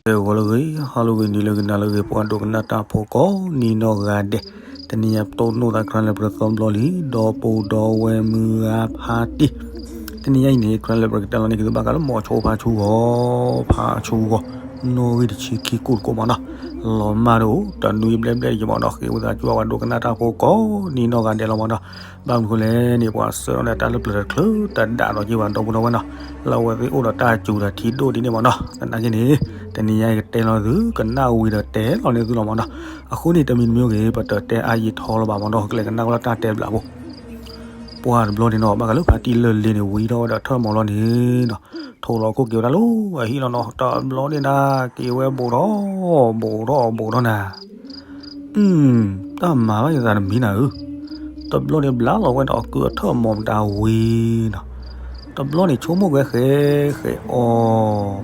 ဂီၤလၢအဂ့ၤ, ဟါလၢအဂ့ၤ, နံၤလၢအဂ့ၤ, နၤလၢအဂ့ၤ, ပှၤဒိကနၣ်တၢ်ဖိကိးနံၤနီၢ်ဂၤဒဲး, တနံၤညါပတိၢ်နီၣ်သး ခရံာ်လၢပရၢသီဘျီလံ, ဒီပုၢ်ဒီဝဲၢ်မုၢ်ဂၤဖါတံၢ်, တနံၤညါအံၤန့ၣ် ခရံာ်လၢပရၢကတဲလီၤန့ၢ်က့ၤသုဘၣ်ဃးလၢ မိၤဆိဖါဆူဂီၤ, ဖါဆူဂီၤ, နီၣ်ဂံၢ်တဆံခံကိၢ်တကိးမးနီၤ, လီၤမၢ်တအိၣ် တနွံဘျဲၣ်ဘျဲၣ်ယမးနီၤ, ဃ့ဝံသးစူၤပှၤဒိကနၣ်တၢ်ဖိကိးနံၤနီၢ်ဂၤဒဲးလီၤမးနီၤ, ဘၣ်မနုၤဃိလဲၣ်န့ၣ် ပှၤဆှၢထီၣ်န့ၢ်တၢ်လၢပျၢၤတချုးတဒါဒီးယ့ၢ်ဘၣ် ဒီပုၢ်ဒီဝဲၢ်နီၤ, လၢအဝဲသ့ၣ်အိၣ်ဒီးတၢ်စူၤဒီးထံဒိၣ်ဒ်န့ၣ်မးနီၤ, သနာ်က့န့ၣ် တနံၤညါအံၤကတဲလီၤသု ကနၣ်ဝံၤဒီးတဲလီၤန့ၢ်သုလီၤမးနီၤ, အဃိန့ၣ် တမံၤတမံၤဂ့ၤ ပတတဲအါယံာ်ထီလၢၤဘၣ်မးနီၤ, ကလဲၤကနၣ်ဝဲလၢတၢ်တဲဘျးဖိ ပှၤတဘျီန့ၣ်နီၤ ဘၣ်ဃးလၢဖါတံၢ်လၢၢ်လ့န့ၣ် ဝံၤထီၣ်ဝဲဒီးထၢၣ်မီၤလီၤန့ၣ်နီၤ, ထိးလီၤခိၣ်က့ၤဝဲဒၣ်လၢအဟံၣ်လီၤနီၤ, တဘျီန့ၣ်နၤ က့ၤဝဲဘူးထီၣ် ဘူးထီၣ် ဘူးထီၣ်နၤ, အု တၢ်မၤဘၣ်ယသးတမံၤနၤဧၢ, တဘျီန့ၣ်ဘျးလီၤဝဲဒီးအကုအထၢၣ်မီၤမတၤဝံၤနီၤ, တဘျီန့ၣ်ဆိကမိၣ်ဝဲဃဲဃဲအီ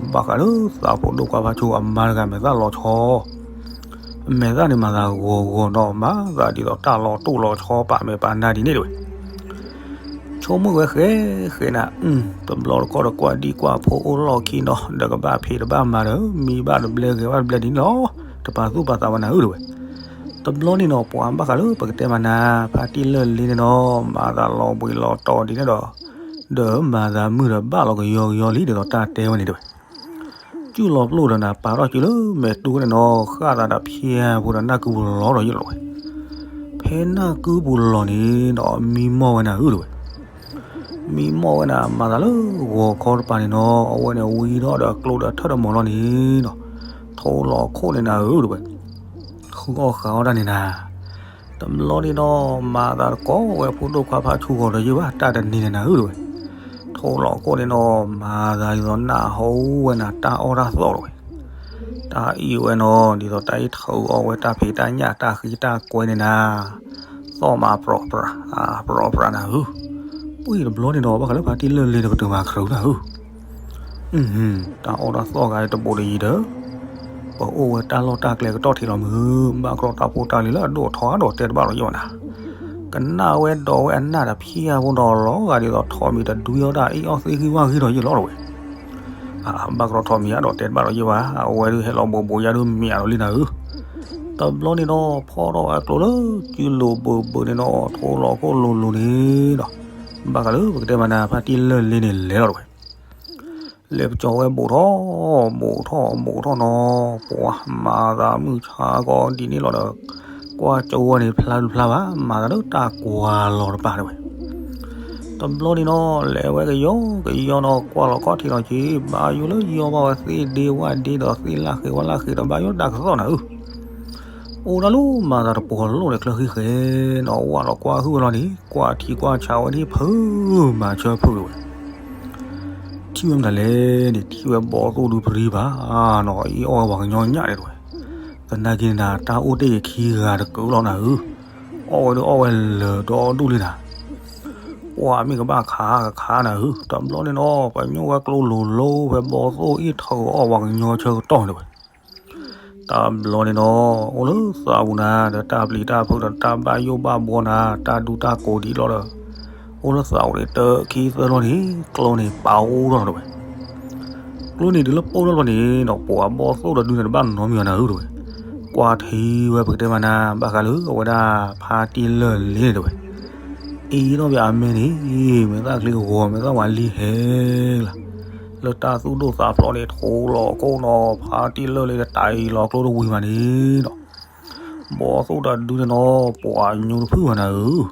ၤ, ဘၣ်ဃးလၢသးဖိဒိၣ်ခွါဖါဆူအမါတဂၤမဲာ်သၣ်လီၤဆီ မဲာ်သၣ်န့ၣ်မၤသးဂီၤဂီၤနီၤ, မၤသးဒ်သိးတၢ်လီၤတိၢ်လီၤဆီ ပာ်မဲာ်ပာ်နါဒ်န့ၣ်တဝဲ, ဆိကမိၣ်ဝဲဃဲဃဲနၤ, တဘျီတခီၣ်ဒီးကွၢ်ဒံကွၢ်ဖိအိၣ်လီၢ်ခံနီၤ, ဒီးကဘၣ်ဖံးတဘၣ်မၤဒီး မံဘၣ်တဘျဲဂဲၤဘၣ်တဘျဲဒ်န့ၣ်လီၤ, တပာ်သူၣ်ပာ်သးဝဲနၤဧၢတဝဲ, တဘျီန့ၣ်နီၤ ပှၤဘၣ်ဃးလၢပကတဲမးနၤ ဖါတံၢ်လၢၢ်လ့န့ၣ်နီၤ မၤသးလီၤဘှံးလီၤတီၤဒ်န့ၣ်ဒီး ဒီးမၤသးမုာ်ဒီးဘၣ်လီၤကယီကယီလံ ဒ်သိးတၢ်တဲဝဲန့ၣ်တဝဲ ကုၢ်လီၤပျိၢ်ဒီးနၤ ပာ်ထီၣ်စုလၢမဲာ်တူၢ်န့ၣ်နီၤ ဃၣ်သးဒီးဖၠၣ်ဖိဒီးနၢ်ကုပူၤလီၤဒီးယလီၤဝဲ, ဖဲနၢ်ကုပူၤလီၤန့ၣ်ဒီးမံမီၢ်ဝဲနၤဧၢတဝဲ, မံမီၢ်ဝဲနၤ မၤသးလၢဂီၤခီတပၤန့ၣ်နီၤ အဝဲန့ၣ်ဝံထီၣ်ဒီးကျိဒီးထၢၣ်ဒီးမီၤလီၤန့ၣ်နီၤ, ထိးလီၤခိၣ်န့ၣ်နၤဧၢတဝဲ ဃုအီၣ်ဃးအီၣ်တၢ်န့ၣ်နၤ, တဘျီန့ၣ်နီၤ မၤသးတကိးဝဲဖိဒိၣ်ခွါဖါဆူဂီၤဒီးယ့ၢ်ဘၣ် တၢ်တနံၤန့ၣ်နၤဧၢတဝဲ, ထိးလီၤခိၣ်န့ၣ်နီၤ မၤသးဒ်သိးနၢ်ဟူဝဲနၤတၢ်အီၣ်တၢ်သီၣ်တဝဲ, တၢ်အံၣ်ဝဲနီၤ ဒ်သိးတၢ်အံၣ်ထုးအီၣ်ဝဲတၢ်ဖံးတၢ်ညၣ်တၢ်ဃံတၢ်ကွဲန့ၣ်နၤ, သီၣ်မးပြီပြး ပြီပြးနၤဧၢ, ပှၤတဘျီန့ၣ်နီၤ ဘၣ်ဃးလၢဖါတံၢ်လၢၢ်လ့ဒီးကတၢၢ်မၤခရူနၤဧၢ တၢ်အီၣ်တၢ်သီၣ်ဂၤတဘိးတယံၤဒီး, ပအိၣ်ဝဲတၢ်လီၢ်တၢ်ကျဲကတီၢ်ထံးလီၤမုၢ်, ဘၣ်ကရီတၢ်ဖိတၢ်လံၤလၢအဒိၣ်ထီၣ်အါဒီးတဲတဘၣ်ဒီးယ့ၢ်ဘၣ်နၤ, ကနၣ်ဝဲဒီးဝဲအနၢ်ဒီးဖၠၣ်ဖိဒီးလီၤဂာ်ဒ်သိးထီးမံၤတဒွံအီၣ်တၢ်အ့ၣ်အီၣ်သ့ဂံၢ်ဝၢ်ဂံၢ်ဒီးယ့ၢ်လီၤတဝဲ, ဘၣ်ကရီထီးမံၤအါဒီးတဲတဘၣ်ဒီးယ့ၢ်ဘၣ်, အဝဲဒုးဟဲလီၤဘိးဘိးယၤဒုးမ့ၢ်အါဒီးလံနၤဧၢ, တဘျီန့ၣ်နီၤ ဖီၣ်ထီၣ်ဝဲအကျိလၢစုလိၤဘၢဘၢန့ၣ်နီၤ ထိးလီၤခိၣ်လိၤလိၤန့ၣ်ဒီး, ဘၣ်ဃးလၢပကတဲမးနၤ ဖါတံၢ်လၢၢ်လ့န့ၣ်လဲၤလီၤတဝဲ လဲၤပကၠီဝဲဘူးထီၣ်, ဘူးထီၣ်ဘူးထီၣ်နီၤ, ပှၤမၤသးမုၢ်ဆါကီးဒ်န့ၣ်လီၤဒီး, ကွၢ်ကၠိဝဲန့ၣ်ဖျါတဖျါဘၣ်, မၤသးလၢတၢ်ကွၢ်လီၤတပၤတဝဲ, တဘျီန့ၣ်နီၤ လဲၤဝဲကယီကယီနီၤ ကွၢ်လီၤခီၣ်ထံးလီၤက့ၤ ဘၣ်ယိၣ်လၢယီဘၣ်ဝဲသ့ၣ်ဒ့ဝၣ်ဒ့ဒီးသ့ၣ်လၣ်ဃ့ဝါလၣ်ဃ့ဒီးဘၣ်ယိၣ်တၢ်ကသီၣ်နၤဧၢ အိၣ်ဒၣ်လၢမၤသးတပှီၤလိၣ်ဒီးချၢဃံဃဲနီၤ ဝၣ်လီၤကွၢ်ဟုၣ်ဝဲလီၤန့ၣ် ကွၢ်ထံကွၢ်ဆးဝဲဒၣ်ဖုမၤဆၢဖုတဝဲ, ထံၣ်ဝဲမတၤလဲၣ်န့ၣ် ထံၣ်ဝဲဘီသိၣ်ဒုဖရံဘၣ်နီၤ အ့ၣ်အီၣ်ဝဲပှၤကညီညၣ်န့ၣ်တဝဲ, သနာ်က့န့ၣ်နၤ တၢ်အိၣ်တ့ၢ်က့ၤခံဂၤတကုာ်လီၤနၤဧၢ, အီၣ်ဝဲဒုးအီၣ်ဝဲလၢာ်ဒီဒူၣ်လံနၤ ပှၤမ့ၢ်ကဘၣ်ခးကခးနၤဧၢ, တဘျီန့ၣ်နီၤ ပညိၣ်ဝဲကျိလိၤလိၤဖဲဘီသိၣ်အ့ၣ်ထုးအီၣ်ပှၤကညီဆၢကတီၢ်န့ၣ်တဝဲ, တဘျီန့ၣ်နီၤ အိၣ်လၢသးပူၤနၤ ဒီးတၢ်ပျံၤတၢ်ဖုးဒီးတၢ်ဘၣ်ယိၣ်ဘၣ်ဘှီနၤ တၢ်ဒူတၢ်ကိးဒံးလီၤဒီး, အိၣ်လၢသးအိၣ်န့ၣ်တခံသၢလီၤန့ၣ် ကျိန့ၣ်ပာ်အိၣ်ထီၣ်လီၤတဝဲ ကျိန့ၣ်တုၤလၢပိၢ်ထီၣ်လီၤန့ၣ်ဒီး ပှၤဘီသိၣ်ဒီးဒုန့ၣ်တဘၣ်နီတမံၤဘၣ်နၤဧၢတဝဲ, ကွၢ်ထံဝဲပကတဲမးနၤ ဘၣ်ဃးလၢအဝဲဒၣ်ဖါတံၢ်လၢၢ်လ့န့ၣ်တဝဲ, အ့ၣ်ထီၣ်ဘၣ်အမဲာ်န့ၣ် မဲာ်သၣ်ချံဂီၤ မဲာ်သၣ်ဝးလံဟဲလီၤ, လၢတၢ်သူၣ်ဒိၣ်သးဖျိးန့ၣ် ထိးလီၤခိၣ်နီၤ ဖါတံၢ်လၢၢ်လ့ဒီးတၢ်အံၤလီၤကျိတဝံၤဘၣ်န့ၣ်ဒီး ဘီသိၣ်ဒီးဒုန့ၣ်နီၤ ပှၤညိတဖုၣ်ဘၣ်နၤဧၢ,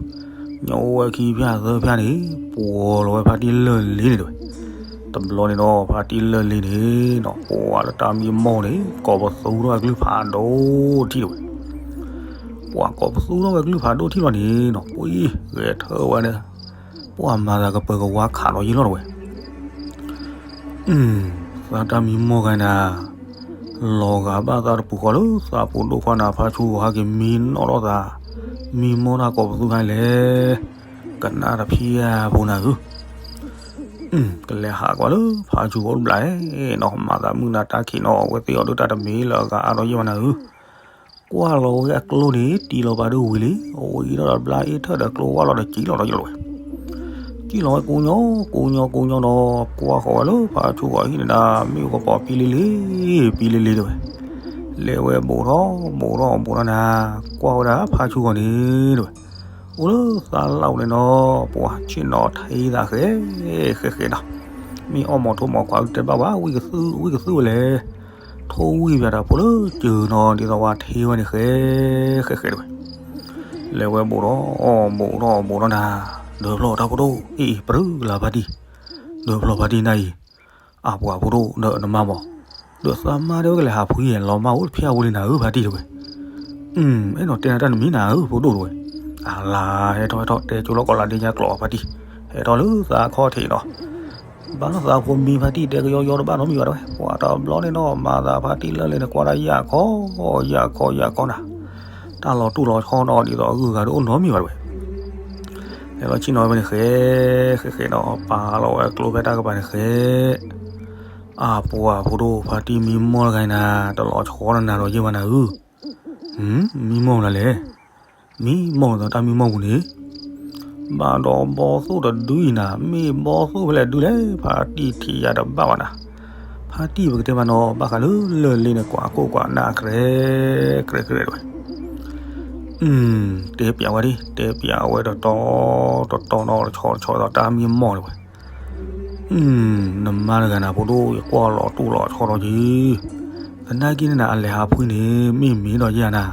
ညိဝဲခံဖၠၣ်သၢဖၠၣ်န့ၣ် ပှီၤလီၤဝဲဖါတံၢ်လၢၢ်လ့န့ၣ်တဝဲ, တဘျီန့ၣ်နီၤ ဖါတံၢ်လၢၢ်လ့န့ၣ်နီၤ ပှၤလၢတၢ်မံမီၢ်န့ၣ် ကိးပသူထီၣ်ဝဲကလုၢ်ဖးဒိၣ်ထံၣ်တဝဲ, ပှၤကိးပသူထီၣ်ဝဲကလုၢ်ဖးဒိၣ်ထံၣ်လီၤန့ၣ်နီၤ ပှၤဂဲၤထၢၣ်ဝဲန့ၣ် ပှၤမၤသးကပၢၤကဝါခးလီၤယ့ၢ်လီၤတဝဲ သးတၢ်မံမီၢ်ဂၤနၤ လီၤဂာ်ဘၣ်သးတပူၤဃီလၢသးပူၤဒိၣ်ခွါနၤ ဖါဆူဂီၤဟဲက့ၤမံနီၣ်ထီၣ်သး, မံမီၢ်တၢ်ကိးပသူခါလဲၣ်, ကနၣ်တဖံးဧါဖိနၤဧၢ, ကလဲၤဟးကွၢ်လၢဖါဆူဂီၤတဘျီနီၤ မၤသးမုၢ်နၤတၢ်ခံးနီၤ အဝဲသ့ၣ်အီၤဒုးတၢ်တမံၤလၢအဂၤအါထီၣ်ယ့ၢ်ဘၣ်နၤဧၢ ကွၢ်လီၤဝဲအကျိန့ၣ် တံၢ်လီၤပာ်ဒိၣ်ဝံၤလံ, အဝဲအံၤထီၣ်ဒီးဘျါအ့ၣ်ထၢၣ်ဒီးကျိဝၢ်လီၤဒီးစံၣ်လီၤဒီးယလီၤဝဲ, ကံၣ်လီၤဝဲကိညီ ကိညီကိညီဒီး ကွၢ်ဃီၤဝဲလၢဖါဆူၣ်ဂီၤဟံၣ်န့ၣ်ဒၣ် မ့ၣ်အူကပီၤပံလံလံ ပံလံလံတဲဝဲ. လဲၤဝဲဘူးထီၣ်ဘူးထီၣ်ဘူးထီၣ်နၤ, ကွၢ်ဝဲဒၣ်ဖါဆူၣ်ဂီၤန့ၣ်တဲဝဲ. အိၣ်လၢသးလၢ်အူန့ၣ်နီၤ ပှၤဆ့ၣ်နီၤထံသးဃဲ ဃဲဃဲနီၤ. မ့ၢ်အီၣ်မီၤထိၣ်မီၤခွါတဲဘၣ်ဝဲ ဝံၣ်ကသု ဝံၣ်ကသုဝဲလဲၣ်. ထိၣ်ဝံၣ်ပၠးတၢ်ဖိလၢစၢၤနီၤ ဒ်သိးဝဲထံဝဲန့ၣ်ဃဲ ဃဲဃဲတဲဝဲ. လဲၤဝဲဘူးထီၣ်ဘူးထီၣ်ဘူးထီၣ်နၤ, ဒၢဖျီၣ်တၢ်ဖိဒိၣ်အံၤအံၤ ပြၢကလၤဖါတံၢ်, ဒၢဖျီၣ်ဖါတံၢ်နၤအံၤ, အပှၤဖိဒိၣ်ဒီးနမါမီၤ, ဒီးသးမါတဲဝဲကလဲၤဟးဖှံယဲၢ်လီၤမၢ်အိၣ်တဖျၢၣ်ဝဲလံနၤဧၢဖါတံၢ်တဲဝဲ. အ့ၣ်နီၤတဲနၤတၢ်နမံၤနၤဧၢဖိဒိၣ်တဲဝဲ. အလါ ဟဲထီၣ်ဟဲထီၣ်တဲကၠိလီၤကီးလၢဒ့ညါကျိာ်ဖါတံၢ်, ဟဲထီၣ်လၢသးခီၣ်ထံးနီၤ. ဘၣ်လီၤသးဖိမံဖါတံၢ်တဲကယီယီတဘၣ်နီတမံၤဘၣ်တဲဝဲ. ပှၤတဘျီန့ၣ်နီၤ မၤသးဖါတံၢ်လၢလ့န့ၣ် ကွၢ်တၢ်ယၢ်ခီ ယၢ်ခီယၢ်ခီနၤ, တၢ်လီၤတူၢ်လီၤဆီနီၤ ဒ်သိးအဂုၤအဂၤတအိၣ်နီတမံၤဘၣ်တဲဝဲ. လဲၤလီၤဆ့ၣ်နီၤဝဲန့ၣ်ဃဲ ဃဲဃဲနီၤ ပာ်လီၤဝဲကျိဖဲတၢ်ကပၤန့ၣ်ဃဲ. အပှၤဖိဒိၣ်ဖါတံၢ်မံမီၢ်တဂၤအံၤနၤ တလီၤဆီနနၤဒီးယဲၢ်ဘၣ်နၤဧၢ. မံမီၢ်နၤလဲၣ်. မံမီၢ်နၤတၢ်မံမီၢ်ပူၤန့ၣ် ဘၣ်ဒီးဘီသိၣ်တဒုအံၤနၤ မ့ၢ်ဘီသိၣ်ဖဲလဲၣ်ဒုလဲၣ် ဖါတံၢ်ထံၣ်ယၤတဘၣ်ဘၣ်နၤ. ဖါတံၢ်ပကတဲမးနီၤ ဘၣ်ဃးလၢလၢၢ်လ့န့ၣ် ကွၢ်ကိၢ်ကွၢ်နၢ်ကြဲကြဲကြဲတဲဝဲ. တဲပၠးဝဲဒၣ် တဲပၠးဝဲတတီတတီနီၤ တဆီတဆီဒီးတၢ်မံမီၢ်တဲဝဲ. နမါတဂၤနၤဖိဒိၣ် ယကွၢ်လီၤတူၢ်လီၤဆီဒီးယံၤ, သနာ်က့န့ၣ်နၤ အလဲၤဟးဖှံန့ၣ် မ့ၢ်မ့ၢ်ဒီးယဲၢ်နၤ,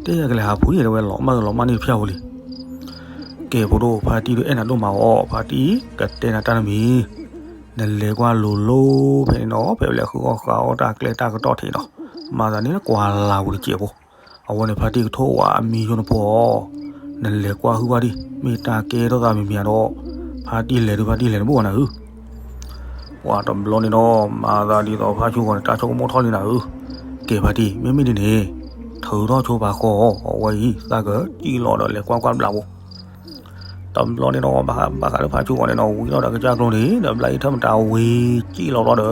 တဲယၤကလဲၤဟးဖှံတဲဝဲ လီၤမၢ်လီၤမၢ်န့ၣ်တဖျၢၣ်ဝဲလံ. ကဲဖိဒိၣ် ဖါတံၢ်ဒုးအဲၣ်နၤဒိၣ်မးအီၤ ဖါတံၢ် ကတဲနၤတၢ်တမံၤ, နလဲၤကွၢ်လိၤလိၤဖဲန့ၣ်နီၤ ဖဲလဲၤဃုအီၣ်ဃုအီတၢ်ကျဲတၢ်ကတီၢ်ထံးနီၤ, မၤသးန့ၣ်လၢကွၢ်လၢ်ပူၤတစဲးဖိ အဝဲန့ၣ်ဖါတံၢ်ကထိၣ်ဝဲအမံယိန့ၣ်ဖိအီၤ, နလဲၤကွၢ်ဟုၣ်ဘၣ်ဒံး မ့ၢ်တၢ်ကဲထီၣ်သးမံၤမံၤဒီး, ဖါတံၢ်လဲၤဒုး ဖါတံၢ်လဲၤတဘူၣ်ဘၣ်နၤဧၢ. ပှၤတဘျီန့ၣ်ဒီး မၤသးဒ်သိးဖါဆူၣ်ဂီၤန့ၣ် တၢ်ဆိကမိၣ်ထီၣ်လံနၤဧၢ. ကဲဖါတံၢ် မ့မ့ၢ်ဒ်န့ၣ် ထုးထီၣ်ဆိပာ်ဃီအီၤ အဝဲအံၤ သးကစံၣ်လီၤဒီးလဲၤကွၢ်ကွၢ်ဘျးဖိ တဘျီန့ၣ်ဒီး ဘၣ်ဃးလၢဖါဆူၣ်ဂီၤန့ၣ်ဒီး ဝံၤလီၤဒီးကစၢ်ကျိန့ၣ် ဒီးဘျးအံၤထၢၣ်မတၤဝံၤ စံၣ်လီၤဘျီဒီး ဘၣ်ဃး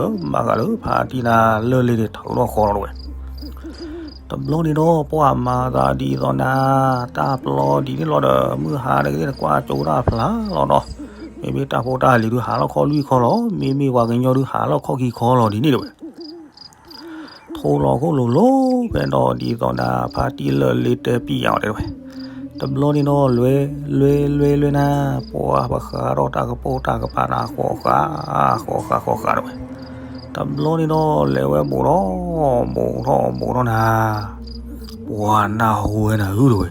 လၢဖါတံၢ်နၤလၢလ့န့ၣ် ထုးထီၣ်ဃီလီၤတဲဝဲ. တဘျီန့ၣ်ဒီး ပှၤမၤသးဒ်သိးနၤ တၢ်ပျီဒ်န့ၣ်လီၤဒီး မုၢ်ဟါတက့ၢ်နကွၢ်ကၠိတၢ်ဖျါလီၤနီၤ, မ့မ့ၢ်တၢ်ဖိတၢ်လံၤဒုးဟးလီၢ်ခီၣ်လွံၢ်ခီလီၤ, မ့မ့ၢ်ပှၤကညီဒုးဟးလီၢ်ခီၣ်ခံခီလီၤဒ်န့ၣ်တဲဝဲ. ထိၣ်လီၤခိၣ်လိၤလိၤဖဲဒီးဒ်သိးနၤ ဖါတံၢ်လၢလ့တဲပံယၤအီၤတဲဝဲ. တဘျီန့ၣ်ဒီး လွဲလွဲလွဲလွဲနၤ ပှၤပဃးထီၣ်တၢ်ကပိာ်တၢ်ကပၤနၤ ဃီဃာ် ဃီဃာ်ဃီဃာ်တဲဝဲ. တဘျီန့ၣ်ဒီး လဲၤဝဲဘူးထီၣ် ဘူးထီၣ်ဘူးထီၣ်နၤ ပှၤနၢ်ဟူဝဲနၤဧၢတဲဝဲ.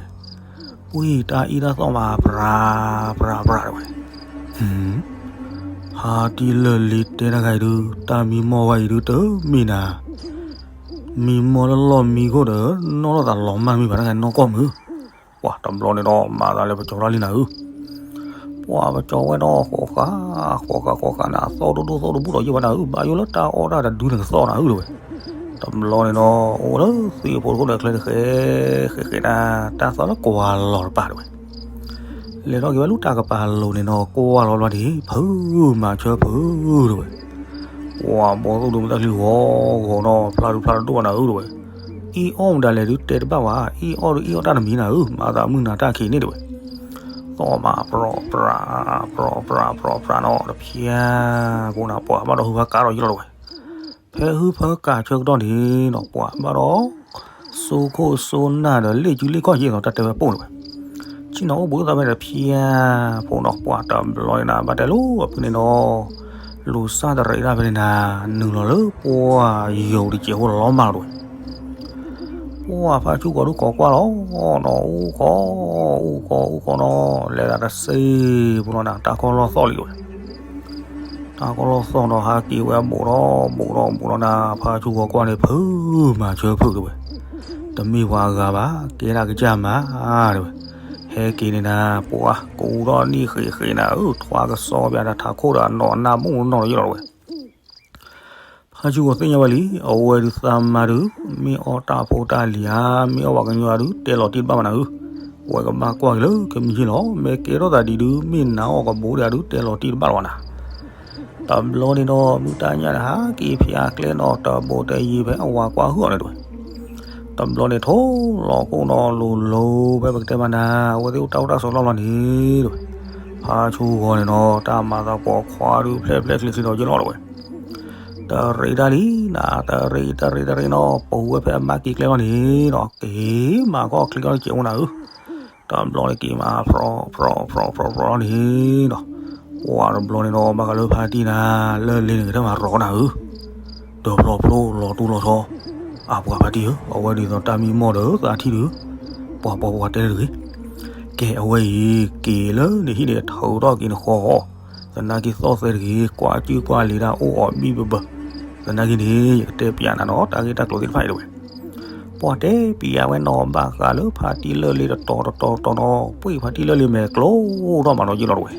ပှၤတၢ်အံၣ်တၢ်သီၣ်မး ပြးပြးပြးတဲဝဲ. ဖါတံၢ်လၢလ့တဲတဂၤအံၤဒုး တၢ်မံမီၢ်ဝဲအံၤဒုးတမ့ၢ်နၤ, မံမီၢ်လၢလီၢ်မံခိၣ်ဒီး နီၢ်လီၤသးလီၤမၢ်မံဘၣ်တဂၤနီၢ်ကီၢ်မုၢ်. ပှၤတဘျီန့ၣ်ဒီး မၤသးလၢပကၠီတၢ်လံနၤဧၢ. ပှၤပကၠီဝဲဒီး ဃီဃာ် ဃီဃာ်ဃီဃာ်နၤ သီၣ်ဒိၣ်ဒိၣ်သီၣ်တဘူၣ်ဒီးယဲၢ်ဘၣ်နၤဧၢ, ဘၣ်ယိၣ်လၢတၢ်အီၣ်တၢ်တဒုန့ၣ်ကသီၣ်နၤဧၢတဲဝဲ. တဘျီန့ၣ်ဒီး အိၣ်လၢသ့ၣ်ဖိတခိၣ်ဒီးချ့တဃဲ ဃဲဃဲနၤ တၢ်သီၣ်လၢကွၢ်လီၤတပၤတဲဝဲ. လဲၤထီၣ်က့ၤဝဲလၢတၢ်ကပၤလိၤန့ၣ်ဒီး ကွၢ်လီၤဘျီဒံး ဖုမၤဆၢဖုတဲဝဲ. ပှၤဘီသိၣ်ဒုးမတၤချံဂီၤဂီၤနီၤ ဖျါဒုးဖျါတဒိၣ်ဘၣ်နၤဧၢတဲဝဲ. အ့ၣ်အီၣ်မတၤလဲၣ်ဒုးတဲတဘၣ်ဘၣ်, အ့ၣ်အီၣ်ဒုးအ့ၣ်အီၣ်တၢ်တမံၤနၤဧၢ, မၤသးမုၢ်နၤတၢ်ခံးန့ၣ်တဲဝဲ. သီၣ်မးပြးပြး ပြးပြးပြးပြးနီၤ တဖျၢၣ်ဖိနၤ ပှၤဘၣ်ဒီးဟုဘၣ်ကါထီၣ်ယံာ်လီၤတဲဝဲ. ဖဲဟုဖၢကၤဆၢကတီၢ်န့ၣ်နီၤ ပှၤဘၣ်ဒီး စိခိၣ်စိနၢ်ဒီးလ့ၣ်ကူလ့ၣ်ခီၣ်ယဲၢ်နီၤ တၢ်တဲဝဲပိၢ်တဲဝဲ. ဆ့ၣ်နီၤအိၣ်ဘှံးသးဖဲန့ၣ်တဖျၢၣ်ဖိနီၤ ပှၤတဘျီန့ၣ်နၤ ဘၣ်တဲလိာ်အဖုန့ၣ်နီၤ လူၤစၢ်တရံးတၢ်ဖဲန့ၣ်နၤ နုာ်လီၤလၢပှၢ်ယိာ်တစဲးဖိလီၤမၢ်လီၤတဲဝဲ. ပှၤဖါဆူၣ်ဂီၤဒုးကိးကွၢ်လီၤနီၤ အူကီၢ် အူကီၢ် အူကီၢ်နီၤ လဲၤသးတစဲးဖိလီၤနၤ တၢ်ကီၢ်လီၢ်သီၣ်လံတဲဝဲ. တၢ်ကီၢ်လီၢ်သီၣ်ဒီးဟးက့ၤဝဲဘူးထီၣ် ဘူးထီၣ်ဘူးထီၣ်နၤ ဖါဆူၣ်ဂီၤကွၢ်န့ၣ် ဖုမၤဆၢဖုတဲဝဲ. တမ့ၢ်ပှၤအဂၤဘၣ် ကဲဒၣ်ကစၢ်မၤတဲဝဲ. ဟဲက့ၤန့ၣ်နၤ ပှၤကအိၣ်ထီၣ်နံၣ်ဃ့းဃ့းနၤဧၢ ထွါကစီပျးနၤ ထးခိၣ်ဒီးအနီၢ်အနၢ်မုၢ်နီၢ်လီၤယဲၢ်လီၤတဲဝဲ. ဖါဆူၣ်ဂီၤသ့ၣ်ညါဝဲလံ အဝဲဒုးသးမါဒုး မ့ၢ်အီၣ်တၢ်ဖိတၢ်လံၤဧါ မ့ၢ်အီၣ်ပှၤကညီအီၤဒုး တဲလီၤတံၢ်တဘၣ်ဘၣ်နၤဧၢ. ဝဲကဘၣ်ကွၢ်က့ၤလၢကမံၤယ့ၢ်လီၤ မ့ၢ်ကဲထီၣ်သးဒ်ဒုး မ့ၢ်နၤအီၣ်ကဘိဒၣ်ဒုး တဲလီၤတံၢ်တဘၣ်လီၤဘၣ်နၤ. တဘျီန့ၣ်ဒီး မုၢ်တၢ်ညၣ်န့ၣ် ဟးက့ၤဖျါကျဲနီၤ တဘိတယံၤဖဲအဝၤကွၢ်ဟုၣ်အီၤန့ၣ်တဲဝဲ. တဘျီန့ၣ်ထိၣ်လီၤခိၣ်နီၤ လိၤလိၤဖဲပကတဲမးနၤ အဝဲသ့ၣ်အိၣ်တၢ်အိၣ်တၢ်ဆိးလီၢ်လီၤန့ၣ်တဲဝဲ. ဖါဆူဂီၤန့ၣ်နီၤ တၢ်မၤသးပိာ်ခွါဒုးဖျဲၣ်ဖျဲၣ်ချ့ချ့ဒီးယလီၤတဝဲ, တရံးတၢ်လံနၤ တရံးတရံးတရံးနီၤ ပဝဲဖဲအမါက့ၤကျဲလီၤန့ၣ်နီၤ က့ၤမၤခီၣ်ချ့ကီၢ်တစဲးအိၣ်နၤဧၢ, တဘျီန့ၣ်က့ၤမၤဖျီဖျီဖျီဖျီဖျီလီၤန့ၣ်နီၤ, ပှၤတဘျီန့ၣ်နီၤ ဘၣ်ဃးလၢဖါတံၢ်နၤ လၢလ့န့ၣ်ကတၢၢ်မၤရီနၤဧၢ, ဒီးဖျီဖျိလီၤတူၢ်လီၤဆီ, အပှၤဖါတံၢ်ဧၢ အဝဲဒ်သိးတၢ်မံမီၢ်ဒီးသးထံၣ်ဒုး, ပှၤပှၤပှၤတဲတဂ့ၤ, ကဲအဝဲအံၤ က့ၤလၢနဟံၣ်န့ၣ် ထုးထီၣ်က့ၤနဃီအီၤ, သနာ်က့သီၣ်သဲတဂ့ၤ ကွၢ်စုကွၢ်လံၤတၢ်အိၣ်အီၤဘံၣ်ဘၢဘၢ, သနာ်က့န့ၣ် ယကတဲပျးနၤနီၤ တၢ်ဂ့ၢ်တၢ်ကျိၤသ့ၣ်တဖၣ်အံၤတဝဲ, ပှၤတဲပျးဝဲနီၤ ဘၣ်ဃးလၢဖါတံၢ်လၢလ့တတီၤတတီၤတတီၤနီၤ ပှ့ၤဖါတံၢ်လၢလ့မဲာ်ကျိဒီးမၤနီၤယ့ၢ်လီၤတဝဲ,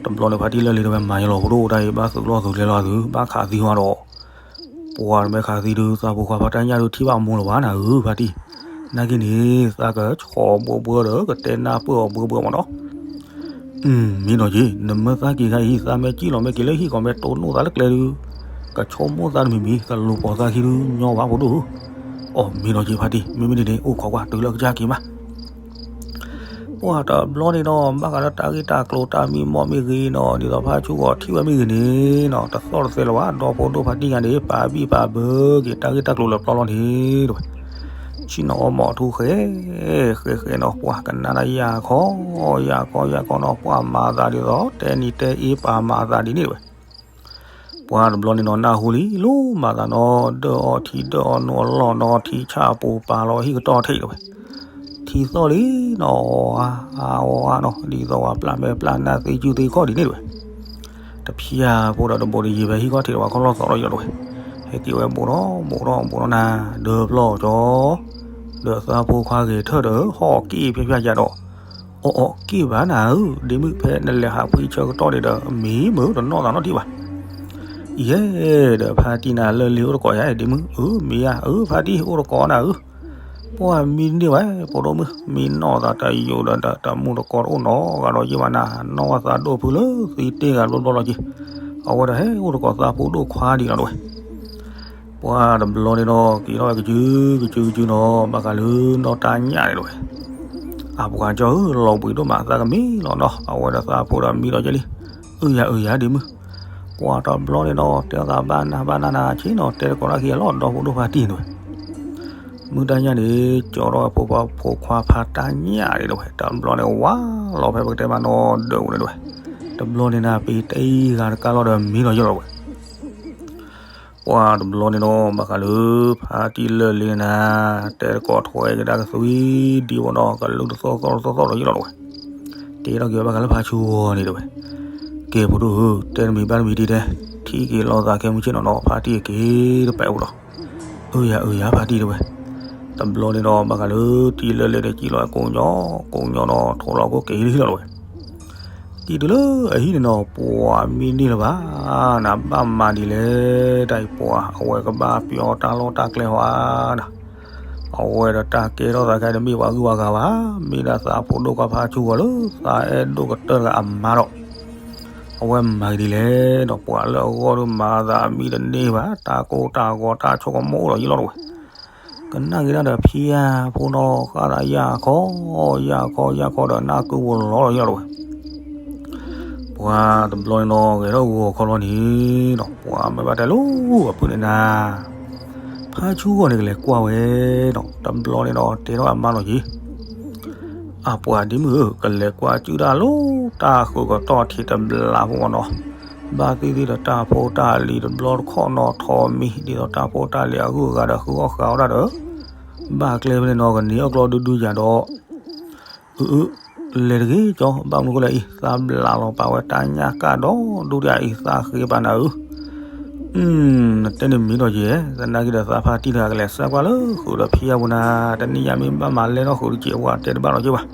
တဘျီန့ၣ်ဖါတံၢ်လၢလ့တဝဲမၤယလီၤဖိဒိၣ်တၢ်အံၤ ဘၣ်သုးလီၢ်သုးကျဲလီၤသုး ဘၣ်ခးသံဝဲဒီး, ပှၤတမ့ၢ်ခးသံဒုး သးဖိခွါဖါတၢ်ညၣ်ဒုးထံၣ်ဘၣ်မိၢ်လၢၤဘၣ်နၤဧၢ ဖါတံၢ်, နာ်က့န့ၣ် သးကဆီဘှီဘှီဒီးကတဲနၢ်ပၢၢ်အီၤဘှီဘှီမးနီၤ မ့ၢ်နီၤက့ၤ နမၢသးက့ၤခါအံၤ သးမ့ၢ်စံၣ်လီၤမ့ၢ်က့ၤလၢဟံၣ်ကီးမ့ၢ်တိၢ်နီၣ်သးလၢကျဲဒုး, ကဆိကမိၣ်သးတမံၤမံၤ ကလူၤပိာ်သးခံဒုး ညီဘၣ်ဖိဒိၣ်ဧၢ, အိ မ့ၢ်နီၤက့ၤဖါတံၢ် မ့မ့ၢ်ဒ်န့ၣ် အိၣ်ခိးကွၢ်တုၤလၢကစၢ်က့ၤမး ပှၤတဘျီန့ၣ်နီၤ ဘၣ်ဃးလၢတၢ်ဂ့ၢ်တၢ်ကျိၤတၢ်မံမီၢ်မ့ၢ်ဂ့ၤနီၤ ဒ်သိးဖါဆူဂီၤထံၣ်ဝဲမ့ၢ်ဂ့ၤန့ၣ်နီၤ တသီၣ်တသဲလၢၤဘၣ် ဒီဖိဒိၣ်ဖါတံၢ်ညါန့ၣ် ပာ်ဘံၣ်ပာ်ဘၢက့ၤတၢ်ဂ့ၢ်တၢ်ကျိၤလၢပျီလီၤန့ၣ်တဝဲ, ဆ့ၣ်နီၤအီမိာ်ထူဃဲ ဃဲဃဲနီၤ ပှၤကနၣ်တၢ်ယၢ်ခီ ယၢ်ခီ ယၢ်ခီနီၤ ပှၤမၤသးဒ်သိး တဲနံၤတဲအ့ပာ်မၤသးဒ်န့ၣ်တဝဲ ပှၤတဘျီန့ၣ်နီၤ နၢ်ဟူလံ လိၣ်မၤသးနီၤ ဒၢၣ်အီထံဒၢၣ်အီနိအလီၢ်နီၤ ထံဆၣ်ပူၤပာ်လီၤဟံၣ်ကတီၢ်ထံးတဝဲ, ထံသီၣ်လံနီၤ အီအါအီအါနီၤ ဒ်သိးပှၤပျၢ်မဲာ်ပျၢ်နါသ့စုသ့ခီၣ်ဒ်န့ၣ်တဝဲ, တဖျၢၣ်ဖိဒီးတဘိးတယံၤဖဲဟံၣ်ခီၣ်ထံးတဝဲ ခီၣ်လီၢ်သီၣ်လီၤယီၤတဝဲ, ဟဲက့ၤဝဲဘူးထီၣ်ဘူးထီၣ်ဘူးထီၣ်နၤ ဒၢဖျီၣ်ကၠီ ဒီးသးဖိခွါဂဲၤထၢၣ်ဒီး ဟီၣ်က့ၣ်ဖျါဖျါယၤဒီး အီၣ်အီၣ်က့ၣ်ဘၣ်နၤဧၢ, ဒ့မုၣ်ဖဲနလဲၤဟးဖှံဆၢကတီၢ်န့ၣ်ဒီး မံမုာ်တနီၣ်သးနီတထံၣ်ဘၣ်. ယဲ, ဒီးဖါတံၢ်နၤလၢလ့အိၣ်တကိးယၤ ဒ့မုၣ်ဧၢ, မ့ၢ်ယၤဧၢ, ဖါတံၢ်အိၣ်တကိးနၤဧၢ, ပှၤမံန့ၢ်ဝဲ ဖိဒိၣ်မုၣ် မံနီၢ်သးတယိာ်ဒီး တမူတကိးတအိၣ်နီတဂၤဒီးယ့ၢ်ဘၣ်နၤ, နီၢ်ဝဲသးဒိၣ်ဖုလၢသံတ့ၢ်ဂၤဘျီဘျီလီၤက့ၤ, အဝဲဒၣ်ဟဲအိၣ်တကိးသးဖိဒိၣ်ခွါဒံးလီၤတဝဲ ပှၤတဘျီန့ၣ်ဒီး က့ၤထီၣ်ဝဲကစုကစုကစုနီၤ ဘၣ်ဃးလၢနီၢ်တၢ်ညၣ်န့ၣ်တဝဲ, အပှၤကၠီဧၢ လီၤဘှံးဒိၣ်မး သးကမံလီၤနီၤ, အဝဲဒီးသးဖိဒီးမံလီၤကဲလံ, အၢယၤအၢယၤဒ့မုၣ်, ပှၤတဘျီန့ၣ်ဒီး တဲသးဘၣ်နၢ်ဘၣ်နၢ်နၤဆ့ၣ်နီၤ တဲတကိးတၢ်ခံဂၤလီၤ ဒီဖိဒိၣ်ဖါတံၢ်န့ၣ်တဝဲ မုၢ်တၢ်ညၣ်န့ၣ် ကၠီထီၣ်ဝဲဖိခွါဖါတၢ်ညၣ်န့ၣ်တဝဲ တဘျီန့ၣ်ဝါလီၤဖဲပကတဲမးနီၤဒၢးပူၤန့ၣ်တဝဲ, တဘျီန့ၣ်နၤ ပတံၤဂၤတကါလီၤဒီးမံလီၤယီၤလီၤတဝဲ ပှၤတဘျီန့ၣ်နီၤ ဘၣ်ဃးလၢ ဖါတံၢ်လၢလ့နၤ, တဲတကိးထွဲကဒါကသွံဒံးဝဲနီၤ ကလူတသီၣ်သီၣ်တသီၣ်သီၣ်ဒီးယလီၤတဝဲ, တဲထီၣ်က့ၤဝဲဘၣ်ဃးလၢဖါဆူဂီၤန့ၣ်တဝဲ, ကဲဖိဒိၣ်ဧၢ, တဲတမံၤဘၣ်တမံၤဒ်တဲ, ထံၣ်က့ၤလိာ်သးခဲမုၢ်ဆ့ၣ်နီၤနီၤ ဖါတံၢ်အက့ၤတပဲာ်အိၣ်ဒီး, အၢယၤအၢယၤဖါတံၢ်တဝဲ, တဘျီန့ၣ်ဒီး ဘၣ်ဃးလၢတံၢ်လၢလ့န့ၣ် ကံၣ်လီၤကိးညီ, ကိးညီနီၤ ထိးလီၤကိးက့ၤလံလီၤတဝဲ ကံၣ်တုၤလၢအဟံၣ်န့ၣ်နီၤ ပှၤမံန့ၢ်လၢၤဘၣ်, နဘၣ်မၤဒ်လဲၣ်, တၢ်အံၤပှၤ အဝဲကဘၣ်ပျီတၢ်လီၢ်တၢ်ကျဲဟီဧါနၤ, အဝဲဒီးတၢ်ကဲထီၣ်သးခဲတမ့ၢ်ပှၤဂုၤပှၤဂၤဘၣ်, မ့ၢ်ဒၣ်သးဖိဒိၣ်ခွါဖါဆူဂီၤလၢ သးအဲၣ်ဒိၣ်ကတၢၢ်တဂၤအမါဒီး, အဝဲမၤက့ၤဒ်လဲၣ်ဒီး ပှၤလၢအဂီၢ်ဒုးမၤသးအမံတန့ၢ်ဘၣ်, တၢ်ကိၢ်တၢ်ဂီၤတၢ်ဆိကမိၣ်အိၣ်ဒီးယလီၤတဝဲ ကနၣ်က့ၤတၢ်ဒီးဖံယၤဖိနီၤ ဃၣ်သးယၢ်ခီ, ယၢ်ခီယၢ်ခီဒီးနၢ်ကုဝီၤလီၤဒီးယလီၤတဝဲ, ပှၤတဘျီန့ၣ်နီၤ ဂဲၤထီၣ်ဂီၤခီလီၤန့ၣ်နီၤ ပှၤမ့ၢ်ဘၣ်တဲလိၤအဖုၣ်န့ၣ်နၤ, ဖါဆူဂီၤန့ၣ်ကလဲၤကွၢ်ဝဲနီၤ တဘျီန့ၣ်နီၤ တဲထီၣ်အမါလီၤက့ၤ အပှၤဒ့မုၣ်ဧၢ, ကလဲၤကွၢ်စုတၢ်လၢတၢ်ဃုာ်ကတီၢ်ထံးတဘျီဖိမးနီၤ, ဘၣ်သ့ၣ်သ့ၣ်ဒီးတၢ်ဖိတၢ်လံၤတဘျီတခီၣ်နီၤထီးမံၤ ဒ်သိးတၢ်ဖိတၢ်လံၤအဂုၤအဂၤဒီးဃုအီၣ်ဃုအီဒၣ်ဒီး, ဘၣ်ကျဲဖဲန့ၣ်နီၤ ကန့ၢ်အီၣ်ကျီဒူဒူယၤဒီး အၢ အၢ လဲၤတဂ့ၤကၠီ ဘၣ်မနုၤဃိလဲၣ်အံၤ သးဘျးလီၤပာ်ဝဲတၢ်ညၣ်ကၣ်ဒီဒူၣ်ဒံးအံၤ သးဃ့ပာ်နၤဧၢ, နတဲန့ၣ်မ့ၢ်ဒီးယဲ, သနာ်က့ဒီးသးဖါတံၢ်တဂၤကလဲၤစၢကွၢ်လၢဃုာ်ဒီးဖံယၤပူၤနၤ, တနံၣ်ညါမ့ၢ်ဘၣ်မၤလဲၢ်ထီၣ်ဃုာ်တက့ၢ် အဝဲတဲတဘၣ်လီၤက့ၤဘၣ်,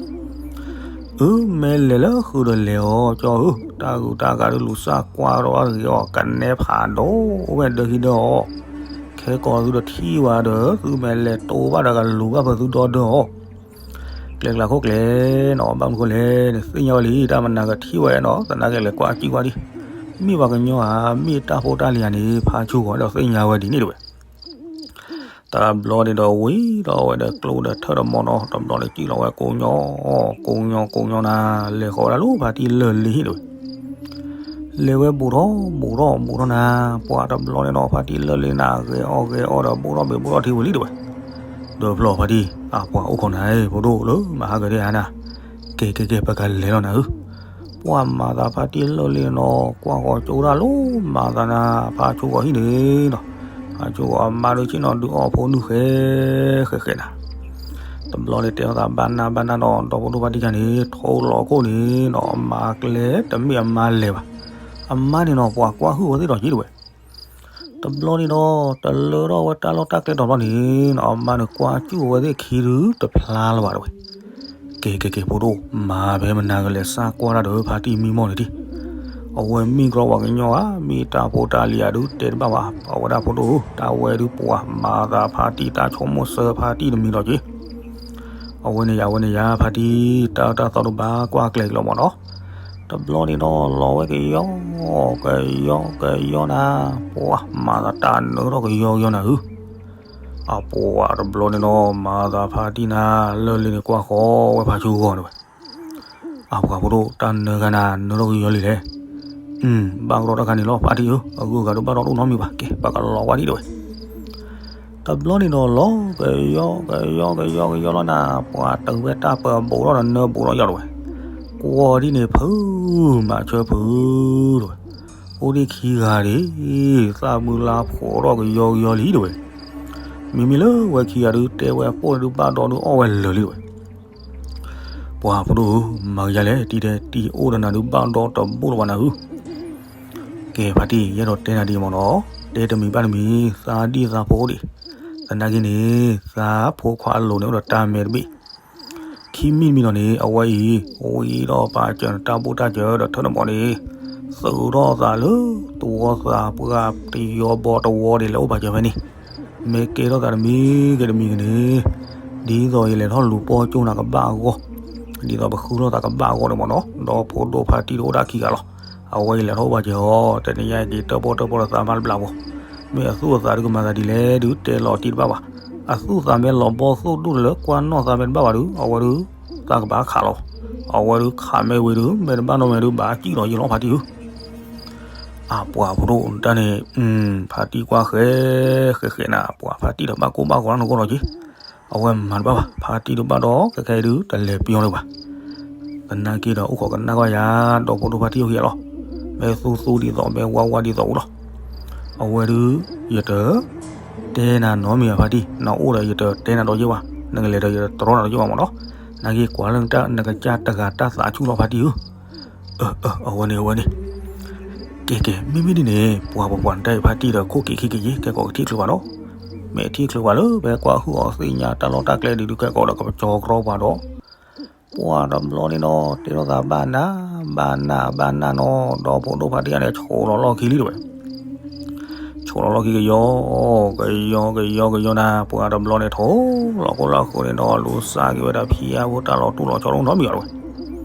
အၢ မ့ၢ်လဲၤလၢဃုာ်ဒီးလဲၤအီၤကၠီဧၢ, တၢ်ဂုၤတၢ်ဂၤဒုးလူၤစၢကွၢ်ဒီးဂ့ၤအီၤ ကနဲဖးဒိၣ်ဝဲဒၢခံဒၢအီၤ, ခဲကိာ်သုတထံၣ်ဝဲဒီး သုမဲာ်လဲၤတိဘၣ်ဒီးကလူၤဘၣ်ဖဲသုဒီဒၢအီၤ ကျဲကျါခိၣ်ကျဲနီၤ ဘၣ်မနုၤဃိလဲၣ်န့ၣ် သ့ၣ်ညါဝဲလံ တၢ်မနၤကထံၣ်ဝဲနီၤ သနာ်က့လဲၤကွၢ်ကံကွၢ်ဒံး, မ့ၢ်ပှၤကညီဧါ မ့ၢ်တၢ်ဖိတၢ်လံၤဧါန့ၣ် ဖါဆူဂီၤဒီးသ့ၣ်ညါဝဲဒ်န့ၣ်တဝဲ, တဘျီန့ၣ်ဒီးဝံၤဒီးဝဲဒီးကျိဒီးထၢၣ်ဒီးမီၢ်နီၤ, တဘျီန့ၣ်စံၣ်လီၤဝဲကိးညီ, ကိးညီကိးညီနၤ, လဲၤဃီၤဝဲဒၣ်လၢဖါတံၢ်လၢၢ်လ့ဟံၣ်ဒဝဲ, လဲၤဝဲဘူးထီၣ်ဘူးထီၣ်ဘူးထီၣ်နၤ, ပှၤတဘျီန့ၣ်ဒီးဖါတံၢ်လၢၢ်လ့နၤ ဂဲၤအီၣ်ဂဲၤအီဒီးဘူးထီၣ်ဘ့ၣ်ဘူးထီၣ်ထံဝံၤလံဒဝဲ, ဒီးဖျီၣ်ဖါတံၢ်, အပှၤအိၣ်ခိးနၤ ဖိဒိၣ်လၢမဟါကဒဲဧါနၤ, ကဲကဲကဲ ပကလဲၤလီၤနၤဧၢ, ပှၤမၤသးဖါတံၢ်လၢၢ်လ့နီၤ ကွၢ်ဃီၤကၠိဒၣ်လၢမၤသးနၤ ဖါဆိကီၢ်ဟံၣ်န့ၣ်နီၤ, ဖါဆိကီၢ်အမါဒုးဆ့ၣ်နီၤဒုးအီၣ်ဖိနုာ်ဃဲဃဲဃဲနၤ, တဘျီန့ၣ်တဲထီၣ်သးဘၣ်နၢ်ဘၣ်နၢ်နီၤ, ဒီဖိဒိၣ်ဖါတံၢ်ခါန့ၣ် ထိလီၤခိၣ်န့ၣ်နီၤ အမါကျဲတမ့ၢ်အမါလဲၤဘၣ်, အမါန့ၣ်နီၤ ပှၤကွၢ်ဟုၣ်ဝဲသ့ၣ်ဒီးက့ဒဝဲ တဘျီန့ၣ်ဒီး တလၢထီၣ်ဝဲတၢ်လီၢ်တၢ်ကျဲတီၤဘျီန့ၣ်နီၤ အမါန့ၣ်ကွၢ်စူၣ်ဝဲသ့ၣ်ခံဒုတဖျါလၢၤဘၣ်ဒဝဲ, ကဲကဲကဲ ဖိဒိၣ် မၤဖဲမနၤကလဲၤစၢ်ကွၢ်တၢ်ဒီးဖါတံၢ်မံမီၢ်န့ၣ်ဒံး, အဝဲမ့ၢ်ကြီပှၤကညီဧါ မ့ၢ်တၢ်ဖိတၢ်လံၤဧါဒုးတဲတဘၣ်ဘၣ်, အဝဲဒၣ်ဖိဒိၣ်ဧၢ တၢ်ဝဲဒုးပှၤမၤသးဖါတံၢ် တၢ်ဆိကမိၣ်ဆၢဖါတံၢ်တမံၤဒီးက့ အဝဲန့ၣ်ယၤ အဝဲန့ၣ်ယၤ ဖါတံၢ် တၢ်အၢတၢ်သီဒုးဘၣ်ကွၢ်ကျဲၤက့ၤလီၤမးနီၤ, တဘျီန့ၣ်ဒီးလီၤဝဲကယီ ကယီကယီနၤ, ပှၤမၤသးတၢ်နၢထီၣ်ကယီကယီနၤဧၢ, အပှၤတဘျီန့ၣ်ဒီး မၤသးဖါတံၢ်နၤ လၢၢ်လ့န့ၣ်ကွၢ်ဃီဝဲဖါဆိကီၢ်ဒဝဲ, အပှၤဖိဒိၣ် တၢ်နၢဂၤနၤ နၢထီၣ်ကယီလံလဲၣ်, ဘၣ်ကဒီးတၢ်ခါန့ၣ်လီၤ ဖါတံၢ်ဧၢ, အဂုၤအဂၤဒုးဘၣ်ဒီးတအိၣ်နီတမံၤဘၣ်, ကဲ ပကလီၤဝဲဒံးဒဝဲ တဘျီန့ၣ်ဒီးလီၤ ကယီကယီကယီကယီလီၤနၤ, ပှၤတုၤဝဲတၢ်ပၢၤဘူးထီၣ်ဒီးနၢဘူးထီၣ်ယီၤဒဝဲ, ကွီၢ်ဒ်န့ၣ်ဖု မၤဆၢဖုဒဝဲ, အိၣ်ဒံးခံဂၤဒံး, သၣ်မုၢ်လါဖှိးထီၣ်ကယီကယီလံဒဝဲ, မ့မ့ၢ်လၢဝဲခံဂၤဒုးတဲဝဲအပိၢ်န့ၣ်ဒုးဘၣ်ဒီးဒုးအီၣ်ဝဲလၢာ်လံဒဝဲ ပှၤဖိဒိၣ်ဧၢ, မၤကယၤလဲၣ်, တံၤတဲတံၤအိၣ်ဒီးနၤဒုးဘၣ်ဒီတဘူးလၢၤဘၣ်နၤဧၢ, ကဲဖါတံၢ် ယအဲၣ်ဒိးတဲနၤဒ်အံၤမးနီၤ, တဲတမံၤဘၣ်တမံၤ, သးဒံၣ်သးဖိအိၣ်ဒံး, သနာ်က့န့ၣ် သးဖိခွါအလိၤန့ၣ်အိၣ်ဒီးတၢ်မဲာ်တဘ့ၣ်, ခံမံၤတမံၤဒီးန့ၣ် အဝဲအံၤ ဝံၤဒီးပာ်စၢၤနတၢ်ဘူၣ်တၢ်စၢၤဒီးထၢၣ်နဘီန့ၣ်, သုးထီၣ်သးလၢ တဝီသးပှၢ်တယီဘီတဝီဒ်လဲၣ်အိၣ်ပာ်စၢၤဖဲန့ၣ်, မ့ၢ်ကဲထီၣ်သးတမံၤက့ၤတမံၤက့ၤန့ၣ်, ဒ်သိးယလဲၤထီၣ်လူၤပီၢ်ကၠိနၤကဘၣ်အဂီၢ်, ဒ်သိးပဃုထီၣ်သးကဘၣ်အဂီၢ်န့ၣ်မးနီၤ, ဒီးဖိဒိၣ်ဖါတံၢ်တအိၣ်ဒၣ်ခံဂၤလီၤ, အဝဲအံၤလဲၤထီၣ်အိၣ်ပာ်စၢၤအီၤ, တနံၤညါက့ၤတၢၣ်ပီၣ်တၢၣ်ပီၣ်ဒီးသးမါတဘျးဘီ, မ့ၢ်အသူၣ်အသးဒုးကမၤသးဒ်လဲၣ်ဒုးတဲလီၤတံၢ်တဘၣ်ဘၣ်, အသူၣ်သးမ့ၢ်လီၤဘီသိၣ်ဒိၣ်လၢကွၢ်နီၢ်သးမ့ၢ်တဘၣ်ဘၣ်ဒုး အဝဲဒုး သးကဘၣ်ခးလီၤ, အဝဲဒုးခးမ့ၢ်ဝံၤဒုး မ့ၢ်တဘၣ်နီၢ်မ့ၢ်ဒုး ဘၣ်စံၣ်လီၤယံာ်လီၤဖါတံၢ်ဧၢ အပှၤဖိဒိၣ်တၢ်န့ၣ်, ဖါတံၢ်ကွၢ်ဃဲ, ဃဲဃဲနၤ ပှၤဖါတံၢ်ဒီးဘၣ်ကိၢ်ဘၣ်ဂီၤလၢနဂီၢ်လီၤက့ၤ, အဝဲမၤတဘၣ်ဘၣ် ဖါတံၢ်တဘၣ်ဒီး ခဲခဲအံၤဒုးတလဲၤပျီလၢၤဘၣ်, သနာ်က့ဒီးအိၣ်ခိးကနၣ်ကွၢ်ယၤ ဒီဖိဒိၣ်ဖါတံၢ်အိၣ်ခံဂၤလီၤ, မ့ၢ်သူသူဒ်သိး မ့ၢ်ဝါဝါဒ်သိးအိၣ်လီၤ, အဝဲဒုး ယတ တဲနၤနီတမံၤဘၣ်ဖါတံၢ်, နအိၣ်ဒီးယတတဲနၤဒီးယ့ၢ်ဘၣ်, နကလဲၤဒီးယတတြီနၤဒီးယ့ၢ်ဘၣ်မးနီၤ, နာ်က့ၤကွၢ်လၢနကစၢ်တဂၤတၢ်သးဆူၣ်လီၤဖါတံၢ်ဧၢ, အဝဲန့ၣ် အဝဲန့ၣ်, ကဲကဲ မ့မ့ၢ်ဒ်န့ၣ် ပှၤပပှၤနတၢ်အံၤဖါတံၢ်ဒီးခိၣ်က့ၤခံက့ၤယ့ၢ် ကဲကီးကထံၣ်ချုးပှၤနီၤ, မ့ၢ်ထံၣ်ချုးပှၤလၢ ပကွၢ်ဟုၣ်အီၤသ့ၣ်ညါတၢ်လီၢ်တၢ်ကျဲဒ်ဒုးကဲကီးဒီးကပကၠီကြီပှၤဒီး ပှၤတဘျီန့ၣ်နီၤ တဲထီၣ်သးဘၣ်နး ဘၣ်နး ဘၣ်နးနီၤ ဒီဖိဒိၣ်ဖါတံၢ်န့ၣ် ဆိးလီၤလီၢ်ခံလံတဝဲ, ဆိးလီၤလီၢ်ခံကယီ, ကယီ ကယီ ကယီနၤ ပှၤတဘျီန့ၣ် ထိၣ်လီၤခိၣ်လီၤဃုာ်န့ၣ်ဒီး လူၤစၢ်က့ၤဝဲဒၣ်ဖံအဖိတၢ်လီၤတူၢ်လီၤဆီတအိၣ်နီတမံၤဘၣ်တဝဲ,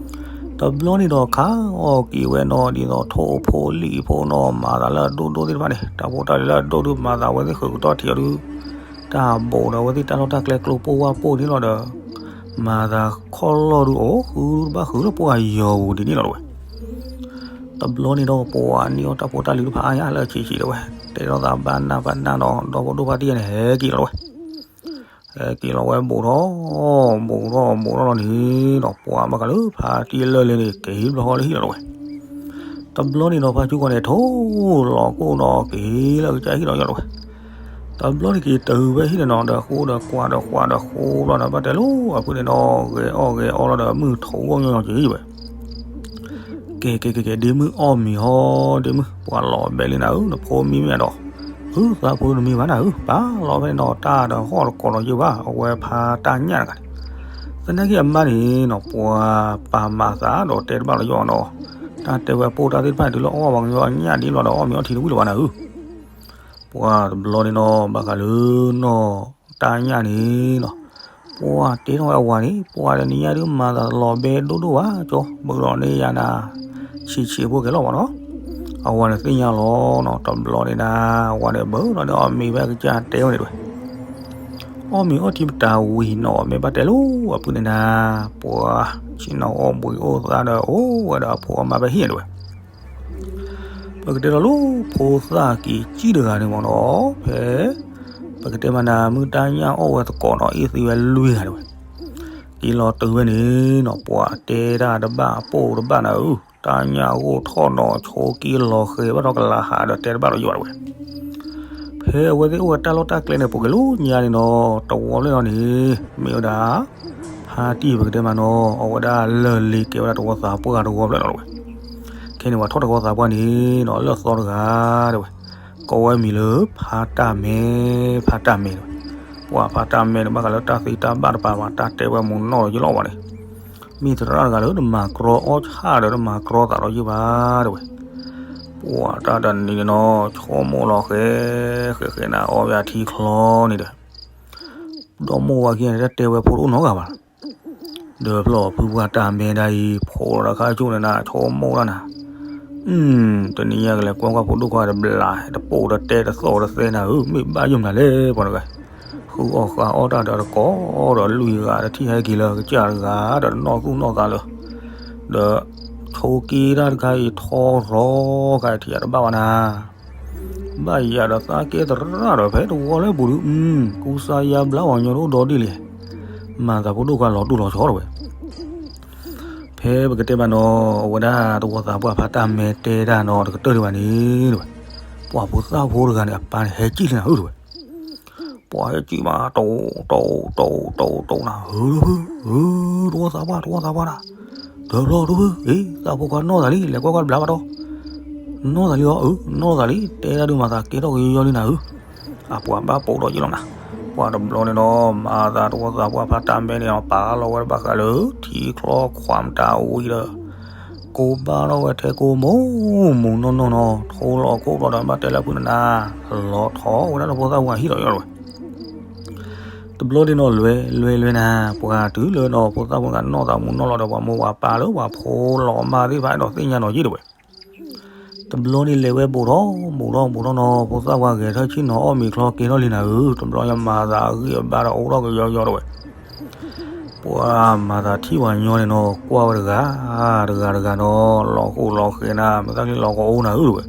တဘျီန့ၣ်ဒီးခးအီၣ်က့ၤဝဲနီၤ ဒ်သိးထိၣ်ဖိလံၣ်ဖိနီၤ မၤသးလၢအဒိၣ်ဒိၣ်သ့ၣ်တဖၣ်န့ၣ် တၢ်ဖိတၢ်လံၤလၢအဒိၣ်ဒုး မၤသးဝဲသ့ၣ်ဃုာ်ကတီၢ်ထံးအီၤဒုး တၢ်ဘိးဒီးအဝဲသ့ၣ်တၢ်လီၢ်တၢ်ကျဲကျိပိၢ်ဝါပိၢ်န့ၣ်လီၤဒီး မၤသးခီၣ်လီၢ်ဒုးအိၣ်ဃုတဘၣ်ဃုလၢပှၤယီၤပူၤဒ်န့ၣ်လီၤတဝဲ, တဘျီန့ၣ်ဒီးပှၤန့ၢ်အီၣ်တၢ်ဖိတၢ်လံၤတဖၣ်အါယါလၢအဆံးဆံးတဝဲ, တဲထီၣ်သးဘၣ်နးဘၣ်နးနီၤ ဒီဖိဒိၣ်ဖါတံၢ်န့ၣ်ဟဲက့ၤလီၤတဝဲ ဟဲက့ၤလီၤဝဲဘူးထီၣ် ဘူးထီၣ်ဘူးထီၣ်လီၤန့ၣ်ဒီး ပှၤဘၣ်ဃးလၢဖါတံၢ်လၢၢ်လ့န့ၣ် က့ၤဟံၣ်တဘျီဃီလၢဟံၣ်လီၤတဝဲ, တဘျီန့ၣ်ဒီးဖါဆူကီၢ်န့ၣ် ထိၣ်လီၤကိၣ်ဒီးက့ၤလၢကစၢ်ဟံၣ်လီၤယီၤတဝဲ, တဘျီန့ၣ်က့ၤတုၤဝဲဟံၣ်န့ၣ်နီၤ ဒီးဃိဒီးကွၢ်ဒီးကွၢ်ဒီးဃိလီၤဒီး ဘၣ်တဲလိၤအဖုန့ၣ်နီၤ ဂဲၤအီၣ်ဂဲၤအီလီၤဒီးမုၢ်ထီၣ်ဂီၢ်ညီညီက့ၤဝဲ ကဲကဲကဲကဲ ဒ့မုၣ်အီၣ်မ့ၤဟီ ဒ့မုၣ် ပှၤလီၤဘဲလံနၤဧၢ နဖိမံမ့ၢ်အဒီး ဟုသးဖိတမံၤဘၣ်နၤဧၢ ပာ်လီၤဖဲန့ၣ်နီၤ တၢ်ဒီးဟီၣ်တကိးဒီးယိာ်ဘၣ် အဝဲဖါတၢ်ညၣ်တဂၤန့ၣ်, သနာ်က့အမါန့ၣ်နီၤ ပှၤပာ်မၤသးဒီးတဲတဘၣ်လီၤယိာ်နီၤ, တၢ်တဲဝဲပိၢ်တၢ်သ့ၣ်တဖၣ်န့ၣ် တုၤလၢအီၣ်ပှၤကညီအညၣ်ဒ်လီၤဒီးအီၣ်မ့ၤအီထံတဝံၣ်လၢၤဘၣ်နၤဧၢ ပှၤတဘျီန့ၣ်နီၤ ဘၣ်ဃးလၢနီၢ်တၢ်ညၣ်န့ၣ်နီၤ, ပှၤတဲထီၣ်ဝဲအဝၤန့ၣ် ပှၤတနံၤညါဒုးမၤသးလီၤဘဲဒိၣ်ဒိၣ်ဘၣ်ကၠီ ဘုးလီၤန့ၢ်ယၤနၤ ဆံးဆံးဖိကဲလီၤဘၣ်နီၤ, အဝၤန့ၣ်သ့ၣ်ညါလီၤနီၤ တဘျီန့ၣ်နၤ အဝၤန့ၣ်ဘုးလီၤန့ၢ်အီၣ်မ့ၤဖဲကစၢ်တဲဝဲန့ၣ်တဝဲ တ အီၣ်မ့ၤအီထံပတၢ်ဝံၤနီၤ မ့ၢ်ဘၣ်တဲလိာ်အပုၢ်န့ၣ်နၤ, ပှၤဆ့ၣ်နီၤအီၣ်ဘှံးအိၣ်သးဒီး အိၣ်ဝဲဒီးအဖိအမါဖဲဟံၣ်ဒၣ်ဝဲ. ပကတဲဒီးလၢဖိသၣ်က့ၤကံၣ်တဂၤန့ၣ်မ့ၢ်နီၤ, ဖဲပကတဲမးနၤ မုၢ်တၢ်ညၣ်အီၣ်ဝဲသကိးနီၤ အ့ၣ်သံဝဲလွံၢ်ဂၤဒၣ်ဝဲ. က့ၤလီၤတုၤဝဲန့ၣ်နီၤ ပှၤတဲတၢ်တဘၣ် ပိာ်တဘၣ်နၤဧၢ, တၢ်ညၣ်ဂိၢ်ထီၣ်နီၤ ဆိးက့လီၤဃဲၤဘၣ်ဒီးကလၤဟးဒီးတဲတဘၣ်ဒီးယိာ်ဒၣ်ဝဲ. ဖဲအဝဲသ့ၣ်အိၣ်ဝဲတၢ်လီၢ်တၢ်ကျဲန့ၣ် ပက့ၤလၢညါန့ၣ်နီၤ တဝီဖျၢၣ်လီၤန့ၣ် မ့ၢ်ဝဲဒၣ် ဖါတံၢ်ပကတဲမးနီၤ အဝဲဒၣ်လၢၢ်လ့ၤကဲဝဲဒၣ်တဝီသးပှၢ်တဝီဖျၢၣ်လီၤဝဲ. ခဲန့ၣ်ပှၤထီၣ်တဝီသးပှၢ်န့ၣ်နီၤ လၢၢ်သီတဂၤဒၣ်ဝဲ, ကိးဝဲမံၤလၢ ဖါတၢ်မဲ, ဖါတၢ်မဲဒၣ်ဝဲ. ပှၤဖါတၢ်မဲန့ၣ် ဘၣ်ဃးလၢတၢ်သ့တၢ်ဘၣ်တပၤဘၣ် တၢ်တဲဝဲမုၢ်နီၢ်လီၤယလီၤဘၣ်န့ၣ် မ့ၢ်သရၣ်တဂၤလၢတမၤကြီအီၣ်ဆၣ်ဒီး တမၤကြီသးဒီးယုၢ်ဘၣ်ဒၣ်ဝဲ. ပှၤတၢ်တနံၤန့ၣ်နီၤ ဆိကမိၣ်လီၤဃဲၤဃဲၤဃဲၤနၤ အီၣ်ဝဲအထံချီန့ၣ်ဒီး ဒီမိၢ်ဝၤခံဂၤန့ၣ် တၢ်တဲဝဲဖိတအိၣ်နီတဂၤဘၣ်. ဒီးဖျီၣ်ဖုပှၢ်တၢ်မဲဒၣ်အံၤ ဖိးဒီးခါဆိၣ်န့ၣ်နၤ ဆိကမိၣ်တၢ်နၤ, တနံၤညါကလဲၤကွၢ်ကွၢ်ဖိဒိၣ်ခွါတဘျါ တပိာ်တတဲတသီၣ်တသဲနၤဧၢ, မ့ၢ်ဘၣ်ယိၣ်မနုၤလဲၣ်ပှၤတဂၤ, ဃုအီၣ်ဃုအီၣ်တၢ်ဒီးတကိးဒီးလွံၢ်ဂၤ တထံၣ်ဟဲက့ၤလၢကစၢ်တဂၤဒီးနီၢ်သူၣ်နီၢ်သးလၢ ဒီးဆိးက့တၢ်တခါအံၤထီရီခါထံၣ်အတဘၣ်ဘၣ်နၤ ဘၣ်ယၤဒီးသးကဲသရၣ်ဒီး ဖဲတဝီလၢပူၤဒုး ကူစါယါဘျါဝၤညီတအိၣ်ဒီဒ်လဲၣ်, မၤသးဖိဒိၣ်ခွါလီၤတူၢ်လီၤဆီတဝဲ. ဖဲပကတဲဘၣ်နီၤ အဝဲဒၣ်တဝီသးပှၢ်ဖါတၢ်မဲတဲတၢ်နီၤ တကတၢၢ်ဒံးဘၣ်န့ၣ်တဝဲ, ပှၤဖိသၣ်ဖိတဂၤန့ၣ် အပၢ်န့ၣ်ဟဲကံၣ်လံနၤဧၢတဝဲ. ပှၤဟဲကံၣ်မး တိၢ်တိၢ်တိၢ်တိၢ်တိၢ်နၤဧၢ, တဝီသးပှၢ် တဝီသးပှၢ်နၤ, တဘျီတဝဲ အ့ သးဖိခွါနီၢ်သးလံ လဲၤကွၢ်ကွၢ်တဘျါဘၣ်ဒီး နီၢ်သးလံအီၤ အၢ နီၢ်သးလံ တဲဒၣ်ဒုးမၤသးကဲထီၣ်ကယီယီလံနၤဧၢ, အပှၤဘၣ်ပိာ်ဒီးယ့ၢ်လီၤနၤ, ပှၤတဘျီန့ၣ်ဒီး မၤသးတဝီသးပှၢ်ဖါတၢ်မဲန့ၣ် ပာ်လီၤဝဲတဘၣ်ဃးလၢ ထံချီခွးမတၤဝံၤဒီး ကိးဘၣ်ထီၣ်ဝဲထဲကိးမုၢ်မုၢ်နီၢ်နီၢ်နီၤ ထိလီၤကိၣ်ဘျီဒီး ဘၣ်တဲလၢအဖုနနၤ လီၤထီၣ်ဝဲဒၣ်လၢဖိသၣ်ဖိအဟံၣ်ဒီးယ့ၢ်လီၤဝဲ. တဘျီဒ်နီၤ လွဲလွဲလွဲနၤ ပှၤတုၤလၢနီၤ ဖိသၣ်ဖိတဂၤနီၢ်သးမူနီၢ်လီၤဒီး ပှၤမိၢ်ပှၤပၢ်လၢပှၤဖိလီၤမၢ်သ့ၣ်တဖၣ် အဲၣ်ဒိးသ့ၣ်ညါနီၤယ့ၢ်တဝဲ. တဘျီန့ၣ်လဲၤဝဲဘူးထီၣ်ဘူးထီၣ်ဘူးထီၣ်နီၤ ဖိသၣ်ပှၢ်ဂဲၤထၢၣ်ဆ့ၣ်နီၤအီၣ်မ့ၤချီကဲထီၣ်လံနၤဧၢ, တဘျီညါမၤသးအဂံၢ်အဘါဒီးအိၣ်ထီၣ်ကယီယီတဝဲ. ပှၤမၤသးထံၣ်ပှၤညီန့ၣ်နီၤ ကွၢ်ဝဲတဂၤ တဂၤတဂၤနီၤ လီၤဃိလီၤဃဲၤနၤ မ့ၢ်သၣ်ချံလီၤကအိၣ်နၤဧၢတဝဲ.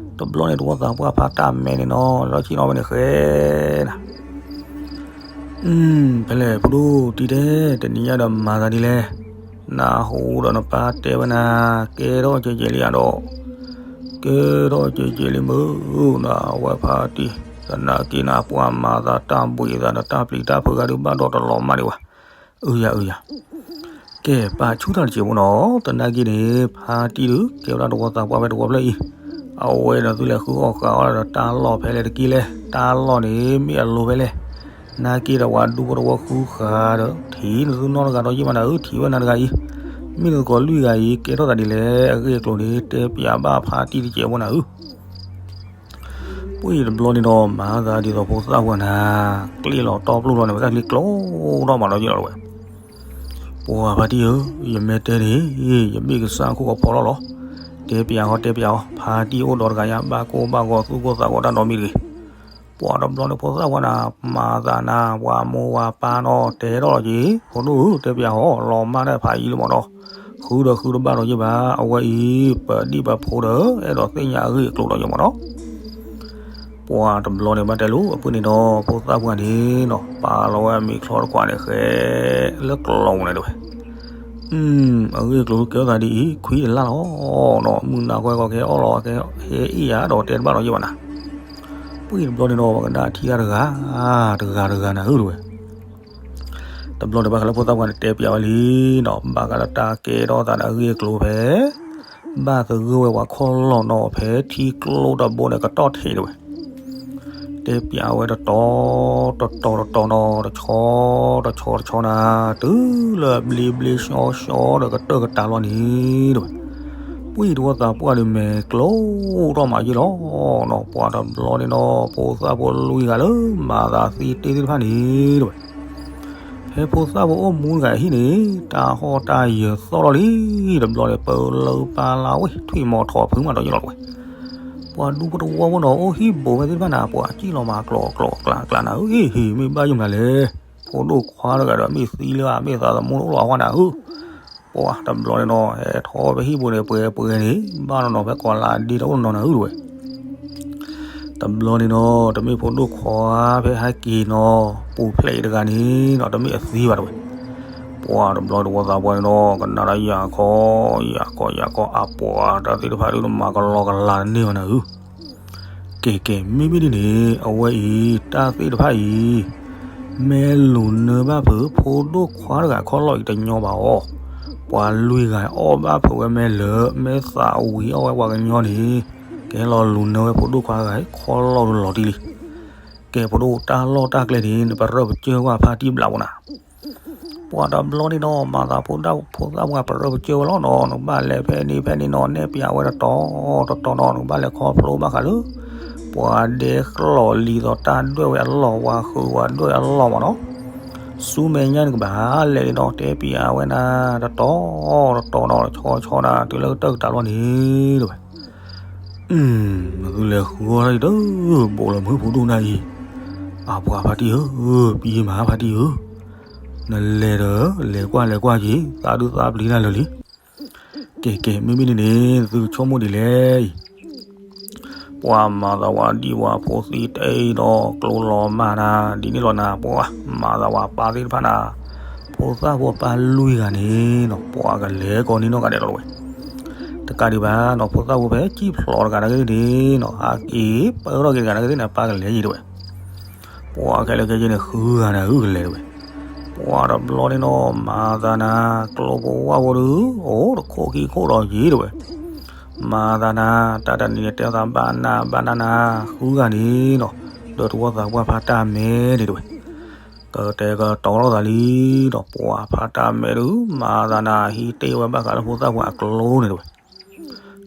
တဘျီန့ၣ်တဝီသးပှၢ်ဖါတၢ်မဲန့ၣ်နီၤ လီၤဆ့ၣ်နီၤဝဲန့ၣ်ဃဲနၤ ဖဲလဲၣ် ဖိဒိၣ်တံၢ်တဲ တနံၤညါဒီးမၤသးဒ်လဲၣ်, နဟူဒီးနပၢ်တဲဝဲနၤ ကဲထီၣ်ကဲကဲလံအဒီး, ကဲထီၣ်ကဲကဲလံမုၢ်နၤ အဝဲဖါတံၢ် သနာ်က့နၤ ပှၤမၤသးတၢ်ဘှံးသးဒီးတၢ်ပျံၤတၢ်ဖုးဂၤဒုးဘၣ်ဒီးတလီၤမၢ်ဒံးဘၣ်. အုယၤအုယၤ ကဲ ပာ်ဆူၣ်တၢ်တစဲးဖိနီၤ သနာ်က့န့ၣ် ဖါတံၢ်ဒုး ကဲဝဲဒၣ်တဝီသးပှၢ်ဖဲတဝီဖျၢၣ်အံၤ, အဝဲဒီးသုလဲၤဃုအီၣ်ဃုအီၣ်ဒီးတၢ်လီၢ်ဖဲလဲၣ်တက့ၢ်လဲၣ်, တၢ်လီၢ်န့ၣ် မ့ၢ်အလိၤဖဲလဲၣ်, နာ်က့ဒီးပှၤဒူဖိတဝီဃုဃာ်ဒီး ထံၣ်နသုနီၢ်တဂၤဒီးယ့ၢ်မးနၤဧၢ, ထံၣ်ဝဲနၤတဂၤအံၤ, မ့ၢ်နသကိးလွံၢ်ဂၤအံၤ ကဲထီၣ်သးဒ်လဲၣ်, အဂ့ၢ်အကျိၤန့ၣ် တဲပျးဘၣ်ဖါတံၢ်တစဲးဖိနၤဧၢ. ပှၤတဘျီန့ၣ်ဒီး မၤသးဒ်သိးဖိသၣ်ပှၢ်နၤ, ကျ့ၣ်လီၤတီပျိၢ်လီၤန့ၣ် ပသၣ်ချံကျိၣ်ထီၣ်မးဒီးယ့ၢ်လီၤဝဲ. ပှၤဖါတံၢ်ဧၢ, ယမ့ၢ်တဲန့ၣ် ယဘ့ၣ်ကစၢ်ခိၣ်ကဖီလီၤလီၤ. တဲပျးအီၤ တဲပျးအီၤ, ဖါတံၢ်အိၣ်ဒီးတဂၤညါ ဘၣ်ကိၢ်ဘၣ်ဂီၤသူၣ်ကိၢ်သးဂီၤတၢ်ဒီမံၤတဂ့ၤ. ပှၤတဘျီန့ၣ်ဖိသၣ်ပှၢ်နၤ, မၤသးနၤ, ပှၤမိၢ်ပှၤပၢ်နီၤ တဲထီၣ်လီၤက့ၤ, ဖိဒိၣ်ဧၢ, တဲပျးအီၤ, လီၤမၢ်ဒၣ်ဖးယံၤလံမးဒီး, ဃုဒီးဃုတဘၣ်ဒီးယ့ၢ်ဘၣ်, အဝဲအံၤ ပဒံၣ်ပဖိဒီး အဲၣ်ဒိးသ့ၣ်ညါအဂ့ၢ်အကျိၤဒီးယ့ၢ်မးဒီး ပှၤတဘျီန့ၣ်ဘၣ်တဲလိာ်အပုၢ်န့ၣ်ဒီး ဖိသၣ်ပှၢ်န့ၣ်နီၤ ပာ်လီၤဝဲအမ့ၤချီတခွးန့ၣ်ဃဲ လၢကျိၤန့ၣ်တဝဲ. အဂ့ၢ်အကျိၤကဲထီၣ်သးဒ်အံၤ ခွံတလါလီၤနီၤ, မုၢ်နၤခွဲခီကဟဲအီၣ်လီၤ ကဟဲအ့ၣ်ယၤဒီးတဲတဘၣ်ဒီးယ့ၢ်ဘၣ်နၤ. ပှၤတဘျီန့ၣ်ဒီး ပှၤကဒါထံၣ်တၢ်တဂၤ တဂၤတဂၤနၤဧၢတဝဲ. တဘျီန့ၣ်ဘၣ်ဃးလၢဖိသၣ်ပှၢ်န့ၣ်တဲပျးဝဲလံနီၤ, ဘၣ်ဃးလၢတၢ်ကဲထီၣ်သးဒီးအဂ့ၢ်အကျိၤဖဲ ဘၣ်သဂၢၢ်ဝဲပှၤခီၣ်လီၢ်နီၤ ဖဲထံကျိတဘိန့ၣ် ကတီၢ်ထံးတဝဲ. တဲပျးဝဲတတီၤ တတီၤတတီၤနီၤ တဆီတဆီတဆီနၤ, တုၤလၢအဘျ့ဘျ့ဆှီဆှီဒီးကတၢၢ်ကတၢၢ်လီၤန့ၣ်တဝဲ. ပှၤတဝီသးပှၢ်ဒီးမဲာ်ကျိထီၣ်မးယ့ၢ်လီၤနီၤ, ပှၤတဘျီန့ၣ်နီၤ ဖိသၣ်ဖိလွံၢ်ဂၤလၢမၤသးသ့တ့ၢ်သ့ၣ်တဖၣ်န့ၣ်တဝဲ. ဖဲဖိသၣ်ဖိအိၣ်မူတဂၤအဟံၣ်န့ၣ် တၢ်ဟီၣ်တၢ်ယၢၤသီၣ်လီၤလံ, တဘျီန့ၣ် ပၢလၢပၢ်လၢဝဲ ထွံၣ်မီၤထီၣ်ဖုးမးဒီးယ့ၢ်လီၤတဝဲ. ပှၤဒူဖိတဝီဖိနီၤ အိၣ်ဟံၣ်ဘူးဝဲသ့ၣ်တဖၣ်နၤ ပှၤစံၣ်လီၤမၤကျိးကျိးကျးကျးနၤဧၢ, ဟ့ၣ်ဟ့ၣ် မ့ၢ်ဘၣ်ယိၣ်မနုၤလဲၣ်, ဖိဒိၣ်ခွါတဂၤဒီး မ့ၢ်သံလၢအမ့ၢ်သးသမူတအိၣ်လီၤအဝဲနၤဧၢ, ပှၤတဘျီန့ၣ်နီၤ ဟဲထီၣ်ဖဲဟံၣ်ဘူးန့ၣ် ပှဲၤပှဲၤန့ၣ် ဘၣ်နီၤနီၤ ဖဲကီးလါဒ့တအိၣ်နီၤနၤဧၢတဝဲ တဘျီန့ၣ်နီၤ တမ့ၢ်ဖိဒိၣ်ခွါဖဲဟဲက့ၤနီၤ ပူၤဖျဲးအံၤတဂၤန့ၣ်နီၤ တမ့ၢ်အသံဘၣ်တဝဲ, ပှၤတဘျီတဝီသးပှၢ်န့ၣ်နီၤ ကနၣ်ဒီးယၤခီ ယၤခီ ယၤခီ အပှၤတၢ်သ့ၣ်တဖၣ်ဒုးနမၤကလီကလၤတန့ၢ်ဘၣ်နၤဧၢ, ကဲကဲ မ့မ့ၢ်ဒ်န့ၣ် အဝဲအံၤ တၢ်သ့ၣ်တဖၣ်အံၤ မ့ၢ်လူၤနၢဘၣ်ဖုး ဖိဒိၣ်ခွါတဂၤခီလီၤအံၤတညီဘၣ်အီၤ, ပှၤလွံၢ်ဂၤအီၣ်ဘၣ်ဖုးဝဲမ့ၢ်လၢ မ့ၢ်သးဝံၤအီၣ်ဝဲပှၤကညီန့ၣ် ကဟဲလီၤလူၤနၢဝဲဖိဒိၣ်ခွါတဂၤခီလီၤတလီၤတံၢ်လံ, ကဲဖိဒိၣ်တၢ်လီၢ်တၢ်ကျဲန့ၣ် နပရၢပကၢၢ်ကွၢ်ဖါတံၢ်ဘျးဖိနၤ ပှၤတဘျီန့ၣ်နီၤ မၤသးဖိဒၣ်ဖိသၣ်ပှၢ်ပရၢပကၢၢ်ဝဲလီၤနီၤ နကဘၣ်လဲၤဖဲန့ၣ်ဖဲန့ၣ်နီၤ နဲၣ်ပၠးဝဲတတီၤတတီၤနီၤ နကဘၣ်လဲၤခီဖျိဘၣ်ဃးလၢ ပှၤဒဲကျီၢ်လံၤသိးတၢ်ဒွဲၣ်ဝဲအလီၢ် ပှၤဃုာ်ဝဲဒွဲၣ်အလီၢ်မးနီၤ, ဆူမဲာ်ညါနကဘၣ်လဲၤန့ၣ်နီၤ တဲပၠးဝဲနၤတတီၤတတီၤနီၤ ဆီဆီနၤ တုၤလၢကတၢၢ်ကတၢၢ်လီၤန့ၣ်တဝဲ နသုလဲၤဃုအီၣ်တၢ်အံၤတဘိးလီၤမုၢ်ဖိဒိၣ်နၢ်အံၤ, အပှၤဖါတံၢ်ဧၢ, ပံမၤဖါတံၢ်ဧၢ, နလဲၤဒီး လဲၤကွၢ်လဲၤကွၢ်က့ၤ သးဒုးသးပျံၤတၢ်လၢာ်လံ, ကဲကဲ မ့မ့ၢ်ဒ်န့ၣ် နသုကဆိကမိၣ်ဒ်လဲၣ်အံၤ, ပှၤမၤသးဝဲဒ်ဝဲဖိသံတအဲၣ်ဒီး ကျိလီၤမၢ်နၤ ဒ်န့ၣ်လီၤနၤ ပှၤမၤသးဝဲပၢ်သ့ၣ်တဖၣ်နၤ, ဖိသၣ်ဖိပၢ်လွံၢ်ဂၤန့ၣ်နီၤ ပှၤကလဲၤကိးန့ၢ်နီၢ်ဂၤဒဲးလီၤတဝဲ တကးဒံးဘၣ်နီၤ ဖိသၣ်ဖိဖဲကံၣ်ဖျိးတဂၤနာ်က့သ့ၣ်နီၤ ဟးက့ၤပၢထီၣ်က့ၤတဂၤနာ်က့သ့ၣ်န့ၣ် ပၢ်ကလဲၤယံၤတဝဲ, ပှၤခဲလၢာ်ခဲဆ့န့ၣ် ဃုဂၤန့ၣ် အုၣ်ကလဲၤတဝဲ, ပှၤတဘျီန့ၣ်နီၤ မၤသးနၤ ကျိဖိဝၣ်ဖိဒီး အိၣ်တခိၣ်ခံခိၣ်ဒီးယံၤတဝဲ, မၤသးနၤ တၢ်တနံၤန့ၣ် တဲသးဘၣ်နၤဘၣ်နၤနၤ ဃုဂၤန့ၣ်နီၤ ဒီးတဝီသးပှၢ်ဖါတၢ်မဲန့ၣ်တဝဲ ကတဲာ်ကတီၤထီၣ်သးလံဒီး ပှၤဖါတၢ်မဲဒုး မၤသးနၤ ဟံးတ့ၢ်ဝဲဘၣ်ဃးလၢဖိသၣ်ပှၢ်အကျိန့ၣ်တဝဲ,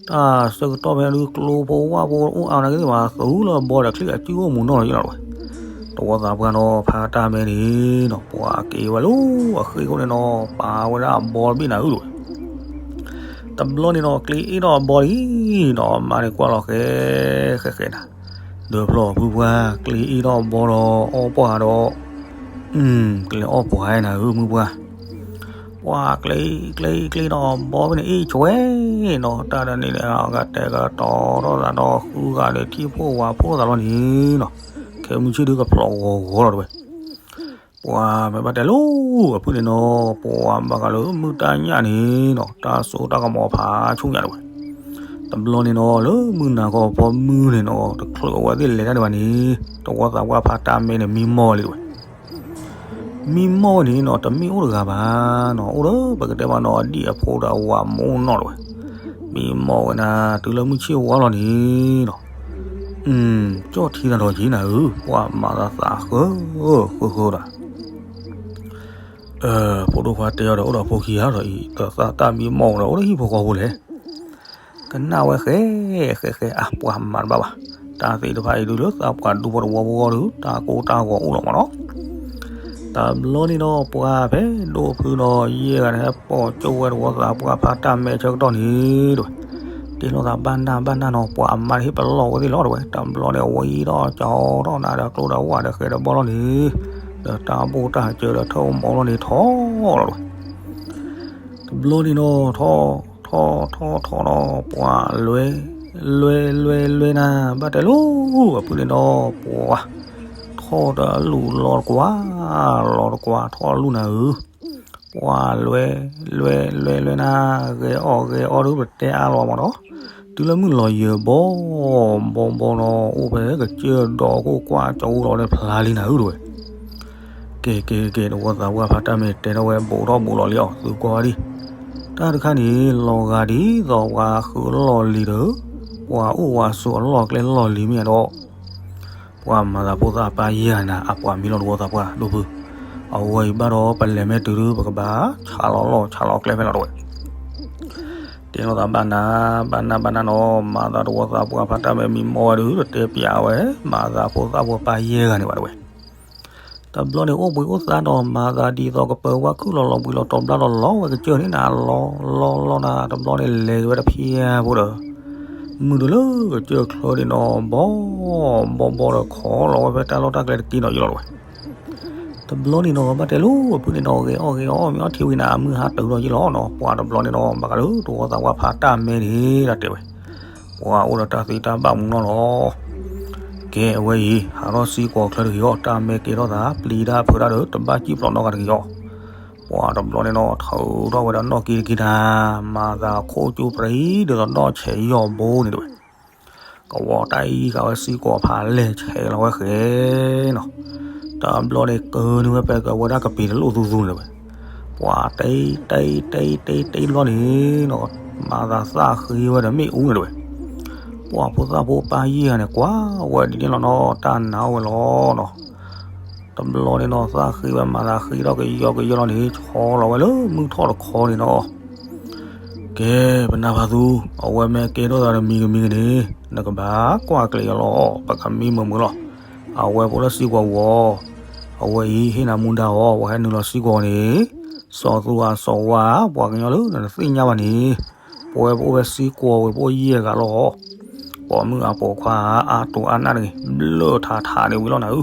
တၢ်ဆၢကတီၢ်ဖဲဒုး ကျိဖိဝၣ်ဖိအိၣ်အါနာ်က့သ့ၣ်မး သူလၢအဘီဒီးချံၣ်အစုအိၣ်မူနီၢ်လီၤယံၤလီၤတဝဲ, တဝီသးပှၢ်နီၤ ဖါတၢ်မဲန့ၣ်နီၤ ပှၤက့ၤဝဲလၢအဃ့ၢ်ခိၣ်န့ၣ်နီၤ ပာ်ဝဲဒၣ်အဘီတဘ့ၣ်နၤအုၣ်တဝဲ တဘျီန့ၣ်နီၤ ကျ့အ့ၣ်ထီၣ်အဘီလံနီၤ အမါန့ၣ်ကွၢ်လီၤဃဲဃဲဃဲနၤ, ဒီးဖျီၣ်ဖုပှၢ် ကျ့အ့ၣ်ထီၣ်အဘီဒီး အီၣ်ပှၢ်ဒီး, ကလဲၤအီၣ်ပှၢ်နၤဧၢ မုၢ်ပှၢ်, ပှၤကျ့ ကျ့ ကျ့ထီၣ်အဘီဖဲန့ၣ် အ့ၣ်ဆွဲနီၤ တၢ်တနံၤန့ၣ် ကတဲာ်ကတီၤထီၣ်သးဒီး ဃုဂၤဒီး ထံၣ်ဖိဝၤဖိသးလီၤန့ၣ်နီၤ, ခဲမုၢ်ဆ့ၣ်ဒုးကဖျီၣ်ဂီၤဂီၤလီၤတဝဲ ပှၤမ့ၢ်ဘၣ်တဲလီၤ အဖုၣ်န့ၣ်နီၤ ပှၤဘၣ်ဃးလၢမုၢ်တၢ်ညၣ်န့ၣ်နီၤ တၢ်စိတၢ်ကမီၤဖးဆူညါတဝဲ, တဘျီန့ၣ်နီၤ လၢမုၢ်နၤခီဖီမုၢ်န့ၣ်နီၤ တချုးအဝဲသ့ၣ်လဲၤတၢ်ဒံးဘၣ်န့ၣ် တဝီသးပှၢ်ဖါတၢ်မဲန့ၣ် မံမီၢ်ဝဲလံတဝဲ မံမီၢ်ဝဲန့ၣ်နီၤ တမ့ၢ်အိၣ်တဂၤဘၣ်နီၤ အိၣ်ဒီးပကတဲမးနီၤ အဒံၣ်အဖိဒီးအဝၤမိၢ်နီၢ်တဝဲ, မံမီၢ်ဝဲနၤ တုၤလၢမုၢ်ဆ့ၣ်ဝါလီၤန့ၣ်နီၤ, ကၠီၣ်ထံနၤဒီးက့ၤနၤဧၢ ပှၤမၤသးသးဃၢ ဃၢဃၢဒီး ဖိဒိၣ်ခွါတဲအီၤဒီး အိၣ်ဒီးဖိခံဂၤဒီးအံၤ ဒီးသးတၢ်မံမီၢ်ဝဲဒီး အိၣ်ဒီးဟံၣ်ဖိဃီဖိလဲၣ် ကနၣ်ဝဲဃဲ ဃဲဃဲ အါ ပှၤမၤတဘၣ်ဘၣ်, တၢ်သ့ၣ်တဖၣ်အံၤဒုးလၢသးပှၢ်ဒူဖိတဝီဖိဂီၢ်ဒုး တၢ်ကိၢ်တၢ်ဂီၤအိၣ်လီၤမးနီၤ, တဘျီန့ၣ်ဒီး ပှၤဖဲဒိၣ်ဖုဒီးယဲၢ်ဂၤန့ၣ် ဟဲပိာ်ကၠိဝဲတဝီသးပှၢ်ဖါတၢ်မဲဆၢကတီၢ်န့ၣ်တဝဲ, တ့လိာ်သးဘၣ်နၢ်ဘၣ်နၢ်နီၤ ပှၤအမါန့ၣ်ဟ့ၣ်ပလီၢ်ဝဲသ့ၣ်လီၤတဝဲ, တဘျီန့ၣ် အဝဲအံၤဒီးကၠီထီၣ်နၤဒီးကျိဒီးဝၣ်ဒီးဃဲဒီးဘီလီၤန့ၣ်, ဒီးတၢ်ဘိၣ်တၢ်စၢၤဒီးထၢၣ်မီၤလီၤန့ၣ်ထီၣ်လီၤတဝဲ တဘျီန့ၣ်နီၤ ထီၣ် ထီၣ် ထီၣ် ထီၣ်နီၤ ပှၤလွဲ လွဲ လွဲ လွဲနၤ ဘၣ်တဲလိၤ အဖုၣ်န့ၣ်နီၤ ပှၤ ထီၣ်တလူၢ်လီၤတကွၢ် လီၤတကွၢ် ထီၣ်လူၢ်နၤဧၢ, ပှၤလွဲ လွဲ လွဲ လွဲနၤ ဂဲၤအီၣ် ဂဲၤအီၣ်ဒုး ပတဲအါလီၤမးနီၤ, တုၤလၢမုၢ်လီၤယၢၤဘီ ဘီဘီနီၤ အိၣ်ဖဲကစၢၢ်ဒီးခိၣ်ကွၢ်ကၠီအူလီၤန့ၣ်ဖျါလံနၤဧၢတဝဲ ကဲ ကဲ ကဲ တဝီသးပှၢ်ဖါတၢ်မဲာ်တဲထီၣ်ဝဲ ဘူးထီၣ်ဘူးလီၤလံအီၤ သုကွၢ်ဝဲဒံး, တၢ်တခါန့ၣ် လီၤဂာ်ဒ်သိးပှၤဃုအလီၢ်လံၤဒီး ပှၤအိၣ်ဝၤဆိးအလီၢ်ကျဲလီၢ်လံၤမ့ၢ်ဧါဒီး ပှၤမၤသးဖိသၣ်ပၢ်ယဲၢ်ဂၤနၤ အပှၤမံလီၤတဝီသးပှၢ်ဒိၣ်ဖု, အဝဲအံၤဘၣ်ဒီးပလဲၤမ့ၢ်တုၤဒုး ပကဘၣ်ဆးလီၤလီၢ်ဆးလီၤကျဲဖဲလီၤတဝဲ တဲလိာ်သးဘၣ်နၤ ဘၣ်နၤ ဘၣ်နၤနီၤ မၤသးတဝီသးပှၢ်ဖါတၢ်မဲာ်မံမီၢ်ဝဲဒုး တတဲပၠးဝဲ မၤသးဖိသၣ်ဖိပၢ်ယဲၢ်ဂၤန့ၣ်ဘၣ်တဝဲ တဘျီန့ၣ်အိၣ်ဘှံးအိၣ်သါဒီးမၤသးဒ်သိးကပၢၤဝါခုၣ်လီၤလီၤဘှံးလီၤတီၤဘျါလီၤလီၤဝဲကစၢၢ်န့ၣ်နၤ လီၤလီၤလီၤနၤ တဘျီန့ၣ်လဲၤက့ၤဝဲတဖျဲးဖိဒီး မုၢ်တလၢကစၢၢ်ချၢန့ၣ်နီၤ ဘီဘီဘီဒီးခီလီၤဝဲဖဲတၢ်လီၢ်တၢ်ကျဲတက့ၢ်နီၤယလီၤဝဲ. တဘျီန့ၣ်နီၤ ဘၣ်တဲလိာ် အပုၢ်န့ၣ်နီၤ ဂဲၤအီၣ်ဂဲၤအီၣ် မ့ၢ်အီၣ်ထံဝံၤန့ၣ် အမုၢ်ဟါတုၤဒီးယလီၤနီၤ. ပှၤတဘျီန့ၣ်နီၤ ဘၣ်ဃးလၢတဝီသးပှၢ်ဖးတၢ်မဲန့ၣ် တၢ်တဲဝဲ ပှၤအိၣ်ဒီးတၢ်သ့တၢ်ဘၣ်မူနီၤလီၤ. ကဲ အဝဲအံၤ ဟးထီၣ်စံၣ်ကွီၤချၢတဂ့ၤအီၤ တၢ်မဲကဲထီၣ်သး ပျံၤတၢ်ဖုးတၢ်ဒီး တဘၣ်စံၣ်ဖျိးနီတဂၤတဂ့ၤအီၤ. ပှၤတဘျီန့ၣ်နီၤ ထုးထီၣ်ဝဲဒၣ်နီၣ်က့တက့ၢ်နၤ, မၤသးခိၣ်ကၠိပြံ ဒ်သိးဒီၣ်ဆဲးယီၢ်ဘိန့ၣ်တဲဝဲ ကဝီၤတၢ်အံၤဃာ်ဝဲစံၣ်ကွီၤဖးလဲၢ်ဆဲးလီၤဝဲဃဲနီၤ. တဘျီန့ၣ် ကၢန့ၢ်ဝဲပဲကဝဲဒၣ်ကပ့ၤတလိၣ်သူသူန့ၣ်တဲဝဲ. ပှၤတဲတဲတဲတဲတဲတဘျီန့ၣ်နီၤ မၤသးသၣ်ဃ့ဝဲဒီးမ့ၣ်အူန့ၣ်တဲဝဲ. ပှၤဖိသၣ်ဖိပၢ်ယဲၢ်ဂၤန့ၣ် ကွၢ်ဝဲဒ်န့ၣ်လီၤနီၤ တၢ်နာ်ဝဲလီၤနီၤ. တဘျီန့ၣ်နီၤ သၣ်ဃ့ဝဲမၤသးဃ့ထီၣ်ကယီကယီလီၤန့ၣ် ဆီလီၤဝဲလၢမုၢ်ထီၣ်တခီန့ၣ်နီၤ. ကဲ ပနၢ်ဖးသူ အဝဲမ့ၢ်ကဲထီၣ်သးတမံၤကမံၤကန့ၣ် နကဘၣ်ကွၢ်ကျဲၤအီၤလီၤ ပကမံမုာ်မုာ်လီၤ. အဝဲဖိလၢစံၣ်ကွီၤဝီၤ အဝဲအံၤဟ့ၣ်နၤမူဒါအီၤ ပှၤဟဲနုာ်လီၤစံၣ်ကွီၤန့ၣ် စီၤသူအၤစီၤဝါ ပှၤကညီလၢနတသ့ၣ်ညါဘၣ်န့ၣ် ပဝဲပအိၣ်ဝဲစံၣ်ကွီၤဝံၤပအိၣ်ယဲၢ်ဂၤလီၤ. ပိာ်မုၣ်အပိာ်ခွါအါတိၤအါနၢ်တဂ့ၤ ဘျၢၣ်ထးထးန့ၣ်ဝံၤလီၤနၤဧၢ.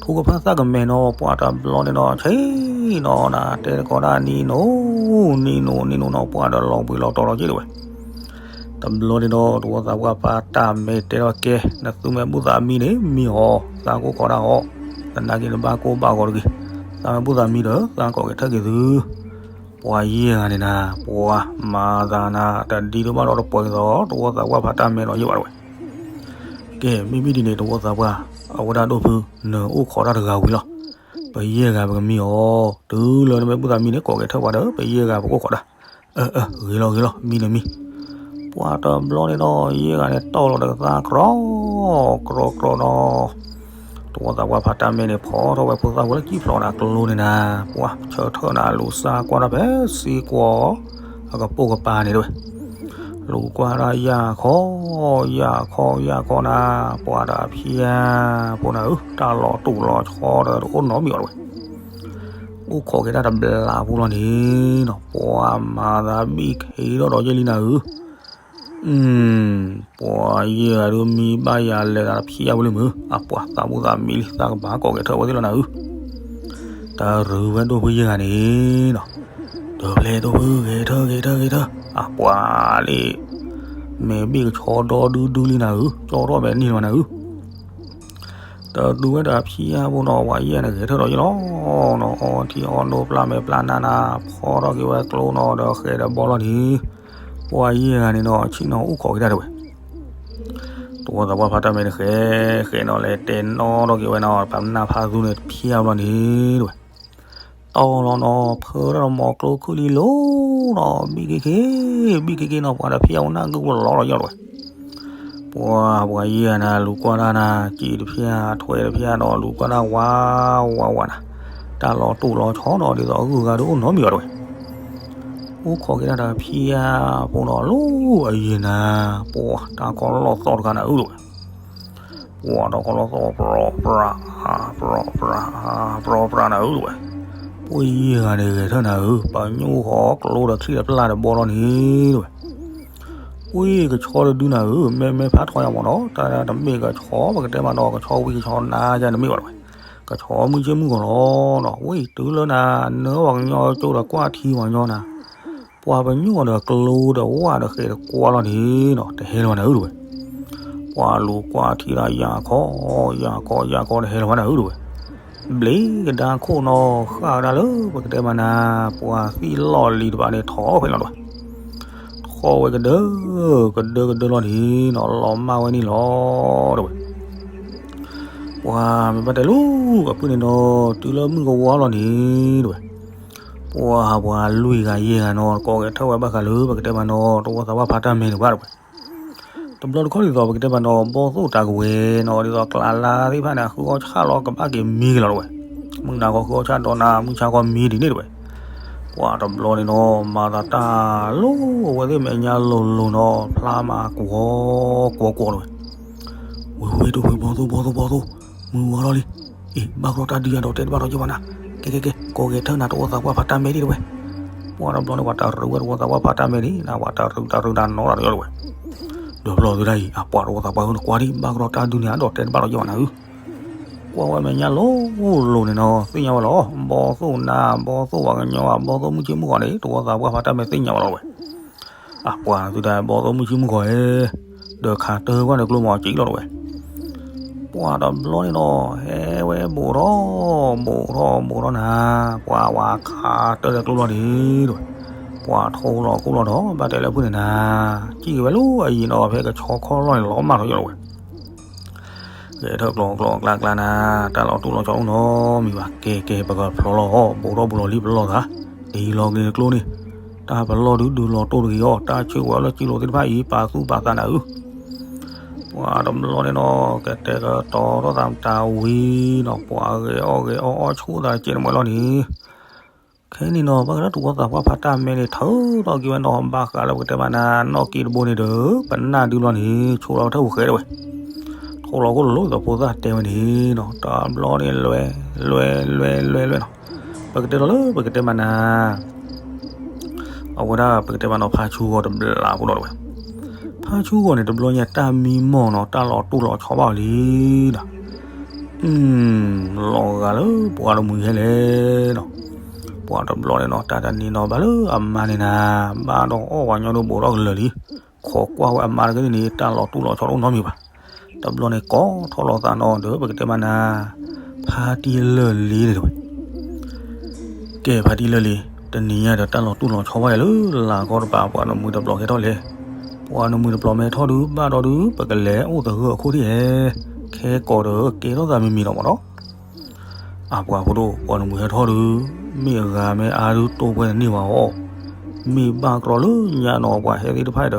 ထူကဖၣ်သၣ်ကမဲာ်နီၤ ပှၤတဘျီန့ၣ်နီၤ ဆ့နီၤနၤ တဲတကိးဒၣ်နံၤနိ နံၤနိနံၤနိနီၤ ပှၤဒီးလီၤဘှံးလီၤတီၤလီၤက့ၤတဲဝဲ. တဘျီန့ၣ်ဒီး တဝီသးပှၢ်ဖးတၢ်မဲတဲထီၣ်ကဲ နသုမဲာ်ဘူၣ်သးမံန့ၣ် မံအီၤ သးကိးခိးဒၣ်အီၤ, သနာ်က့နဘၣ်ကိၢ်ဘၣ်ဂီၤတဂ့ၤ, သးမဲာ်ဘူၣ်သးမံဒီး သးကိးက့ၤထၢၣ်က့ၤသု. ပှၤယဲၢ်ဂၤန့ၣ်နၤ ပှၤမၤသးနၤ တဒ်ဒိၣ်ဘၣ်ဒီးတပှဲၤက့ၤသိး တဝီသးပှၢ်ဖးတၢ်မဲနီၤယဲၢ်ဘၣ်တဲဝဲ. ကဲ မ့မ့ၢ်ဒ်န့ၣ် တဝီသးပှၢ် အဝဲဒၣ်ဒိၣ်ဖု နအိၣ်ခိးတၢ်တဂၤဝံၤလီၤ. ပယဲၢ်ဂၤပကမံအီၤ တုၤလၢနမဲာ်ဘူၣ်သးမံန့ၣ် ကိးက့ၤထၢၣ်ပှၤဒီး ပယဲၢ်ဂၤပကိးခိးဒၣ်. အၢ အၢ ဂ့ၤလီၤ ဂ့ၤလီၤ မံန့ၣ်မံ. ပှၤတဘျီန့ၣ်ဒီး ယဲၢ်ဂၤန့ၣ် တီၢ်လီၤတကသါကြီ ကြီကြီနီၤ. တဝီသးပှၢ်ဖးတၢ်မဲန့ၣ် ဖီထီၣ်ဝဲဖိသၣ်ဖိလၢကံၣ်ဖျိးနၤကျိန့ၣ်နၤ, ပှၤဆၢထၢၣ်နၤလူၤစၢ်ကွၢ်ထီၣ်ဖဲစံၣ်ကွီၤ အကပိာ်ကပၤန့ၣ်တဲဝဲ. လူၤကွၢ်ဒၣ်ယၢ်ခီ ယၢ်ခီ ယၢ်ခီနၤ, ပှၤဒီးဖၠါဖိနၤဧၢ, တၢ်လီၤတိၢ်လီၤဆီဒီးတအိၣ်နီတမံၤအီၤတဲဝဲ. အိၣ်ခိးက့ၤတၢ်တဘျီဖိလီၤန့ၣ်နီၤ, ပှၤမၤသးဘံၣ်ခ့ထီၣ်ဒီးယဲၢ်လံနၤဧၢ. ပှၤယဲၢ်ဂၤဒုးမံဘၣ်ယၤလဲၤသးဖၠါဖိလံမုၢ်, အပှၤသးဘူၣ်သးမံလံ သးကဘၣ်ကိးက့ၤထၢၣ်ဝဲသ့ၣ်လီၤနၤဧၢ. တၢ်ရူၤဝဲဒိၣ်ဖုယဲၢ်ဂၤန့ၣ်နီၤ, တဘျီဒိၣ်ဖု ဂဲၤထၢၣ် ဂဲၤထၢၣ် ဂဲၤထၢၣ်, အပှၤလံ မဲာ်ဘ့ၣ်ကဆီဒီဒုဒုလံနၤဧၢ, ကၠီထီၣ်မဲာ်န့ၢ်လီၤနၤဧၢ. တဒုးဝဲဒၣ်ဖၠါဖိနီၤ, ပှၤယဲၢ်ဂၤန့ၣ်ဂဲၤထၢၣ်ဒီးယဲၢ်လီၤနီၤ, အီထံအီနိပျၢ်မဲာ်ပျၢ်နါနၤ, ဖီထီၣ်က့ၤဝဲကျိနီၤ ဒီးဃဲၤဒီးဘီလီၤန့ၣ်, ပှၤယဲၢ်ဂၤန့ၣ်နီၤ ဆ့ၣ်နီၤအိၣ်ခိးက့ၤတၢ်တဲဝဲ. တဝီသးပှၢ်ဖးတၢ်မဲန့ၣ် ဃဲၤဃဲၤနီၤလဲၤတဲနီၣ်ထီၣ်က့ၤဝဲနီၤ, ပနၢ်ဖးသူန့ၣ် ဖၠါဖိလီၤန့ၣ်တဲဝဲ. တီၢ်လီၤနီၤ ဖၢထီၣ်ဒီးမီၤကျိခုၣ်လံလိၤနီၤ, ဘံၣ်က့ၤက့ၤ ဘံၣ်က့ၤက့ၤနီၤ, ပှၤဒီးဖၠါဖိနၢ်ဂုာ်ပလီလီၤယီၤတဲဝဲ. ပှၤ ပှၤယဲၢ်ဂၤန့ၣ် လူၤကွၢ်တၢ်နၤ စံၣ်တဖၠါ ထွဲတဖၠါနီၤ, လူၤကွၢ်တၢ်ဝးဝးဝးနၤ, တၢ်လီၤတိၢ်လီၤဆီနီၤ ဒ်သိးအဂုၤအဂၤဒုးအိၣ်နီတမံၤအီၤတဲဝဲ. အိၣ်ခိးက့ၤတၢ်ဒီးဖၠါဖိနီၤ လၢအယံၤနၤ, ပှၤတၢ်ကီလီၢ်သီတခါနၤဧၢတဲဝဲ. ပှၤတၢ်ကီလီၢ်သီ ပြီပြး ပြီပြး ပြီပြးနၤဧၢတဲဝဲ. ပှၤယဲၢ်ဂၤန့ၣ်ဂဲၤထၢၣ်နၤဧၢ, ပညိၣ်ဃီကျိဒီးချံၣ်ဒီးပျၢ်ဒီးဘီလီၤန့ၣ်တဲဝဲ. ပှၤကဆီတဒုနၤဧၢ, မ့မ့ၢ်ဖးထီယၤမ့ၢ်နီၤ, တၢ်တမ့ၢ်ကဆီ ပကတဲမးနီၤ, ကဆီဝံကဆီနါယၤတမ့ၢ်ဘၣ်တဲဝဲ. ကဆီမုၢ်ဆ့ၣ်မုၢ်ဂီၤလီၤနီၤ, ဝံၤတုၤလၢနၤ နၢပှၤကညီကၠိဒီးကွၢ်ထံပှၤကညီနၤ, ပှၤပညိၣ်ဒီးကျိဒီးဝၣ်ဒီးဃဲၤဒီးကွၢ်လီၤန့ၣ်နီၤ, တဟဲလၢၤဘၣ်နၤဧၢတဲဝဲ. ပှၤလူၤကွၢ်ထံဒီးယၢ်ခီ ယၢ်ခီ ယၢ်ခီ တဟဲလၢၤဘၣ်နၤဧၢတဲဝဲ. ဘျ့ကဒါခိၣ်နီၤ ဃၣ်ဝဲဒၣ်လၢပကတဲမးနၤ, ပှၤသံၣ်လီၢ်လံၤတဖၣ်န့ၣ် ထီၣ်ဖဲလီၤတဲဝဲ. ထီၣ်ဝဲကဒၢ ကဒၢကဒၢလီၤန့ၣ်နီၤ, လီၤမၢ်ဝဲန့ၣ်လီၤတဲဝဲ. ပှၤမ့ၢ်ဘၣ်တဲလိၤ အပုၢ်န့ၣ်နီၤ, တုၤလၢမုၢ်ကဝီၤလီၤန့ၣ်တဲဝဲ. ပှၤ ပှၤလွံၢ်ဂၤယဲၢ်ဂၤနီၤ ကိးက့ၤထၢၣ်ဝဲဘၣ်ဃးလၢပကတဲမးနီၤ, တဝီသးပှၢ်ဖးတၢ်မဲန့ၣ်ဘၣ်တဲဝဲ. တဘျီတခီၣ်ဒ်သိးပကတဲမးနီၤ, ဘီၣ်သိၣ်တၢ်ကဝဲၤနီၤ, ဒ်သိးကျးလါသ့ၣ်တဖၣ်န့ၣ် အဃုအီၣ်ဆၣ်လီၤ ကဘၣ်က့ၤမံက့ၤလီၤတဲဝဲ. မုၢ်နၤခီဃုအီၣ်ဆၣ်ဒီးနၤ မုၢ်ဆါခီမံဒ်န့ၣ်တဲဝဲ. ပှၤတဘျီန့ၣ်နီၤ မၤသးတၢ်လိၤ အဝဲသ့ၣ်မဲာ်ညါလိၤလိၤနီၤ ဖျါမးကွီၤကွီၤကွီၤတဲဝဲ. ဝ့ၢ်ဝ့ၢ် ဒိၣ်ဖု ဘီၣ်သိၣ် ဘီၣ်သိၣ် ဘီၣ်သိၣ်, မုၢ်ဝါထီၣ်လံ. အ့ ဘၣ်ကရီတၢ်ဒုးယၤဒီးတဲတဘၣ်ဒီးယဘၣ်နၤ, ကဲကဲကဲ ကိးဂဲၤထၢၣ်နၤ တဝီသးပှၢ်ဖးတၢ်မဲဒ်တဲဝဲ. ပှၤတဘျီန့ၣ် ပှၤတၢ်ရူးဝဲတဝီသးပှၢ်ဖးတၢ်မဲန့ၣ် နပှၤတၢ်ရူးတၢ်ရူးတၢ်နီတဂၤဒီးဝဲ, ဒီးဘျီဒုဒၣ်အံၤ အပှၤတဝီသးပှၢ်ဃုန့ၣ်ကွၢ်ဒံး ဘၣ်ကဒီးတၢ်ဒုးန့ၣ် အဒီးတဲတဘၣ်လီၤယဲၢ်ဘၣ်နၤဧၢ, ကွၢ်ဝဲမဲာ်ညါလိၤလိၤန့ၣ်နီၤ သ့ၣ်ညါဝဲလီၤ, ဘီသိၣ်နၤ ဘီသိၣ်ပှၤကညီ ဘီသိၣ်မုၢ်ဆ့ၣ်မုၢ်ဂီၤန့ၣ် တဝီသးပှၢ်ဖးတၢ်မဲသ့ၣ်ညါဝဲလီၤဝဲ, အပှၤသုဒၣ်ဘီသိၣ်မုၢ်ဆ့ၣ်မုၢ်ဂီၤဧၢ, ဒီးခးတၢၢ်ကွၢ်န့ၣ်ကျိမီၤစံလီၤတဝဲ, ပှၤတဘျီန့ၣ်နီၤ ဟဲဝဲဘူးထီၣ် ဘူးထီၣ်ဘူးထီၣ်နၤ, ပှၤဝၤခးတၢၢ်ဒီးကျိလီၤဒံးတဝဲ, ပှၤထိလီၤခိၣ်လီၤဒီး ဘၣ်တဲလၢဖုၣ်န့ၣ်နၤ, စံၣ်က့ၤဝဲလၢအယံၤနီၤ ဖဲကဆီခီၣ်လီၢ်န့ၣ် လီၤမၢ်ထီၣ်ယီၤလီၤဝဲ ဂဲၤထၢၣ်ကျီကျီကျါကျါနၤ, တၢ်လီၤတူၢ်လီၤဆီအိၣ်နီတမံၤဘၣ်, ကဲကဲ ပကဖျီလီၤအီၤ ဘူးထီၣ်ဘူးလီၤလံပလီၢ်သး, ဒ်လီၤက့ၤကျိန့ၣ်, တၢ်ပလီၢ်ဒုးဒုးလီၤတိၢ်တဂ့ၤအီၤ, တၢ်ဆၢဝဲလၢစံလိၤသ့ၣ်တဖၣ်အံၤ ပာ်သူၣ်ပာ်သးနၤဧၢ, ပှၤတဘျီန့ၣ်နီၤ ကတဲာ်ကတီၤထီၣ်သးမတၤဝံၤနီၤ ပှၤဂဲၤအီၣ်ဂဲၤအီအီၣ်ဆူၣ်သးစဲးန့ၣ်မွဲလီၤန့ၣ် ခဲန့ၣ်နီၤ ဘၣ်ကဒီးတဝီသးပှၢ်ဖးတၢ်မဲန့ၣ် ထၢထီၣ်က့ၤဝဲနီၤ ဘၣ်ဃးလၢပကတဲမးနၤ နီၣ်က့တဘိန့ၣ်ဒီး ပနၢ်ဒုလီၤန့ၣ် ဆိလီၤဝဲထၢၣ်ပူၤဃဲတဝဲ, ထိလီၤခိၣ်လိၤလိၤသးဖိသၣ်တဲဝဲန့ၣ်နီၤ တဘျီန့ၣ်လွဲ လွဲ လွဲ လွဲ လွဲနီၤ, ပကတဲလီၤလၢပကတဲမးနၤ အဝဲဒၣ်ပကတဲမးနီၤ ဖါဆူဂီၤတဘျီဖိဒီးတဝဲ, ဖါဆူဂီၤန့ၣ် တဘျီညါတၢ်မံမီၢ်နီၤ တၢ်လီၤတူၢ်လီၤဆီဘၣ်အီၤလံဒီး လီၤဂာ်လၢပှၤတမှံၤဟဲလဲၣ်နီၤ, ပှၤတဘျီန့ၣ်နီၤ တၢ်တန့ၢ်နီၤ ဘၣ်လၢအမါန့ၣ်နၤ, ဘၣ်ဒီးအီၣ်ပှၤညီဒိဘူးထီၣ်ကလၢာ်လံ, ခိးကွၢ်ဝဲအမါတဂ့ၤန့ၣ် တၢ်လီၤတူၢ်လီၤဆီတအိၣ်နီတမံၤဘၣ်, တဘျီန့ၣ်ကိးထီၣ်လီၤသးနီၤဒီး ပကတဲမးနၤ, ဖါတံၢ်လၢာ်လံန့ၣ်တဝဲ ကဲဖါတံၢ်လၢာ်လံ, တနံၤညါဒီးတၢ်လီၤတူၢ်လီၤဆီဘၣ်ယၤလၢ လၢ်ခီတပၤ ပှၤနမှံၤတဘျီကဲထီၣ်လဲၣ်, ပှၤနမှံၤတဘျီမ့ၢ်ထီၣ်ဒုး ဘၣ်ဒီးဒုး ပကလဲၤအိၣ်သဂၢၢ်အခိၣ်ထံၣ်ဧဲ, ခဲကိးဒီးကဲထီၣ်သးမံၤမံၤလီၤမးနီၤ, အပှၤဖိဒိၣ် ပှၤနမှံၤဟဲထီၣ်ဒုး မ့ၢ်အဂၤမ့ၢ်အါဒုး တိၢ်ပှဲၤတန့ၢ်ဘၣ်အီၤ, မ့ၢ်ဘၣ်ကြီလၢညါနီၤ ပှၤဟဲသ့ၣ်တဖၣ်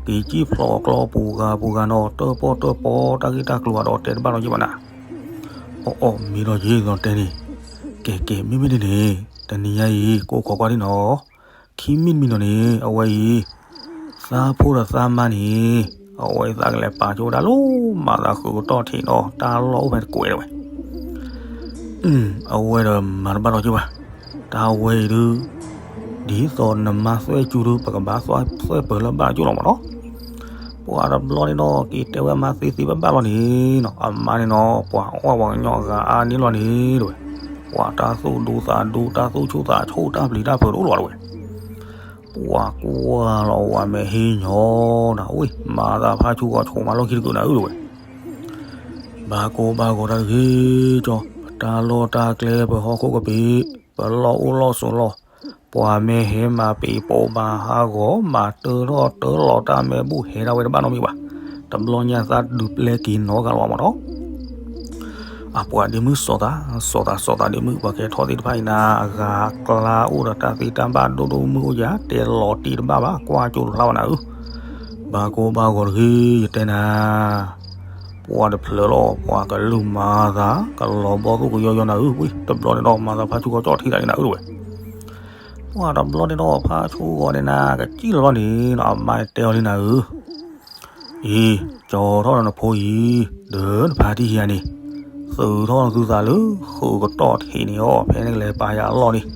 ဒီး က့ၤစံၣ်ဖျိးကျီပူၤဂၤပူၤဂၤနီၤ တၢၣ်ပီၣ်တၢၣ်ပီတၢ်ဂ့ၢ်တၢ်ကျိၤဒီးတဲတဘၣ်လီၤယဲၢ်ဘၣ်နၤ, အီၣ်အီၣ်မ့ၢ်ဒီးယဲၢ်ဒီးတဲန့ၣ်, ကဲကဲ မ့မ့ၢ်ဒ်န့ၣ် တနံၤညါအံၤ ကိးခိးကွၢ်ဒံးနီၤ, ခံမံၤတမံၤနီၤန့ၣ် အဝဲအံၤ သးဖိဒီးသးမါန့ၣ် အဝဲသးကလဲၤပာ်ကၠိဝဲဒၣ်လၢ မၤသးဃုာ်ကတီၢ်ထံးနီၤ တၢ်လီၢ်အိၣ်ဖဲတကွဲးတဝဲ အဝဲဒီးမၤတဘၣ်ဒီးက့ၤဘၣ်, တၢ်ဝဲအံၤဒုး ဒ်သိးနမါသွဲၣ်စူၤဒုး ပကဘၣ်သွဲၣ်ပၢၤလၢဘၣ်ကၠိလီၤမးနီၤ, ပှၤတဘျီန့ၣ်နီၤ က့ၤတဲဝဲအမါသ့သ့ဘၣ်ဘၣ်လီၤန့ၣ်နီၤ အမါန့ၣ်နီၤ ပှၤအီၣ်ပှၤကညီအဂၤအါန့ၢ်လီၤန့ၣ်တဝဲ, ပှၤတၢ်သူၣ်ဒူသးဒူ တၢ်သူၣ်ဆူၣ်သးဆူၣ် တၢ်ပျံၤတၢ်ဖုးတအိၣ်လီၤတဝဲ ပှၤကွၢ်လီၤဝဲမဲာ်ဟ့ၣ်ညီနၤ, အဝဲ မၤသးဖါဆူဂီၤဆိးမးလီၢ်ခံတကုာ်နၤဧၢတဝဲ, ဘၣ်ကိၢ်ဘၣ်ဂီၤတၢ်တဂ့ၤကၠီ, ပတၢ်လီၢ်တၢ်ကျဲ ပဟီၣ်ခိၣ်ကပ့ၤ, ပလီၢ်အိၣ်လီၢ်ဆိးလီၢ်, ပှၤမ့ၢ်ဟဲမၤပ့ၤပိာ်မၤဟးဂီၤ မၤတၢထီၣ်တၢလီၤတၢ်မဲာ်ဘူၣ်ဟဲဒၣ်ဝဲတဘၣ်နီတမံၤဘၣ်, တဘျီညါသးဒုးပျဲက့ၤနီတဂၤလီၤမးနီၤ အပှၤဒ့မုၣ်စီၤသး စီၤသး စီၤသးဒ့မုၣ် ပှၤကဲထီၣ်သ့ၣ်တဖၣ်အံၤနၤ အဂၤအကျါအိၣ်ဒီးတၢ်သ့တၢ်ဘၣ်ဒိၣ်ဒိၣ်မုၢ်အိၣ်ယၤ တဲလီၤတံၢ်တဘၣ်ဘၣ် ကွၢ်ကၠိတဖျါဘၣ်နၤဧၢ, ဘၣ်ကိၢ်ဘၣ်ဂီၤတဂ့ၤ ယတဲနၤ, ပှၤတဖျၢၣ်လီၤ ပှၤကလုၢ်မၤသး ကလီၤဘီၣ်သိၣ်ကယီယီနၤဧၢ, ဝံ တဘျီန့ၣ်ဒီး မၤသးဖါဆူကီၢ်ကၠီၣ်ထံသးန့ၣ်နၤဧၢတဝဲ ပှၤတဘျီန့ၣ်ဒီး ဖါဆူဂီၤန့ၣ်နၤ ကစံၣ်လီၤလီၤန့ၣ် အမါတဲအီၤလံနၤဧၢ, အံၤ ကၠီထီၣ်ဒီးနဖိအံၤ ဒီးနဖါတံၢ်ယၤန့ၣ် သုးထီၣ်သုသးလၢဃုာ်ကတီၢ်ထံးန့ၣ်အီၤ ဖဲနကလဲၤပာ်ယၤအလီၢ်န့ၣ်,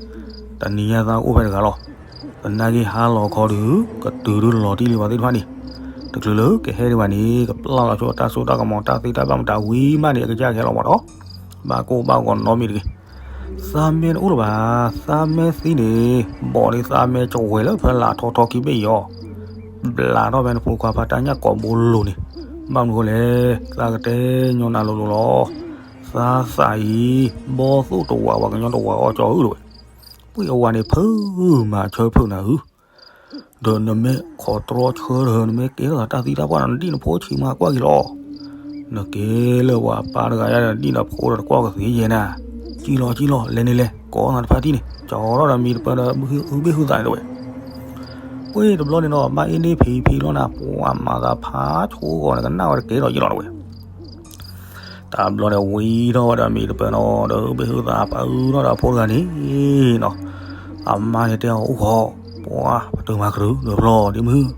တနံၤညါသးအိၣ်ဖဲတဂၤလီၤ, သနာ်က့ဟါလီၤခီဒီး ကတုၤဒုးလီၤတံၢ်လံပှၤသ့ၣ်တဖၣ်န့ၣ်, တချုးလၢကဟဲဒံးဘၣ်န့ၣ် ကပျၢ်လီၤဆိတၢ်စိတၢ်ကမီၤတၢ်သ့တၢ်ဘၣ်မတၤဝံၤမးန့ၣ် အကစၢ်ကဟဲလီၤမးဒီး, ဘၣ်ကိၢ်ဘၣ်ဂီၤနီတမံၤတဂ့ၤ သးမဲတအိၣ်လၢၤဘၣ်, သးမဲသံန့ၣ် ဘီးန့ၣ်သးမဲကဝဲၤလၢဖဲလၢထီထီခံဘ့ၣ်အံၤအီၤ, ဘျးထီၣ်ဖဲနဖိခွါဖါတၢ်ညၣ်ကိာ်ဘိလိၤန့ၣ်, ဘၣ်မနုၤဃိလဲၣ်, သးကတဲညီနၤလိၤလိၤလီၤ, သးသးအံၤ ဘီသိၣ်တဝး ပှၤကညီတဝးအီၣ်ကၠီဧၢတဝဲ, ပှ့ၤအဝၤန့ၣ်ဖုးမၤဆၢဖုးနၤဧၢ ဒီးနမ့ၢ်ခိးတြီဆၢဒီး နမ့ၢ်ကဲထီၣ်သးတၢ်သံတၢ်ပှၢ်ဒီး နဒံၣ်နဖိဆံးမးကွၢ်က့ၤလီၤ. နကဲလၢပှၤပၢ်တဂၤယါဒီး ဒံၣ်နဖိဒီးတကွၢ်ကသ့ယဲနၤ. ကံၣ်လီၤကံၣ်လီၤ လဲၤန့ၣ်လဲၤ ကိးနၤတဖါတံၢ်န့ၣ် ကၠီထီၣ်ဒီးမံၤတပၢၢ်ဒီးဟုဘ့ၣ်ဟုသးန့ၣ်တဝဲ. ပှ့ၤတဘျီန့ၣ်ဒီး ဘၣ်အ့ၣ်န့ၢ်ဖံးဖံးလီၤနၤ ပှၤမၤသးဖးဆိဂီၤန့ၣ် ကနၣ်ဝဲတကဲထီၣ်ယဲလီၤတဝဲ. တဘျီန့ၣ်ဝံထီၣ်ဝဲဒီးမံၤတပၢၢ်နီၤ ဒီးဟုဘ့ၣ်ဟုသးပာ်အုထီၣ်ဒီးအဖိတဂၤန့ၣ်နီၤ. အမါန့ၣ်တဲအီၤအိၣ်ဃီ ပှၤပတုာ်မၤကရုဒီးဖျီဒ့မုၢ်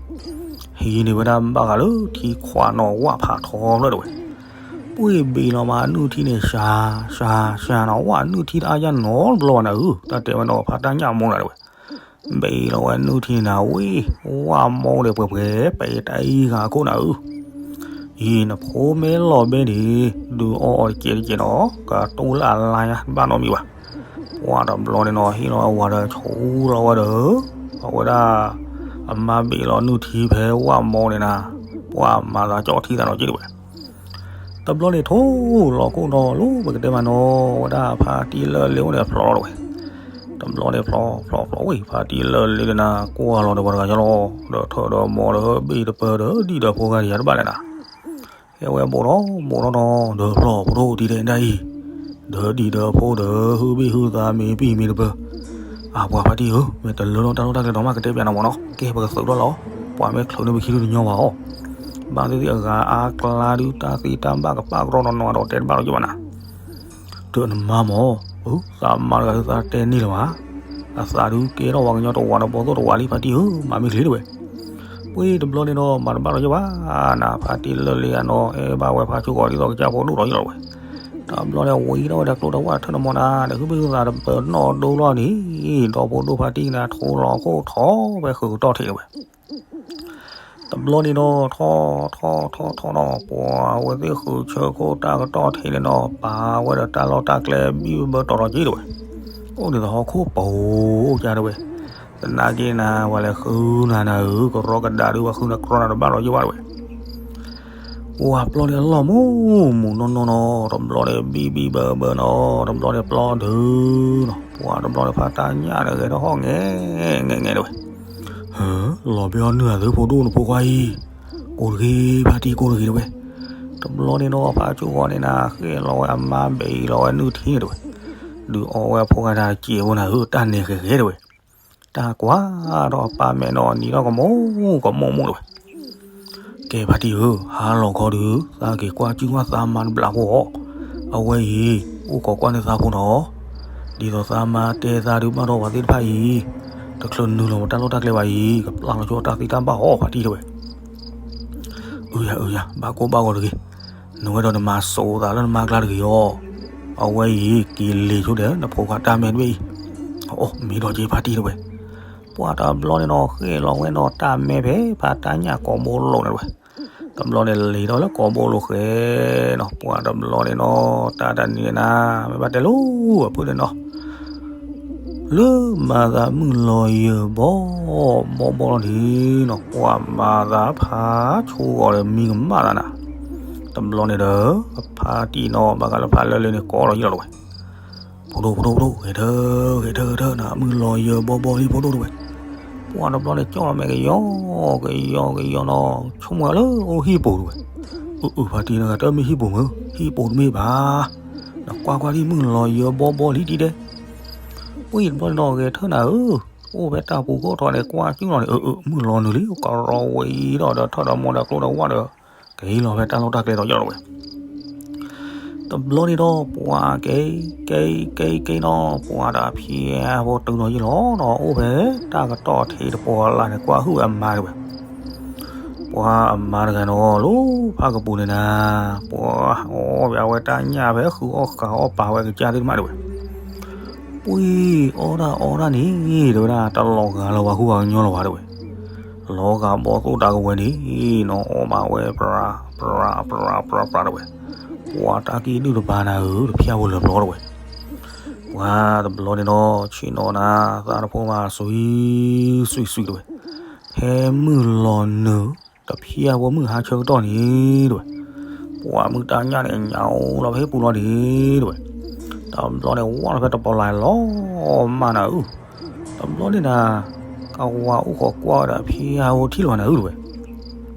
ဟံးန့ၢ်ဝဲဒၣ်ဘၣ်ဃးလၢထံခွးနီၤ ဝၣ်ဖးထီဖျၢၣ်တဝဲ. ပှ့ၤဘ့ၣ်လီၤမးနုၢ်ထံန့ၣ် ရှၤရှၤရှၤနီၤ ဝၣ်နုၢ်ထံတအါယါနီတဘျီဘၣ်နၤဧၢ တၢ်တဲဝဲနီၤ ဖါတၢ်ညၣ်မိၢ်နၤတဝဲ. ဘ့ၣ်လီၤဝဲနုၢ်ထံန့ၣ်နၤဝံၤ, ဝၣ်မီဒီးပှဲၤပှဲၤ ပတၢ်အံၤဂၤအခိၣ်နၤဧၢ, အံၤနဖိမ့ၢ်လီၤဘ့ၣ်န့ၣ် ဒုးအီၣ်အီၤတကဲးတကဲးနီၤ, ကတိၤလၢအလါညါ တဘၣ်နီတမံၤဘၣ်. ပှၢ်တဘျီန့ၣ်နီၤ ဟ့ၣ်လီၤဝဲဝၤဒီး ဆူလီၤဝဲဒီး အဝဲဒၣ် အမါဘ့ၣ်လီၤနုၢ်ထံဖဲဝၣ်မီန့ၣ်နၤ, ပှၢ်မၤသးကၠီၣ်ထံသးနီၤက့တဝဲ တဘျီန့ၣ်ထိၣ်လီၤခိၣ်နီၤ လၢပကတဲမးနီၤ ဝဲဒၣ်ဖါတံၢ်လၢၢ်လ့အိၣ်န့ၣ်ဖျိးလီၤတဝဲ. တဘျီန့ၣ်ဖျိးဖျိးဖျိးဝံၤ ဖါတံၢ်လၢၢ်လ့ဒီးနၤ ကွၢ်လီၤဒီးပှၤတဂၤညီလီၤ ဒီးထၢၣ်ဒီးမီၤဒီးဘ့ၣ်တပၢၢ်ဒီးဒံၣ်ဒီးဖိဂၤတယၤတဘၣ်လဲၣ်နၤ. ဟဲဝဲဘိးထီၣ်ဘိးထီၣ်နီၤ ဒီးဖျိးဖိဒိၣ်တံၤဒဲးဒၣ်အံၤ, ဒီးဒံၣ်ဒီးဖိဒီးဟုဘ့ၣ်ဟုသးမ့ၢ်ပံာ်မ့ၢ်တပၢၢ် အပှၤဖါတံၢ်ဧၢ, မ့ၢ်တလၢထီၣ်တၢ်လီၢ်တၢ်ကျဲဒီးမးကတဲပျးနၤမးနီၤ ကဲပကသုးထီၣ်လီၤ. ပှၤမ့ၢ်ချုးန့ၢ်ပခံဒုတညီဘၣ်အီၤ, ဘၣ်သ့ၣ်သ့ၣ်အဂၤအါကျါဒုတၢ်သ့တၢ်ဘၣ်ကပာ်ကရီနီၤနီၤဒီးတဲတဘၣ်လီၤက့ဘၣ်နၤ. ဒီးနမါမၢ်, သးမါတဂၤဒုးသးတဲန့ၢ်လၢၤဘၣ်, အသးဒုးကဲထီၣ်ဝဲကညီတဝးဒီးဘီသိၣ်တဝးလံဖါတံၢ်ဧၢ, မၤမ့ၢ်ချ့တဝဲ. ပှ့ၤတဘျီန့ၣ်ဒီး မၤတဘၣ်လီၤက့ဘၣ်နၤ, ဖါတံၢ်လၢၢ်လ့အနီၤ အဲၣ်ဘၣ်ဝဲဖါဆိကီးဒ်သိးကစၢ်ဖိဒိၣ်ဒီးယလီၤဝဲ. တဘျီန့ၣ်ဝံၤထီၣ်ဝဲဒီးကျိတဝၣ်ထၢၣ်နမီၤနၤ ဒီးဟုဘ့ၣ်ဟုသးတပၢၢ်နီၣ်ဒိလီၤန့ၣ်, ဒီဖိဒိၣ်ဖါတံၢ်နၤထိၣ်လီၤခိၣ်ထီၣ်ဖဲဃုာ်ကတီၢ်ထံးလီၤဝဲ. တဘျီန့ၣ်ဒီး ထီၣ်ထီၣ်ထီၣ်ထီၣ်နီၤ ပှၤဝဲသ့ၣ်ဃုာ်ဆၢခိၣ်တၢ်ကတီၢ်ထံးန့ၣ်နီၤ ပာ်ဝဲဒီးတၢ်လီၢ်တၢ်ကျဲဘံၣ်ဘၢတီၤတီၤက့တဝဲ. အိၣ်န့ၣ်သဟီၣ်ခိၣ်ပူၤကါတဝဲ, သနာ်က့နၤ ပှၤလဲၤဃုနၤနၤဧၢ, ကရီကဒါဒုးပှၤဃုနၤကြီနၤတဘၣ်လီၤက့ဘၣ်တဝဲ. ပှၤပျီန့ၣ်အလီၢ်မူးမူးနီၢ်နီၢ်နီၤ, တဘျီန့ၣ်ဘံၣ်ဘံၣ်ဘၢဘၢနီၤ, တဘျီန့ၣ်ပျီဒုးနီၤ, ပှၤတဘျီန့ၣ်ဖါတၢ်ညၣ်န့ၣ်ဂဲၤထီၣ်ဟီၣ်ငဲၤငဲၤငဲၤတဝဲ. ဟၢ, လီၤဘၣ်အီၤနုၢ်အသုးဖိဒိၣ်နဖိခွါအံၤ, ကိးတဂ့ၤဖါတံၢ်ကိးတဂ့ၤတဝဲ. တဘျီန့ၣ်နီၤ ဖါဆိကီးန့ၣ်နၤ ဃ့ၣ်လီၤဝဲအမါဘ့ၣ်အံၤလီၤဝဲနုၢ်ထံန့ၣ်တဝဲ. ဒုးအီၣ်ဝဲဖိဂၤတၢ်တစဲးဖိနၤဧၢ, တၢ်နဲၣ်ဃဲၤဃဲၤတဝဲ. တၢ်ကွၢ်ထီၣ်အပၢ်မဲာ်နီၤ နံၤထီၣ်ကမိၣ်ကမိၣ်မိၣ်တဝဲ. ကဲဖါတံၢ်ဧၢ, ဟါလီၤခီဒုး သးက့ၤကွၢ်ကၠူၣ်ကွၢ်သးမါတဘျီဖိအီၤ, အဝဲအံၤ အိၣ်ခိးကွၢ်န့ၢ်သးဖိနီၤ. ဒ်သိးသးမါတဲသးဒုးဘၣ်ထီၣ်ပှၤသ့ၣ်တဖၣ်အံၤ, တချုးနုာ်လီၤပတၢ်လီၢ်တၢ်ကျဲဘၣ်အံၤ ကပျၢ်လီၤဆိတၢ်သ့တၢ်ဘၣ်အီၤဖါတံၢ်တဝဲ. အၢယၤအၢယၤ ဘၣ်ကိၢ်ဘၣ်ဂီၤတဂ့ၤ, နဝဲဒီးနမၤစိးသးလၢနမါကျါတဂ့ၤအီၤ, အဝဲအံၤ က့ၤလ့ၤဆိဒီးနဖိခွါတၢ်မဲာ်တဘ့ၣ်အံၤ, အအိၣ်မ့ၢ်ဒီးက့ၤဖါတံၢ်တဝဲ. ပှၤတဘျီန့ၣ်နီၤ ဃ့ၣ်လီၤဝဲနီၤ တၢ်မဲာ်ဖဲဖါတၢ်ညၣ်ကိာ်ဘိလိာ်န့ၣ်တဝဲ. တဘျီန့ၣ်လ့ၤထီၣ်လၢကိာ်ဘိလိာ်ဃဲနီၤ, ပှၤတဘျီန့ၣ်နီၤ တၢ်တနံၤန့ၣ်နၤ မ့ၢ်ဘၣ်တဲလိၤအဖုၣ်န့ၣ်နီၤ လၢမၤသးမုၢ်လီၤယၢၤဘီဘီဘီလီၤန့ၣ်နီၤ, ပှၤမၤသးဖးဆိဂီၤဒီးမံကမၣ်သးနၤ. တဘျီန့ၣ်ဒီး ဖါတံၢ်နီၤ ဘၣ်ဃးလၢဖါလၢၢ်လ့န့ၣ် ကိးလီၤယံာ်လီၤတဝဲ. ဖိဒိၣ်ဖိဒိၣ်ဖိဒိၣ် ဂဲၤထၢၣ်ဂဲၤထၢၣ်ဂဲၤထၢၣ်နၤ, မုၢ်လီၤယၢၤဘီဘီလံဖိဒိၣ်တဝဲ. ပှၤတဘျီန့ၣ်ကၠီၣ်လီၤမဲာ်ကယီကယီကယီနီၤ, ဆိကမိၣ်လၢအိၣ်ဟံၣ်ပူၤတဝဲ. အၢအၢ ဖါတံၢ်နဂၤတမ့ၢ်ဟံၣ်ပူၤမုၢ်, ဟံၣ်ပူၤတမ့ၢ်ဘၣ်, နကွၢ်ကွၢ်ဒ်မုၢ်လီၤယၢၤဘီဘီလံဒ်ဒဲး ပှၤတဘျီန့ၣ်နီၤ ဂဲၤထၢၣ်နၤဧၢ, အိၣ်ဖဲတၢ်ပူၤခိၣ်ထီၣ်န့ၣ် ကွၢ်ကၠူၣ်လီၤန့ၣ် အၢအၢ မုၢ်လီၤနုာ်လံ ကရီဝဲအံၤဒီးဒီးထၢၣ်ဒီးမီၤဒီးကျိဒီးဝၣ်ဒီး ကဟံးလီၤဖဲတၢ်လီၢ်တၢ်ကျဲဒီးယီၢ်လီၤဝဲ. တဘျီန့ၣ်ဒီး ပှၤကဲကဲကဲကဲနီၤ, ပှၤဒီးဖံးအါဖိတုၤလီၤယံာ်လီၤနီၤ, အိၣ်ဖဲတၢ်ကတီၢ်ထံးတပီၤလၢ်န့ၣ် ကွၢ်ဟုၣ်ဝဲအမါတဝဲ. ပှၤအမါတဂၤနီၤ လၢဖးကပူၤန့ၣ်နၤ, ပှၤအီၣ်ဘၣ်ဝဲတၢ်ညၣ်ဖဲဃုအီၣ်ဃာ်အီၣ်ပာ်ဝဲကစၢ်သ့ၣ်တဖၣ်တဝဲ. ပှၤအီၣ်တၢ်အီတၢ်န့ၣ် တဲဝဲဒၣ် တလီၤဂာ်လၢၤဝဲ ဟူဂၤကညီလၢၤဝဲတဝဲ. လီၤဂာ်ဘီသိၣ်တၢ်ကဝဲၤန့ၣ်နီၤ အီၣ်ဘၣ်ဝဲပြးပြးပြးပြးပြးတဝဲ. ပှၤတၢ်ကံၣ်ဒုၣ်တပၤနၤဧၢ တဖျၢၣ်ဖိလၢာ်ပျီတဝဲ. ပှၤတဘျီန့ၣ်ဒီး ဆ့ၣ်နီၤနၤ သးတဖိမးစွံစွံစွံတဝဲ. ဖဲမုၢ်လီၤနုာ် တဖျၢၣ်ဖိမုၢ်ဟါဆၢကတီၢ်န့ၣ်တဝဲ. ပှၤမုၢ်တၢ်ညၣ်န့ၣ် ညၣ်အိၣ်လီၤဖဲပူၤလီၤန့ၣ်တဝဲ. တဘျီန့ၣ် ဝၣ်လီၤဖဲတပီၤလၢ်လီၤမၢ်နၤဧၢ. တဘျီန့ၣ်နၤ ကဝၤအိၣ်ခိးကွၢ်ဝဲဒၣ်ဖျၢၣ်ဖိထံၣ်လီၤနၤဧၢတဝဲ.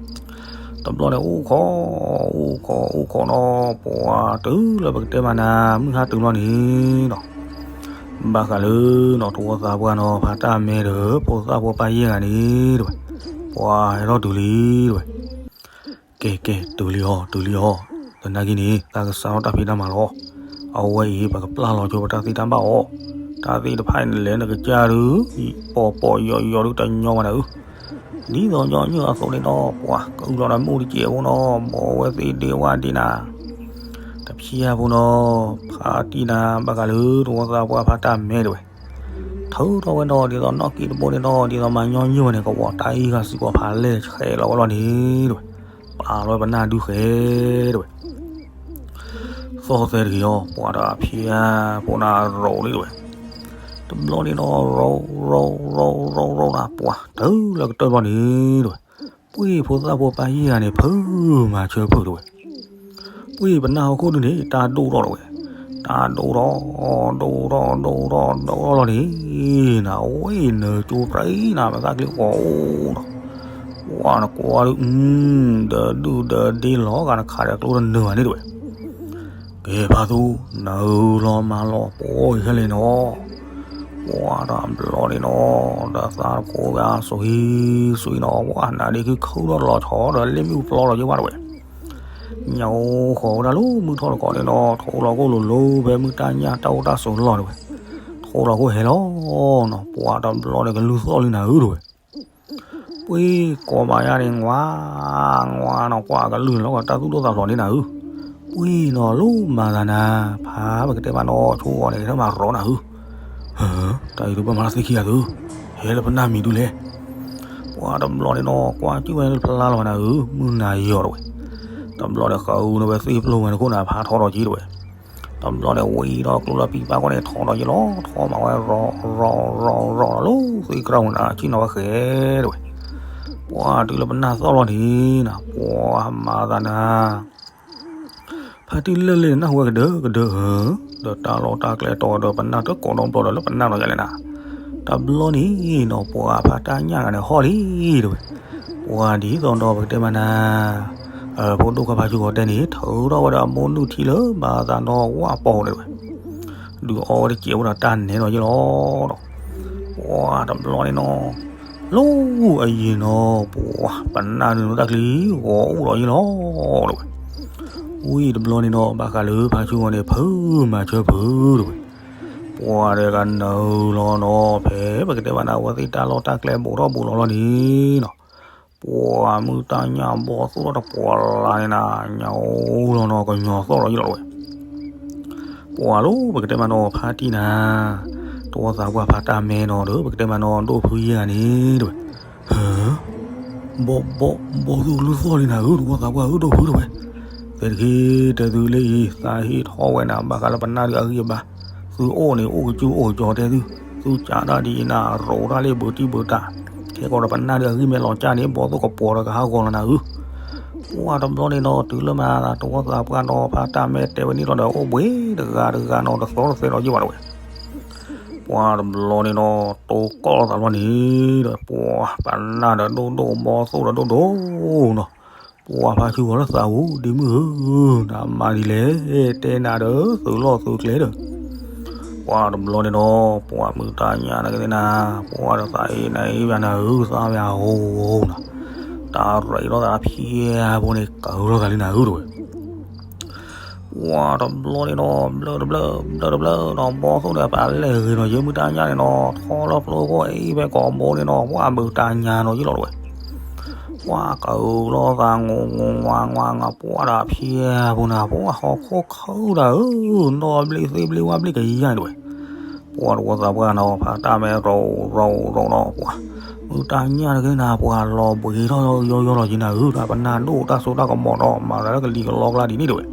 တဘျီန့ၣ် အိၣ်ခိး အိၣ်ခိး အိၣ်ခိးနီၤ ပှၤတုၤလၢပကတဲမးနၤ မုၢ်ဟါတုၤလီၤန့ၣ်နီၤ. ဘၣ်ဃးလၢနီၤ တဝီသးပှၢ်နီၤ ဖါတၢ်မဲဒီး ဖိသၣ်ဖိပၢ်ယဲၢ်ဂၤန့ၣ်တဝဲ. ပှၤဟဲထီၣ်တုၤလံတဝဲ. ကဲ ကဲ တုၤလံအီၤ တုၤလံအီၤ, သနာ်က့န့ၣ် သးကစးထီၣ်တၢ်ဖံးတၢ်မၤလီၤ. အဝဲအံၤ ပကပျၢ်လီၤဆိပတၢ်သ့တၢ်ဘၣ်အီၤ, တၢ်သ့ၣ်တဖၣ်အံၤန့ၣ် လဲၤနကစၢ်ဒုး ပီၤပီၤယီၤယီၤဒုးတညီဘၣ်နၤဧၢ. ဒ်သိးညီနုၢ်အသိးန့ၣ်ဒီး ပှၤကအုၣ်လီၤနၤမူတစဲးဖိနီၤ ဘီဝဲသ့ၣ်ဒ့ဝၣ်ဒ့နၤ တဖျၢၣ်ဖိနီၤ ဖါတံၢ်နၤ ဘၣ်ဃးလၢတဝီသးပှၢ်ဖါတၢ်မဲတဝဲ. တ ထုးထီၣ်ဝဲဒီးဒ်သိးနီၣ်က့တဘိန့ၣ်ဒီး ဒ်သိးမၤညီနုၢ်ဝဲန့ၣ် ကဝီၤတၢ်အံၣ်ဂၤစံးပီၤဖးလဲၢ်ဆဲးလီၤဝဲလီၤန့ၣ်တဲဝဲ, ပာ်လီၤဝဲပနၢ်ဒုဃဲတဲဝဲ. သီၣ်သဲတဂ့ၤအီၤ ပှၤတဖျဲၣ်ဖိနၢ်ရိးန့ၣ်တဲဝဲ. တဘျီန့ၣ်ဒီး ရိးရိးရိးရိးရိးနၤ ပှၤတုၤလၢကတၢၢ်ဘျီန့ၣ်တဲဝဲ, ပှ့ၢ်ဖိသၣ်ဖိပၢ်ယဲၢ်ဂၤန့ၣ် ဖုးမၤဆၢဖုးတဲဝဲ. ပှ့ၢ်ပနၢ်ဟီၣ်ခိၣ်ဒုန့ၣ် တၢ်ဒိၣ်ထီၣ်တဲဝဲ, တၢ်ဒိၣ်ထီၣ် ဒိၣ်ထီၣ် ဒိၣ်ထီၣ် ဒိၣ်ထီၣ်လီၤန့ၣ်, နဝဲနၢကၠိပြံနၤ မသၣ်ကျ့ဂီၤအိၣ်ဒီး, ပှၤနကွၢ်ဒုး, ဒီးဒုၣ်ဒီးဒ့လီၤဂာ်နခးဒီးကျိတနၢၤဘၣ်န့ၣ်တဲဝဲ. ကဲဖါသူ, နၢလီၤမၤလီၤပှီၢ်အံၤခဲလၢာ်နီၤ, ပှၤတဘျီန့ၣ်နီၤ, ဒီးသးတကိးဂၤ စွံစွံနီၤ, ပှၤနၤဒ့ခုခုဒီးလီၤဆီဒီးလ့ၣ်မ့ၣ်အူပျီလီၤယဲၢ်ဘၣ်တဲဝဲ. ညိဃီၤဝဲဒၣ်လၢမုၢ်ထီၣ်တကိးန့ၣ်နီၤ, ထိလီၤခိၣ်လိၤလိၤဖဲမုၢ်တၢ်ညၣ်တၢ်အိၣ်တၢ်ဆိးလီၤတဲဝဲ. ထိလီၤခိၣ်ဟဲလီၤနီၤ, ပှၤတဘျီန့ၣ်ကလုၢ်သီၣ်လံနၤဧၢတဲဝဲ. ပှ့ၢ်ကိးမးယါန့ၣ် ငွါ, ငွါနီၤ, ပှၤကလုၢ်န့ၣ်လီၤ တၢ်သူၣ်ဒိၣ်သးဖျိးန့ၣ်နၤဧၢ, ပှ့ၢ်နီၤလိၣ်မၤသးနၤ, ဖးပကတဲမးနီၤ ဆိဂီၤန့ၣ် ထဲမၤရီနၤဧၢ. တၢ်အံၤတဘၣ်မၤလၢသ့ခံဂၤသု, ဟဲလၢပနၢ်မံၤဒုလဲၣ်. ပှၤတဘျီန့ၣ်နီၤ ကွၢ်ကၠုၣ်ဝဲလၢဖျါလီၤနၤဧၢ, မုၢ်နၤယီၤတဲဝဲ. တဘျီန့ၣ်ဃုန့ၢ်ဝဲသ့ၣ်ဖျိဝဲန့ၣ်ခိၣ်နၤ ဖးထီဒီးက့တဲဝဲ. တဘျီန့ၣ်ဝံၤဒီးကျိလၢပံပၢ်ခိၣ်န့ၣ် ထီဒီးယ့ၢ်လီၤ, ထီမးဝဲရီၤရီၤရီၤရီၤလၢသ့ၣ်ကြၢးမုၢ်နၤ ဆ့ၣ်နီၤဝဲဃဲတဲဝဲ. ပှၤတုၤလၢပနၢ်သီၣ်လီၤန့ၣ်နၤ, ပှၤမၤသးနၤ, ဖါတံၢ်လၢာ်လၢာ်န့ၣ် နၢ်ဟူဝဲကဒၢကဒၢဧၢ, ဒီးတၢ်လီၢ်တၢ်ကျဲတီဒီးပနၢ်တကိးဒီဘျီဒီးလၢပနၢ်လီၤယၤလဲၣ်နၤ. တဘျီန့ၣ်နီၤ ပှၤဖါတၢ်ညၣ်ဂၤန့ၣ်ဟီၣ်လံတဲဝဲ. ပှၤဒ်သိးဒီးပကတဲမးနၤ, ဖိဒိၣ်ခွါဖါဆူဂီၤတဲန့ၣ် ထုးထီၣ်ဝဲဒၣ်အမိၢ်နုၢ်ထံလၢဘၣ်သးဒီးဝၣ်ပီၢ်န့ၣ်တဲဝဲ. ဒုးအီဝဲတစဲးဝဲဒီးတၢ်နဲဒီးယ့ၢ်လီၤဒီး, ပှၤတဘျီန့ၣ်နီၤ, လီၢ်အယံၤနီၤ ပှၤပနၢ်ဒုးနတၢ်ချံဂီၤအိၣ်ဒီးယ့ၢ်လီၤတဲဝဲ. ဝံၤတဘျီန့ၣ်နီၤ ဘၣ်ဃးလၢဖါဆူဂီၤန့ၣ် ဖုးမၤဆၢဖုးတဲဝဲ. ပှၤဒီးကနၢၤလီၤနီၤ ဖဲပကတဲဘၣ်နၤ အဝဲသ့ၣ်တၢ်လီၢ်တၢ်ကျဲဘူးထီၣ်ဘူးလီၤလီၤန့ၣ်နီၤ, ပှၤမုၢ်တၢ်ညၣ်ဘီသိၣ်ထီၣ်တပှီၤလၢ်န့ၣ်နၤ, ညိလီၤနီၤ ကညီၤသီၣ်လီၤယ့ၢ်လီၤတဲဝဲ. ပှၤလၢပကတဲမးနီၤ ဖါတံၢ်နၤ, တဝီသးပှၢ်ဖါတၢ်မဲနီၤဒီး ပကတဲမးနီၤ ဒိၣ်ဖုယဲၢ်ဂၤန့ၣ်တဲဝဲ. ဟၢ, ဘီ, ဘီသိၣ်ကလုၢ်သီၣ်လံနၤဧၢ, တဝီသးပှၢ်ဧၢ ဒိၣ်ဖုတဲဝဲ. သဲတဂ့ၤတဲသုလၢအံၤ သးဟ့ၣ်ထီၣ်ဝဲနၤ ဘၣ်ဃးလၢပနၢ်ဒုးအဂံၢ်အဘါ, သုအိၣ်န့ၣ် အိၣ်ကစူၢ်အိၣ်ကစီၤတဲသု, သုကးတၢ်ဒ်အံၤနၤ ရိးတၢ်လၢဘုးတံၢ်ဘုးတၢ်, ခဲကီးဒီးပနၢ်ဒုးအဂံၢ်မ့ၢ်လီၤကၢ်န့ၣ် ဘီသိၣ်ကပှီၤဒီးကဟးဂီၤလီၤနၤဧၢ. ပှၤတဘျီန့ၣ်နီၤ တုၤလၢမၤသး တဝီသးပှၢ်နီၤ ဖါတၢ်မဲတဲဝဲန့ၣ်လီၤဒီး အိၣ်ဘှံးတဂၤတဂၤနီၤ တသီတသဲဒီးယ့ၢ်ဘၣ်တဲဝဲ. ပှၤတဘျီန့ၣ်နီၤ တိကီၢ်လိာ်သးဘျီန့ၣ်ဒီး ပှၤပနၢ်ဒီးဒိၣ်ဒိၣ် ဘီသိၣ်ဒီးဒိၣ်ဒိၣ်နီၤ, ပှၤဖါဆူဂီၤလၢသးဝူ ဒ့မုၣ်ဧၢ, နမၤဒ်လဲၣ်, တဲနၤဒီး သုးလီၢ်သုးကျဲဒီး ပှၤတဘျီန့ၣ်နီၤ ပှၤမုၢ်တၢ်ညၣ်နကသ့ၣ်နၤ, ပှၤဒီးသးအ့ၣ်နၤအ့ၣ်ဘၣ်နၤဧၢ သးမ့ၢ်အဟိနီၤ, တၢ်ရံးထီၣ်သးဖျဲးဖိန့ၣ် ကၤထီၣ်သးလံနၤဧၢတဲဝဲ. ပှၤတဘျီန့ၣ်နီၤ ဘျၢတဘျၢ ဘျၢတဘျၢနီၤ ဘီသိၣ်န့ၣ် ပှၤလဲၢ်ဂ့ၤနီၤ ယဲမုၢ်တၢ်ညၣ်န့ၣ်နီၤ ထီလၢဖျိခိၣ်အ့ၣ်ဖဲကိာ်ဘိန့ၣ်နီၤ ပှၤမုၢ်တၢ်ညၣ်နီၤယ့ၢ်လီၤတဲဝဲ. ပှၤကၤထီၣ်သးငိးငိးငွါငွါငွါ ပှၤဒီးဖျဲးဖိန့ၣ် ပှၤဟီၣ်ခိၣ်ခုၣ်တၢ်ဧၢ, နီၢ်ဘျ့သ့ၣ်ဘျ့ဝၣ်ဘျ့ကယါန့ၣ်တဲဝဲ. ပှၤတဝီသးပှၢ်နီၤ ဖါတၢ်မဲရိးရိးရိးနီၤ ပှၤမုၢ်တၢ်ညၣ်တဂ့ၤနၤ ပှၤလီၤဘှံးထီၣ်ယီယီလီၤယံၤနၤဧၢ, တၢ်ပနၢ်ဒိၣ်တၢ်စိတၢ်ကမီၤဒီး မၤတၢ်လၢကလံၤကလီကျါဒ်န့ၣ်တဲဝဲ.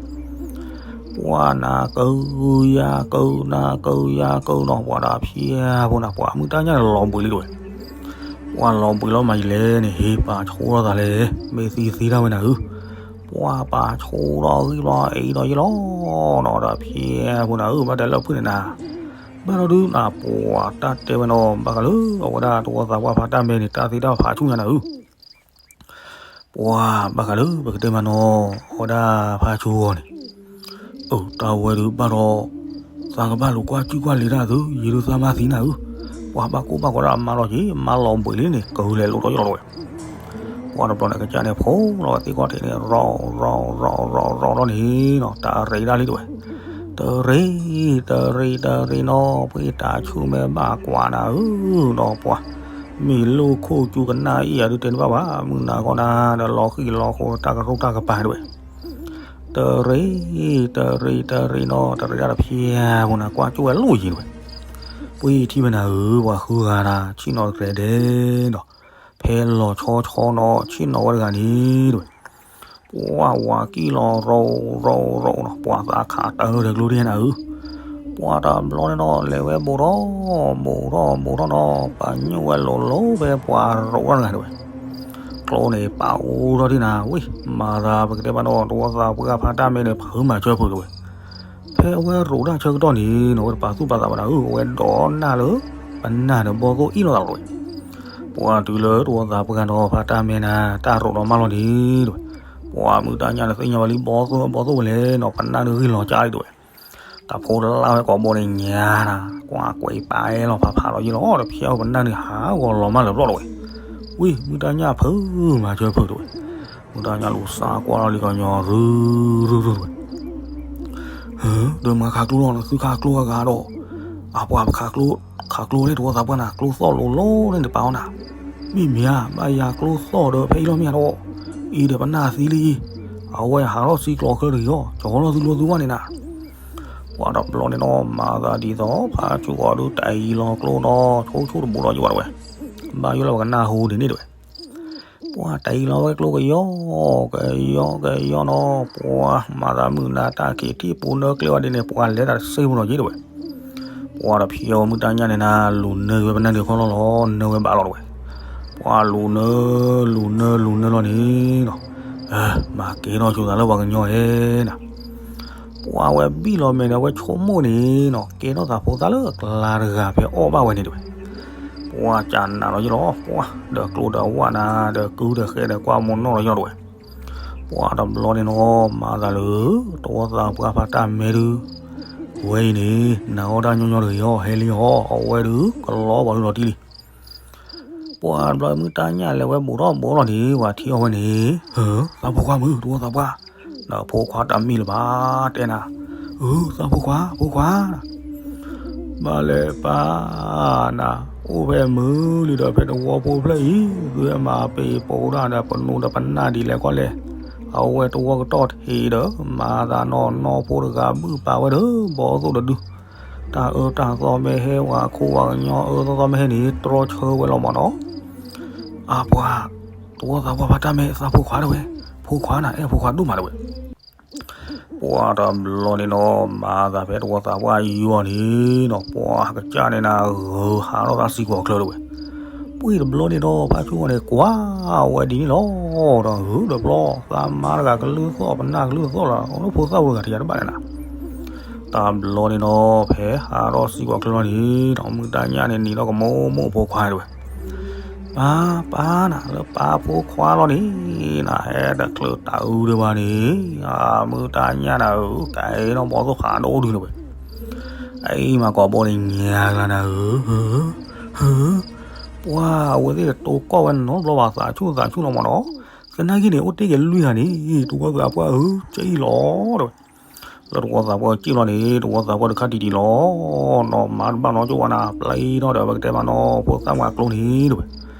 ပှၤနၤကၤယၤကၤ နၤကၤယၤကၤနီၤ ပှၤဒီးဖျဲးဖိန့ၣ် ပှၤမုၢ်တၢ်ညၣ်န့ၣ်လီၤဘှံးလံတဲဝဲ. ပှၤလီၤဘှံးလီၤမၤယံၤလဲၣ်န့ၣ် ဟ့ၣ်ပာ်ဆိထီၣ်သးလဲၣ် မ့ၢ်သံသ့တၢ်ဝဲနၤဧၢ. ပှၤပာ်ဆိထီၣ်ဂံၢ်လီၤအံၤဒီးယ့ၢ်လီၤနီၤ ဒီးဖျဲးဖိနၤဧၢ ဘၣ်တဲလၢဖုၣ်န့ၣ်နၤ ဘၣ်ဒီးဒုးနၤ ပှၤတၢ်တဲဝဲနီၤ ဘၣ်ဃးလၢအဝဲဒၣ်တဝီသးပှၢ်ဖါတၢ်မဲန့ၣ် တၢ်သ့တၢ်ဖးဆူၣ်ညါနၤဧၢ. ပှၤဘၣ်ဃးလၢပကတဲမးနီၤ အဝဲဒၣ်ဖါဆူဂီၤန့ၣ် အတၢ်ဝဲဒုးဘၣ်ဒီး သးကဘၣ်လူၤကွၢ်ကၠုၢ်ကွၢ်လံၤတၢ်သု ယံၤဒုးသးမါသံနၤဧၢ. ပှၤဘၣ်ကိၢ်ဘၣ်ဂီၤဒၣ်အမါလီၤက့ၤ မါလီၤဘှံးလံန့ၣ် ကၤလဲၤလိာ်ဒီးယ့ၢ်လီၤတဲဝဲ. ပှၤတဘျီန့ၣ် ကစၢ်န့ၣ်ဖိလီၤဝဲသ့ၣ်ခီၣ်ထံးန့ၣ် ရီၤရီၤရီၤရီၤရီၤထီၣ်န့ၣ်နီၤ တၢ်ရံးဒၣ်လံတဲဝဲ. တရံး တရံး တရံးနီၤ ပှ့ၤတၢ်ဆူၣ်မဲာ်ဘၣ်ကွၢ်နၤဧၢနီၤ ပှၤ မ့ၢ်လိၣ်ခိၣ်ကၠူကနၣ်အံၤ အဒုးတဲန့ၣ်ဘၣ်ဘၣ် မုၢ်နၤခီနၤဒီးလီၤဃံၢ်လီၤဃိတၢ်ကရူၢ်တၢ်ကပၤတဲဝဲ. တရံး တရံး တရံးနီၤ တရံးဒၣ်တဖျဲၣ်ဖိန့ၣ် ကွၢ်ကၠိဝဲလိၣ်ယံၤတဲဝဲ. ပှ့ၤထံၣ်ဝဲနၤဧၢ, ပှၤဃုဂၤနၤ ဆ့ၣ်နီၤတကြဲးဒဲးဒီး, ဖဲလီၤဆီဆီနီၤ ဆ့ၣ်နီၤဝဲတဂၤန့ၣ်တဝဲ, ပှၤဝၤကံၣ်လီၤရိးရိးရိးနီၤ, ပှၤသးခးတၢ်ဟၢဒီးကျိတဟဲနၤဧၢ, ပှၤတဘျီန့ၣ်နီၤ လဲၤဝဲဘူးထီၣ်ဘူးထီၣ်ဘူးထီၣ်နီၤ, ပာ်ညိၣ်ဝဲလိၤလိၤဖဲပှၤရိးတၢ်တဂၤတဝဲ ကျိန့ၣ်ပာ်အိၣ်ထီၣ်ဒံးနၤ, ဝံၤမၤသးပကတဲဘၣ်နီၤ တဝီသးပှၢ်ဖါတၢ်မဲန့ၣ် ဖုမၤဆၢဖုးတဝဲ, ဖဲအဝဲရိးတၢ်ဆၢကတီၢ်န့ၣ်နီၤ အဝဲတပာ်သူၣ်ပာ်သးဘၣ်နၤဧၢ, အဝဲဒိးနၢ်လၢ ပနၢ်ဒီးဘီသိၣ်အ့ၣ်လိာ်သးတဝဲ, ပှၤတုၤလၢတဝီသးပှၢ်နီၤ ဖါတၢ်မဲနၤ တၢ်ရိးဒီးမၢ်လီၤန့ၣ်တဝဲ, ပှၤမုၢ်တၢ်ညၣ်န့ၣ်သ့ၣ်ညါဝဲလံ ဘီသိၣ်ဘီသိၣ်ဝဲလဲၣ်နီၤ ပနၢ်ဒုးဂံၢ်လီၤကၢ်လံတဝဲ တၢ်ဖိတလၢ်ဝဲကိးဘိန့ၣ်ညါနၤ, ကွၢ်ကွဲးပာ်အဲၣ်လီၤဖးဖးလီၤယ့ၢ်လီၤ, တဖျဲအီၤပနၢ်န့ၣ်ဟးဂီၤလီၤမၢ်လၢၤဘျီတဝဲ, ဝံၤမုၢ်တၢ်ညၣ်ဖုမၤဆၢဖုးတဝဲ, မုၢ်တၢ်ညၣ်လူၤစးကွၢ်လီၤလံကညီရုရုရုတဝဲ, ဒီးမၤခးကျိလီၤ သုခးကျိအဂၤဒီး, အပှၤပခးကျိ, ခးကျိန့ၣ်တဝီသးပှၢ်နၤ ကျိသီၣ်လိၤလိၤန့ၣ်တပာ်အီၤနၤ, မ့ၢ်မ့ၢ်ဧါ ဘၣ်ယၤကျိသီၣ်ဒီးဖဲအံၤလီၤမ့ၢ်ဧါဒီး, အံၤဒီးပနၢ်သံလံ, အဝဲဟးထီၣ်စံကျိးချၢတဂ့ၤအီၤ ကၠီၤလီၤသုလိၤသုဝဲန့ၣ်နၤ ပှၤတဘျီန့ၣ်နီၤ မၤသးဒ်သိး ဖးဆူၣ်ဂီၤဒုးတၢ်အံၤလီၤကျိနီၤ ဆိဆိတဘူးဒီးယဝဲတဝဲ, ဘၣ်ယိၣ်လၢပကနၢ်ဟူဒ်န့ၣ်တဝဲ, ပှၤတၢ်အံၤလီၤဝဲကျိကယီကယီကယီနီၤ ပှၤမၤသးမုၢ်နၤတၢ်က့ၤထံၣ်ပူၤနၢကျဲဝဲဒ်န့ၣ် ပှၤလဲၤတၢ်တစ့ပူၤနီၤယ့ၢ်တဝဲ, ပှၤတဖံးအီၤမုၢ်တၢ်ညၣ်န့ၣ်နၤ လူၤနၢဝဲပနၢ်ဒုးခီလီၤလီၤ နၢဝဲဘၣ်လီၤတဝဲ, ပှၤလူၤနၢ လူၤနၢ လူၤနၢလီၤန့ၣ်နီၤ, မၤကဲထီၣ်ဆိသးလၢပှၤကညီဧဲနၤ, ပှၤဝဲဘံၣ်လီၤမဲာ်န့ၣ် အဝဲဆိကမိၣ်န့ၣ်နီၤ ကဲထီၣ်သးဖိသၣ်လၢအကျါတဂၤဖဲအီၣ်ဘၣ်ဝဲန့ၣ်တဝဲ, ပှၤကနၣ်လီၤယ့ၢ်လီၤ ပှၤဒီးကျိဒီးဝၣ်နၤ ဒီးကုဒီးဃဲဒီးကွၢ်မိၢ်နီၢ်လီၤယ့ၢ်လီၤတဝဲ, ပှၤတဘျီန့ၣ်နီၤ မၤသးလၢ တဝီသးပှၢ်ဖါတၢ်မဲဒုး, ဝဲအံၤန့ၣ် နၤအီၣ်တၢ်ညီညီတဂ့ၤအီၤ ဟဲလံအီၤ အဝဲဒုး ကလီပှၤဒုးလီၤတံၢ်လံ ပှၤတဘျီမုၢ်တၢ်ညၣ်လဲၤဝဲဘူးထီၣ်ဘူးလီၤန့ၣ် ပှၤထံၣ်အီၤဝဲန့ၣ်, သးဖိခွါမုၢ် တဝီသးပှၢ်, ဒီးဖိခွါတၢ်မံလၢၤဘၣ်တဲနၤ, အၢ သးဖိခွါ ဖိခွါ ဘၣ်လဲၣ်ပၢ်နၤ, အိၣ်ဖဲမုၢ်လံဒီးဖဲတဝီဖိဖျၢၣ်အံၤ သုဝဲမၤပ့ၤပိာ်ဒၣ်ဒီးပနူဒီးပနၢ်ဒ်လဲၣ်ကီလဲၣ်, အဝဲတဝီကတီၢ်ထံးဒီး မၤသးနီၢ်နီၢ်ဖိတဂၤဘုၣ်ပာ်ဝဲဒီး ဘီသိၣ်တဒု တၢ်အၢတၢ်သီမ့ၢ်ဟဲဝဲခိၣ်ဝဲကညီအၢသီသီမ့ၢ်ဟဲန့ၣ် တြီဆၢဝဲလီၤမးနီၤ, အပှၤ, တဝီသးပှၢ်ဖါတၢ်မဲ သးဖိခွါတဝဲ, ဖိခွါနၤ အဲၣ်ဖိခွါဒိၣ်မးတဝဲ ပှၤတဘျီန့ၣ်နီၤ မၤသးဖဲတဝီသးပှၢ်ယွၤန့ၣ်နီၤ ပှၤကစၢ်န့ၣ်နၤ ဂုၤဟးထီၣ်သးစံကွီၤချၢတဝဲ, ပှၤတဘျီန့ၣ်နီၤ ဖးဆူၣ်ဂီၤန့ၣ် ကွၢ်ဝဲဒ်န့ၣ်လီၤ, ဒီးဂုၤတဘျီ သးမါတဂၤကလုၢ်သီၣ် ပနၢ်ကလုၢ်သီၣ်လီၤ အိၣ်လၢဖိသၣ်ဖိတဂၤတယၤတဘၣ်န့ၣ်နၤ တဘျီန့ၣ်နီၤ ဖဲဟးထီၣ်စံကွီၤချၢလီၤန့ၣ် ဒီးမုၢ်တၢ်ညၣ်န့ၣ်နံၤထီၣ်ကမိၣ်မိၣ်ဖိခွါတဝဲ ပၢ်ပၢ်နၤ လၢပၢ်ဖိခွါလီၤန့ၣ် နဟဲတချုးတၢ်အုးဒံးဘၣ်န့ၣ် မုၢ်တၢ်ညၣ်နၤဧၢ ကဲနီၣ်ဘီသိၣ်ဖးဒိၣ်ဒုးတဝဲ အအံၤမၤကိးဘိန့ၣ်ညါကျါနၤဧၢ ပှၤအဝဲသ့ၣ်တတိၤကီၢ်ဝဲနီတဘျီဘၣ် သးဆူၣ်သးဆူၣ်လီၤမးနီၤ သနာ်က့န့ၣ် အိၣ်တ့ၢ်က့ၤလွံၢ်ဂၤန့ၣ် တဝီသးပှၢ်ဧၢ ကၠံၣ်လီၤတဝဲ လၢတဝီသးပှၢ်ကၠံၣ်လီၤန့ၣ် တဝီသးပှၢ်တခါတံၢ်တံၢ်လီၤ နီၢ်မၤတဘၣ်နီတကၠိဝဲနၤ ပျဲအံၤနီၣ်ဒီး ပကတဲမးနီၤ ဖိသၣ်ပှၢ်ကျိန့ၣ်တဝဲ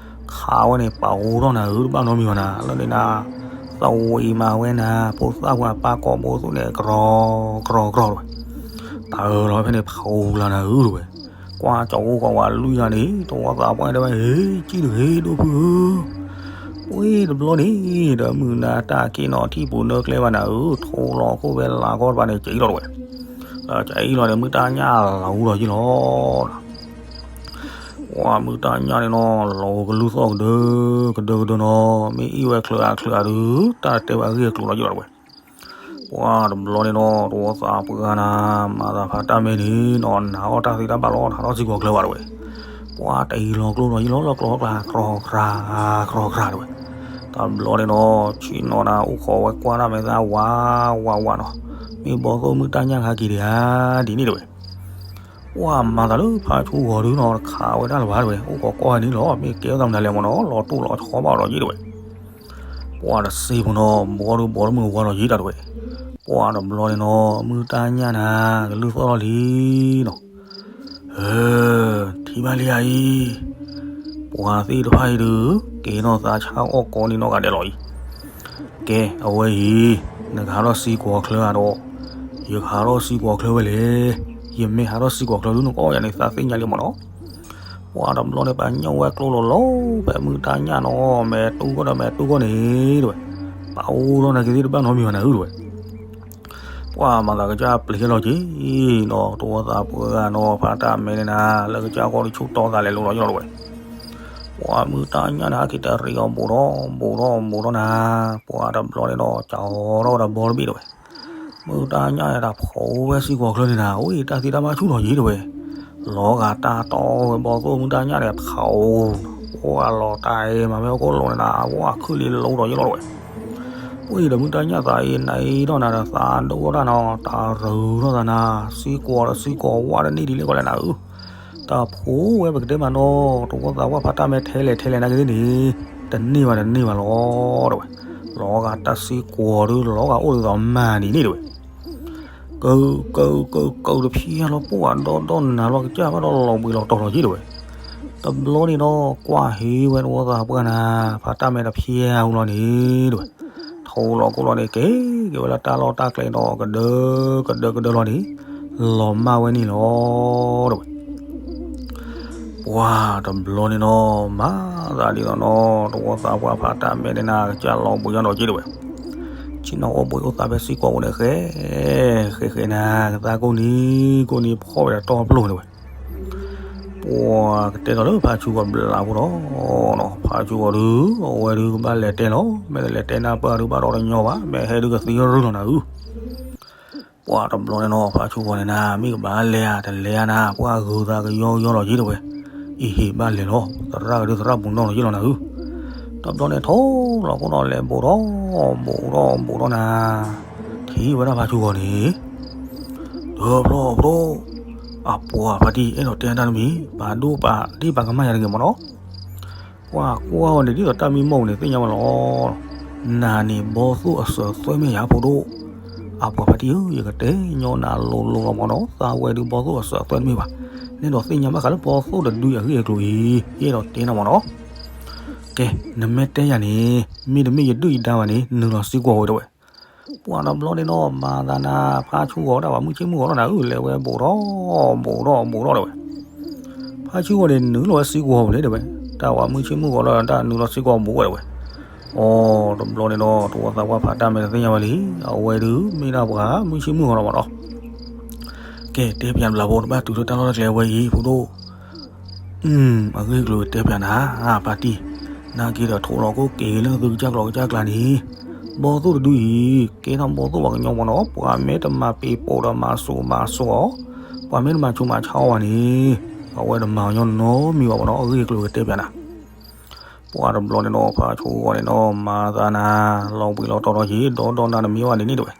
ခးဝဲန့ၣ် ပာ်အိၣ်ထီၣ်နၤဧၢ တဘၣ်နီတမံၤဘၣ်နၤ လၢန့ၣ်နၤ သဝံးမၤဝဲနၤ ဖိသၣ်ပှၢ်ပၢ်ကိးဘိသူၣ်န့ၣ် ကြီကြီကြီတဝဲ တၢ်အၢၣ်လီၤဖဲန့ၣ် ဖးအူလၢနၤဧၢတဝဲ ကွၢ်ကၠီၤအိၣ်ကီးဝဲလွံၢ်ဂၤန့ၣ် တဝီသးပှၢ်တဲဝဲ ဟ့ ကၠံၣ်တဂ့ၤ ဒိၣ်ဖုဧၢ ပှ့ၤတဘျီန့ၣ် ဒီးမုၢ်နၤတၢ်က့ၤနီၣ်ထံၣ်ပူၤနၢကျဲဘၣ်နၤဧၢ ထိလီၤခိၣ်ဖဲလၢကီၢ်တဖၣ်န့ၣ် ကၠံၣ်လီၤတဝဲ ကၠံၣ်လီၤန့ၣ် မုၢ်တၢ်ညၣ်လီၤဟူလီၤယံလီၤ ပှၤမုၢ်တၢ်ညၣ်န့ၣ်နီၤ လီၤကလုၢ်သီၣ်ကဒၢ ကဒၢကဒၢနီၤ မ့ၢ်အံၣ်ဝဲချုးအါချုးအါဒုး တၢ်တဲဝဲအဂ့ၢ်အကျိၤလီၤယံလီၤတဝဲ ပှၤတဘျီန့ၣ်နီၤ တဝီသးပှၢ်နၤ မၤသးဖါတၢ်မဲန့ၣ်နီၤ နၤအီၣ်တၢ်သ့တၢ်ဘၣ်လီၤ နၤထီၣ်စံကွီၤချၢဘၣ်တဝဲ ပှၤတအံၤလီၤကျိနီၤယံလီၤ လၢကျိကျါ ကြီကြီကြီကြီ တဝဲ တဘျီန့ၣ်နီၤ ဆ့ၣ်နီၤနၤ အိၣ်ခိးဝဲကွၢ်တၢ်မဲာ်သၣ်ဝးဝးဝးနီၤ မ့ၢ်ဘီသိၣ်မုၢ်တၢ်ညၣ်ခါက့ၤဒံးဧါ ဒ်န့ၣ်တဝဲ ပှၤမၤသးလၢဖးဆူဂီၤဒုနီၤ တခးဝဲဒၣ်လၢၤဘၣ်တဝဲ အိၣ်ခိးကွၢ်ဝဲန့ၣ်လီၤ မ့ၢ်ကဲထီၣ်သးမနုၤလဲၣ်မ့ၢ်နီၤ လီၤတိၢ်လီၤဆီဘၣ်ဒီးယံတဝဲ ပှၤတစ့ဖိနီၤ ဘီဒုဘီတမုၢ်ဝါလီၤယံတၢ်တဝဲ ပှၤတဘျီန့ၣ်နီၤ မုၢ်တၢ်ညၣ်နၤ ကလုၢ်သီၣ်လီၤလံနီၤ ထံၣ်ဘၣ်လံဧါအံၤ ပှၤသ့ၣ်တဖၣ်အံၤဒုး ကဲထီၣ်သးဆါအီၣ်ကိးန့ၣ်နီၢ်ဂၤဒဲးလီၤအံၤ ကဲ အဝဲအံၤ နကဟးထီၣ်စံကွီၤချၢဧါဒီး ယကဟးထီၣ်စံကွီၤချၢဝဲလဲၣ် ယမ့ၢ်ဟးထီၣ်စံကွီၤချၢဒုးနကိးယၤန့ၣ် သးသ့ၣ်ညါလံမ့ၢ်နီၤ. ပှၤတဘျီန့ၣ် ပှၤညိၣ်ဝဲကျိလိၤလိၤ ဖဲမုၢ်တၢ်ညၣ်နီၤ မဲာ်တူၢ်ကီၢ်ဒီးမဲာ်တူၢ်ကီၢ်န့ၣ်တဲဝဲ, ပအိၣ်ထီၣ်နာ်က့ၤသ့ၣ်တဘၣ်နီတမံၤဘၣ်နၤဧၢတဲဝဲ. ပှၤမၤသးကစၢ်ပျံၤလီၤက့ၤနီၤ တဝီသးပှၢ်ဂၤနီၤ ဖးတၢ်မဲန့ၣ်နၤ လၢကစၢ်ဃီတဆူၣ်တီသးလဲၤလိၤလီၤယလီၤတဲဝဲ. ပှၤမုၢ်တၢ်ညၣ်န့ၣ် ဟဲက့ၤတရံးအီၤဘူးထီၣ်ဘူးထီၣ်ဘူးထီၣ်နၤ, ပှၤတဘျီန့ၣ်ဒီး ကၠီထီၣ်ဝဲဒီးဘီတဘ့ၣ်တဲဝဲ. မုၢ်တၢ်ညၣ်န့ၣ် တၢ်ဖိးဝဲစံကွီၤချၢန့ၣ်နၤ အိၣ်အံၤတၢ်သံတၢ်ဘၣ်ဆူၣ်ထီၣ်က့ၤတဲဝဲ. လီၤဂာ်တၢ်တီဝဲဘီသိၣ်မုၢ်တၢ်ညၣ်န့ၣ် ဖးအိၣ်, ပှၤလီၤတၢ်အံၤမၤမ့ၢ်ဟီၣ်ခိၣ်လိၤန့ၣ်နၤ ပှၤခုၣ်လံလိၤဒီးယလီၤတဲဝဲ. အိၣ်အံၤဒီးမုၢ်တၢ်ညၣ်သးအံၤနၤအံၤထီၣ်နၤဒီးသးဒိၣ်ထီၣ်တၢ်နီၤ တၢ်ရုၤထီၣ်သးနၤ, စံကွီၤဒီးစံကွီၤဝဲတန့ၢ်ဒ်လဲၣ်ကီးလဲၣ်နၤဧၢ. တၢ်ဖိးဝဲပကတဲမးနီၤ တဝီသးပှၢ်ဖးတၢ်မဲထဲလဲၣ်ထဲလဲၣ်နာ်က့ၤသ့ၣ်န့ၣ် တန့ၢ်ဘၣ်တန့ၢ်ဘၣ်လီၤတဲဝဲ. လီၤဂာ်တၢ်စံကွီၤဒုး လီၤဂာ်အိၣ်ဒ်သိးမၤဒ်န့ၣ်တဲဝဲ. ကၢကၢကၢကၢတဖျဲလီၤပှၢ်ဒီဒီနၤလီၤကစၢ်ဘၣ်ဒီးလီၤဘှံးလီၤတီၤလီၤက့ၤတဲဝဲ. တဘျီန့ၣ်ဒီး ကွၢ်ဟ့ဝဲတဝီသးပှၢ်နၤ ဖးတၢ်မဲတဖျဲဧိၤလီၤန့ၣ်တဲဝဲ. ထိလီၤကိၢ်လီၤန့ၣ် က့ၤက့ၤဝဲလၢတၢ်လီၢ်တၢ်ကျဲဒီး ကဒၢကဒၢကဒၢလီၤန့ၣ် လီၤမၢ်ဝဲန့ၣ်လီၤတဲဝဲ. ပှၤတဘျီန့ၣ်နီၤ မၤသးဒ်သိးနီၤ တဝီသးပှၢ်ဖးတၢ်မဲန့ၣ်နၤ ကစၢ်လီၤဘှံးလီၤတီၤက့ၤတဲဝဲ. ဆ့ၣ်နီၤအိၣ်ဘှံးအိၣ်သးဖဲစံကွီၤပူၤန့ၣ် ဃဲ ဃဲဃဲနၤ ကသါကိၢ်နံၤ ကိၢ်နံၤဖီၣ်ဝဲဒီးတီပျိၢ်တဲဝဲ. ပှၤကတဲဒီးလၢဖးဆူဂီၤဘျးဖိဒီး ဖးဆူဂီၤဒုး အဝဲဒုးကဘၣ်လဲၤတဲလီၤ မ့ၢ်တလဲၤတဲနၢ်ပၢၢ်ဒုးဘၣ်ဒီးတညီဘၣ် မ့ၢ်ဟဲဒုးကသံရုၢ်လီၤနၤဧၢ. ပှၤတဘျီန့ၣ်နီၤ ဖးဆူဂီၤန့ၣ်နၤ မ့ၢ်ကဘၣ်လဲၤဧါ တလဲၤဧါနၤ ပှၤဂုၤသးကယီကယီလီၤက့ၤတဲဝဲ. အံၤဟ့ၣ်ဘၣ်လဲၤလီၤ သရၣ်ကဒုးသရၣ်ပူၤနီၣ်လီၤက့ၤလီၤနၤဧၢ. တဘျီန့ၣ်ထိလီၤကိၢ်ဒီးလဲၤဘူးထီၣ် ဘူးထီၣ်ဘူးထီၣ်နၤ ထံၣ်ဝဲဒၣ်ဖးဆူဂီၤန့ၣ် တဖျီၣ်ဖျီၣ် အပှၤဖါတံၢ် အဲၣ်ဒိးတဲတၢ်တမံၤ ပာ်ဒိၣ်ပာ်ဒ့ၣ်ပာ်ကမၣ်ယၤတဂ့ၤမ့ၢ်နီၤ. ပှၤကွၢ်ဝဲန့ၣ်ဒ်သိးတၢ်မံမီၢ်ပူၤန့ၣ် သ့ၣ်ညါဝဲလီၤ. နၤန့ၣ်ဘီသိၣ်အစၢၤအသွဲၣ်မ့ၢ်ယၤဖိဒိၣ်. အပှၤဖါတံၢ်ဧၢ ယကတဲညီနၤလိၤလိၤလီၤမ့ၢ်နီၤ သးဝဲဒုးဘီသိၣ်အစၢၤအသွဲၣ်တမ့ၢ်ဘၣ်. န့ၣ်ဒီးသ့ၣ်ညါဘၣ်ဃးလၢဘီသိၣ်တဒုအဂ့ၢ်အကျိၤအံၤ ယအဲၣ်ဒိးတဲနၤမ့ၢ်နီၤ. ကဲ နမ့ၢ်တဲယၤန့ၣ် မ့တမ့ၢ်ယဒုၣ်ယဒါဘၣ်န့ၣ် နုာ်လီၤစံကွီၤဝဲတဲဝဲ. ပှၤတဘျီန့ၣ်နီၤ မၤသးနၤ ဖးဆူဂီၤဒၣ်ပှၤမုၢ်ဆ့ၣ်မုၢ်ဂီၤလီၤနၤဧၢ လဲၤဝဲဘူးထီၣ် ဘူးထီၣ်ဘူးထီၣ်တဲဝဲ. ဖးဆူဂီၤန့ၣ် နုာ်လီၤဝဲစံကွီၤပူၤန့ၣ်တဲဝဲ. တၢ်ပှၤမုၢ်ဆ့ၣ်မုၢ်ဂီၤလီၤ တၢ်နုာ်လီၤစံကွီၤဘူးဝဲတဲဝဲ. အိ တဘျီန့ၣ်နီၤ တဝီသးပှၢ်ဖးတၢ်မဲာ်တသ့ၣ်ညါဝဲလံ. အဝဲဒုးမ့ၢ်ဒၣ်ပှၤမုၢ်ဆ့ၣ်မုၢ်ဂီၤလီၤမ့ၢ်နီၤ. ကဲ တဲပျးဘျးဖိ တဘၣ်တုၤလၢတၢ်လီၢ်တၢ်ကျဲဝဲအံၤ ဖိဒိၣ် အဂ့ၢ်ကျိၤတဲပျးနၤ ဖါတံၢ်, နာ်က့ဒီးထိးလီၤကိၢ်က့ၤလၢသုကစၢ်ကျိၤကစၢ်ကျါန့ၣ်, ဘီသိၣ်တဒုအံၤ ကဲထီၣ်ဘီသိၣ်ပှၤကညီမ့ၢ်နီၤ, ပှၤမ့ၢ်တမၤပ့ၤပိာ်ဒီးမၤစိာ်မၤစိာ်အီၤ, ပှၤမ့ၢ်တမၤဆူးမၤဆါအီၤဘၣ်န့ၣ်, အဝဲတမၤအီၤညီနီတမံၤဘၣ်မ့ၢ်နီၤ, အဂ့ၢ်ကျိၤကတဲပျးနၤ. ပှၤတဘျီန့ၣ်နီၤ ဖးဆူဂီၤန့ၣ်နီၤ မၤသးနၤ လီၤဘှံးလီၤတီၤဒီးယံၤ ဒီဒီနၤတမံၤဘၣ်န့ၣ်န့ၣ်တဲဝဲ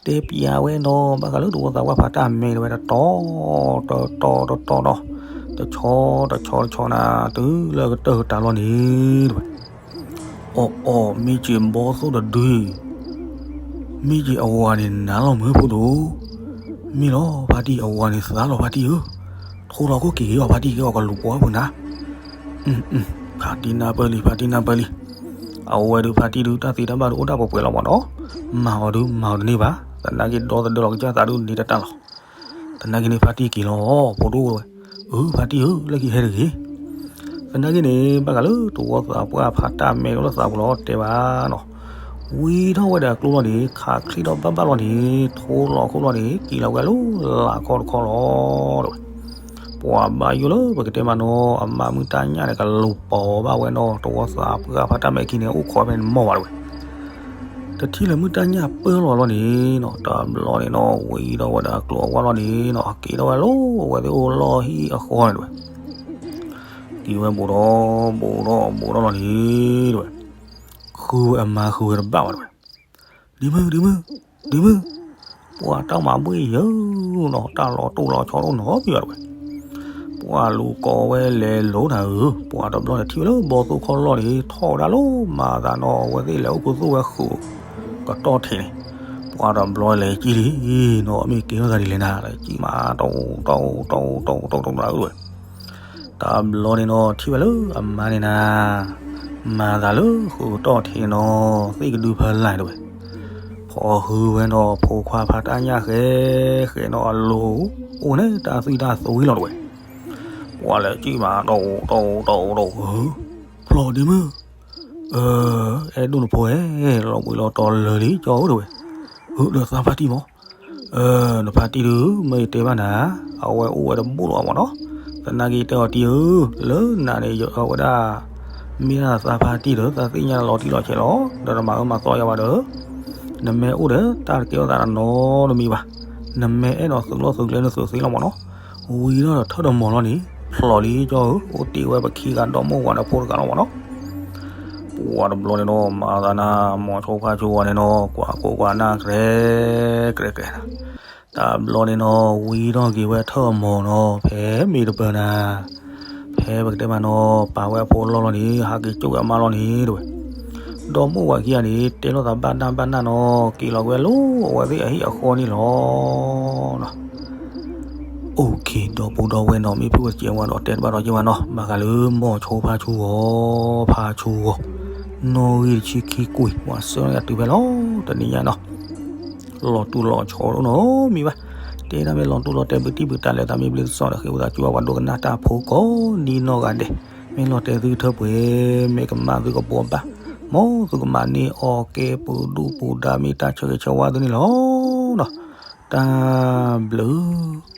တဲပျးဝဲနီၤ ဘၣ်ဃးလၢတဝီသးပှၢ်ဖးတၢ်မဲာ်တဲဝဲ တတီၤ တတီၤ တတီၤဒီး တဆီ တဆီ တဆီနၤ တုၤလၢကတၢၢ်ကတၢၢ်လီၤန့ၣ်တဲဝဲ. အိ အိ မ့ၢ်က့ၤဘီသိၣ်တဒုအံၤ မ့ၢ်က့ၤအဝၤန့ၣ်နၤလီၤမုၢ်ဖိဒိၣ်, မ့ၢ်လီၤ ဖါတံၢ်အဝၤန့ၣ်သါလီၤဖါတံၢ်ဧၢ, ထိးလီၤခိၣ်က့ၤက့ၤအီၤဖါတံၢ်က့ၤအီၤကလူၤပိာ်အပူၤနၤ ဖါတံၢ်နၢ်ပၢၢ်လံ ဖါတံၢ်နၢ်ပၢၢ်လံ. အဝဲဒုးဖါတံၢ်ဒုးတၢ်သ့တၢ်ဘၣ်ဒုးအိၣ်ဒၣ်ပှဲၤပှဲၤလီၤမ့ၢ်နီၤ, မၤအီၤဒုးမၤအီၤတန့ၢ်ဘၣ်, သနာ်က့ဒီသဒၢလီၤကစၢ်သးဒုးန့ၢ်တၢ်တၢ်လီၤ. သနာ်က့န့ၣ်ဖါတံၢ်က့ၤလီၤ ဖိဒိၣ်ဝဲ, အၢ ဖါတံၢ်ဧၢ လၢခံဟဲတဂ့ၤ. သနာ်က့န့ၣ် ဘၣ်ဃးလၢတဝီသးပှၢ်ဖးတၢ်မဲာ်လၢသးပူၤလီၤတဲဘၣ်နီၤ, ဝံထီၣ်ဝဲဒီးအကျိလီၤန့ၣ် ခးချံဒီးဘၣ်ဘၣ်လီၤန့ၣ် ထိးလီၤခိၣ်လီၤန့ၣ် က့ၤလီၤဝဲလၢလာ်ခီတခီလီၤတဲဝဲ. ပှၤဘၣ်ယိၣ်လၢပကတဲမးနီၤ အမါမုၢ်တၢ်ညၣ်န့ၣ် ကလူၤပိာ်ဘၣ်ဝဲနီၤ တဝီသးပှၢ်ဖးတၢ်မဲာ်ခံန့ၣ် အိၣ်ခိးဖဲန့ၣ်မီၢ်ဘၣ်တဲဝဲ. တထံၣ်လၢၤမုၢ်တၢ်ညၣ်ပၢၢ်လီၤလီၤန့ၣ်နီၤ တဘျီန့ၣ်နီၤ ဝံထီၣ်ဝဲဒီးအကျိအဝါလီၤန့ၣ်နီၤ က့ၤထီၣ်ဝဲလၢအဝဲသ့ၣ်အိၣ်လီၢ်ဟံၣ်အဃီန့ၣ်တဲဝဲ. က့ၤဝဲဘူးထီၣ်ဘူးထီၣ်ဘူးထီၣ်လီၤန့ၣ်တဲဝဲ. ဃုဝဲအမါဃုဝဲတဘၣ်ဘၣ်တဲဝဲ. ဒ့မုၣ် ဒ့မုၣ် ဒ့မုၣ်, ပှၤတၢ်မၤဘှ့ၣ်ယၢၤနီၤ တၢ်လီၤတိၢ်လီၤဆီတအိၣ်နီတမံၤဘၣ်တဲဝဲ. ပှၤလူၤကိးဝဲလဲၤလိၤနၤဧၢ, ပှၤတဘျီန့ၣ်ထံၣ်ဝဲလၢဘီသိၣ်ခီၣ်လီၢ်န့ၣ် ထီၣ်ဝဲဒၣ်လီၤ မၤသးနီၤ အဝဲသ့ၣ်လဲၤအိၣ်ခူသူၣ်ဝဲဃုာ် ကတီၢ်ထံးန့ၣ်, ပှၤတဘျီလဲၤကံၣ်လံနီၤ မ့ၢ်ကဲထီၣ်သးဒ်လဲၣ်နၤ လဲၤကံၣ်မး တအိၣ် တအိၣ် တအိၣ် တအိၣ် တအိၣ် တအိၣ်တဲဝဲ. တဘျီန့ၣ်နီၤ ထံၣ်ဝဲလၢအမါန့ၣ်နၤ မၤသးလၢဃုာ်ကတီၢ်ထံးနီၤ သ့ၣ်ကဒုဖးလၢ်တဲဝဲ. ဖီၣ်ဟုဝဲနီၤ ဖိခွါဖးတၢ်ညၣ်ဃဲ ဃဲနီၤ အလိၤ အိၣ်န့ၣ်တၢ်သွံၣ်တၢ်သွံလီၤတဝဲ, ပှၤလဲၤကံၣ်မး တီၢ်အိၣ်တီၢ်အိၣ်တီၢ်အိၣ်တီၢ်အိၣ်ဧၢ, ဖျီၣ်ဒ့မုၣ်, အဲၣ်ဒိၣ်နဖိဧၢ, လီၤဘှံးလီၤတီၤလၢာ်လံကၠီဧၢတဝဲ, ဒီးသးဖါတံၢ်မး နဖါတံၢ်ဒုး မ့ၢ်ယတဲဘၣ်နၤ, အဝဲအိၣ်ဝဲတဘူၣ်လီၤမးနီၤ, သနာ်က့ယတဲအီၤတံၢ်ဧၢ, လၢနၤန့ၣ် ယအဝဲဒၣ် မ့ၢ်ဒၣ်သးဖါတံၢ်ဒီး သးသ့ၣ်ညါလီၤတံၢ်လီၤဆဲးလီၤ, ဒီးနမၤအၢမၤသီယၤဘၣ်ဒီး, နမ့ၢ်အိၣ်ဒီးတၢ်တကဲထီၣ်သးနီတမံၤဘၣ်, နမ့ၢ်အဲၣ်ဒိးသုးလီၢ်သုးကျဲနသုးသ့လီၤမးနီၤ, ဝံၤဒီးထၢၣ်ဒီးမီၤလီၤန့ၣ်, ဖျီၣ်လံကၠီဧၢ, အိၣ်တ့ၢ်ဝဲပခံဂၤဒီမိၢ်ဝၤဒီးဖိတဂၤလီၤမးနီၤ ပှၤတဘျီန့ၣ်နီၤ မၤသးနၤ မိၤဆိဖါဆိဝဲန့ၣ်နီၤ ကွၢ်ကိးကွၢ်နၢ်ကြဲးကြဲးကြဲးနၤ, တဘျီန့ၣ်နီၤ ဝံၤထီၣ်က့ၤဝဲထၢၣ်အမီၤနီၤ ဖဲမ့ၢ်တပၢၤနၤ, ဖဲပကတဲမးနီၤ ပာ်ဝဲအဖိလီၢ်လီၤန့ၣ် ဟးက့ၤကၠိဝဲအမါလီၤန့ၣ်တဝဲ, ဒီမိၢ်ဝၤခံဂၤန့ၣ် တဲလိာ်သးဘၣ်နၢ်ဘၣ်နၢ်နီၤ က့ၤလီၤက့ၤဝဲလၢအဝဲသ့ၣ်အဟံၣ်အဃီန့ၣ်လီၤ. အိၣ်ခ့ ဒီပုၢ်ဒီဝဲၢ်နီၤ မ့ၢ်ဖုၣ်ဝဲတကဲဝဲဒီး တဲတဘၣ်ဒီးကဲဝဲနီၤ ဘၣ်ဃးလၢမိၤဆိဖါဆိဂီၤ ဖါဆိဂီၤ နီၣ်ဂံၢ်တဆံခံကွံာ် ပှၤဆှၢန့ၢ်အတုၤဖဲလီၤ တနံၤညါနီၤ လီၤတူၢ်လီၤဆီနီတမံၤဘၣ်, တဲဒၣ်မ့ၢ်လီၤတူၢ်လီၤတဲာ် ပတံၢ်ပတၢ်လဲၤသးမ့ၢ်ဘျ့သစီဒီး ဃ့ဝံသးစူၤဘၣ်ပှၤဒိကနၣ်တၢ်ဖိကိးနံၤနီၢ်ဂၤဒဲး, မ့ၢ်လီၤတဲာ်သုထၢပှဲၤ မ့ၢ်ကမၣ်သုကဘှီဘၣ်, မ်သုကမၤန့ၢ်အီၣ်ကဲပူၤဒူၣ်ပူၤဒါ မ့ၢ်တၢ်ဆၢဂ့ၤဆၢဝါသုန့ၣ်လီၤ. တၢ်ဘျုး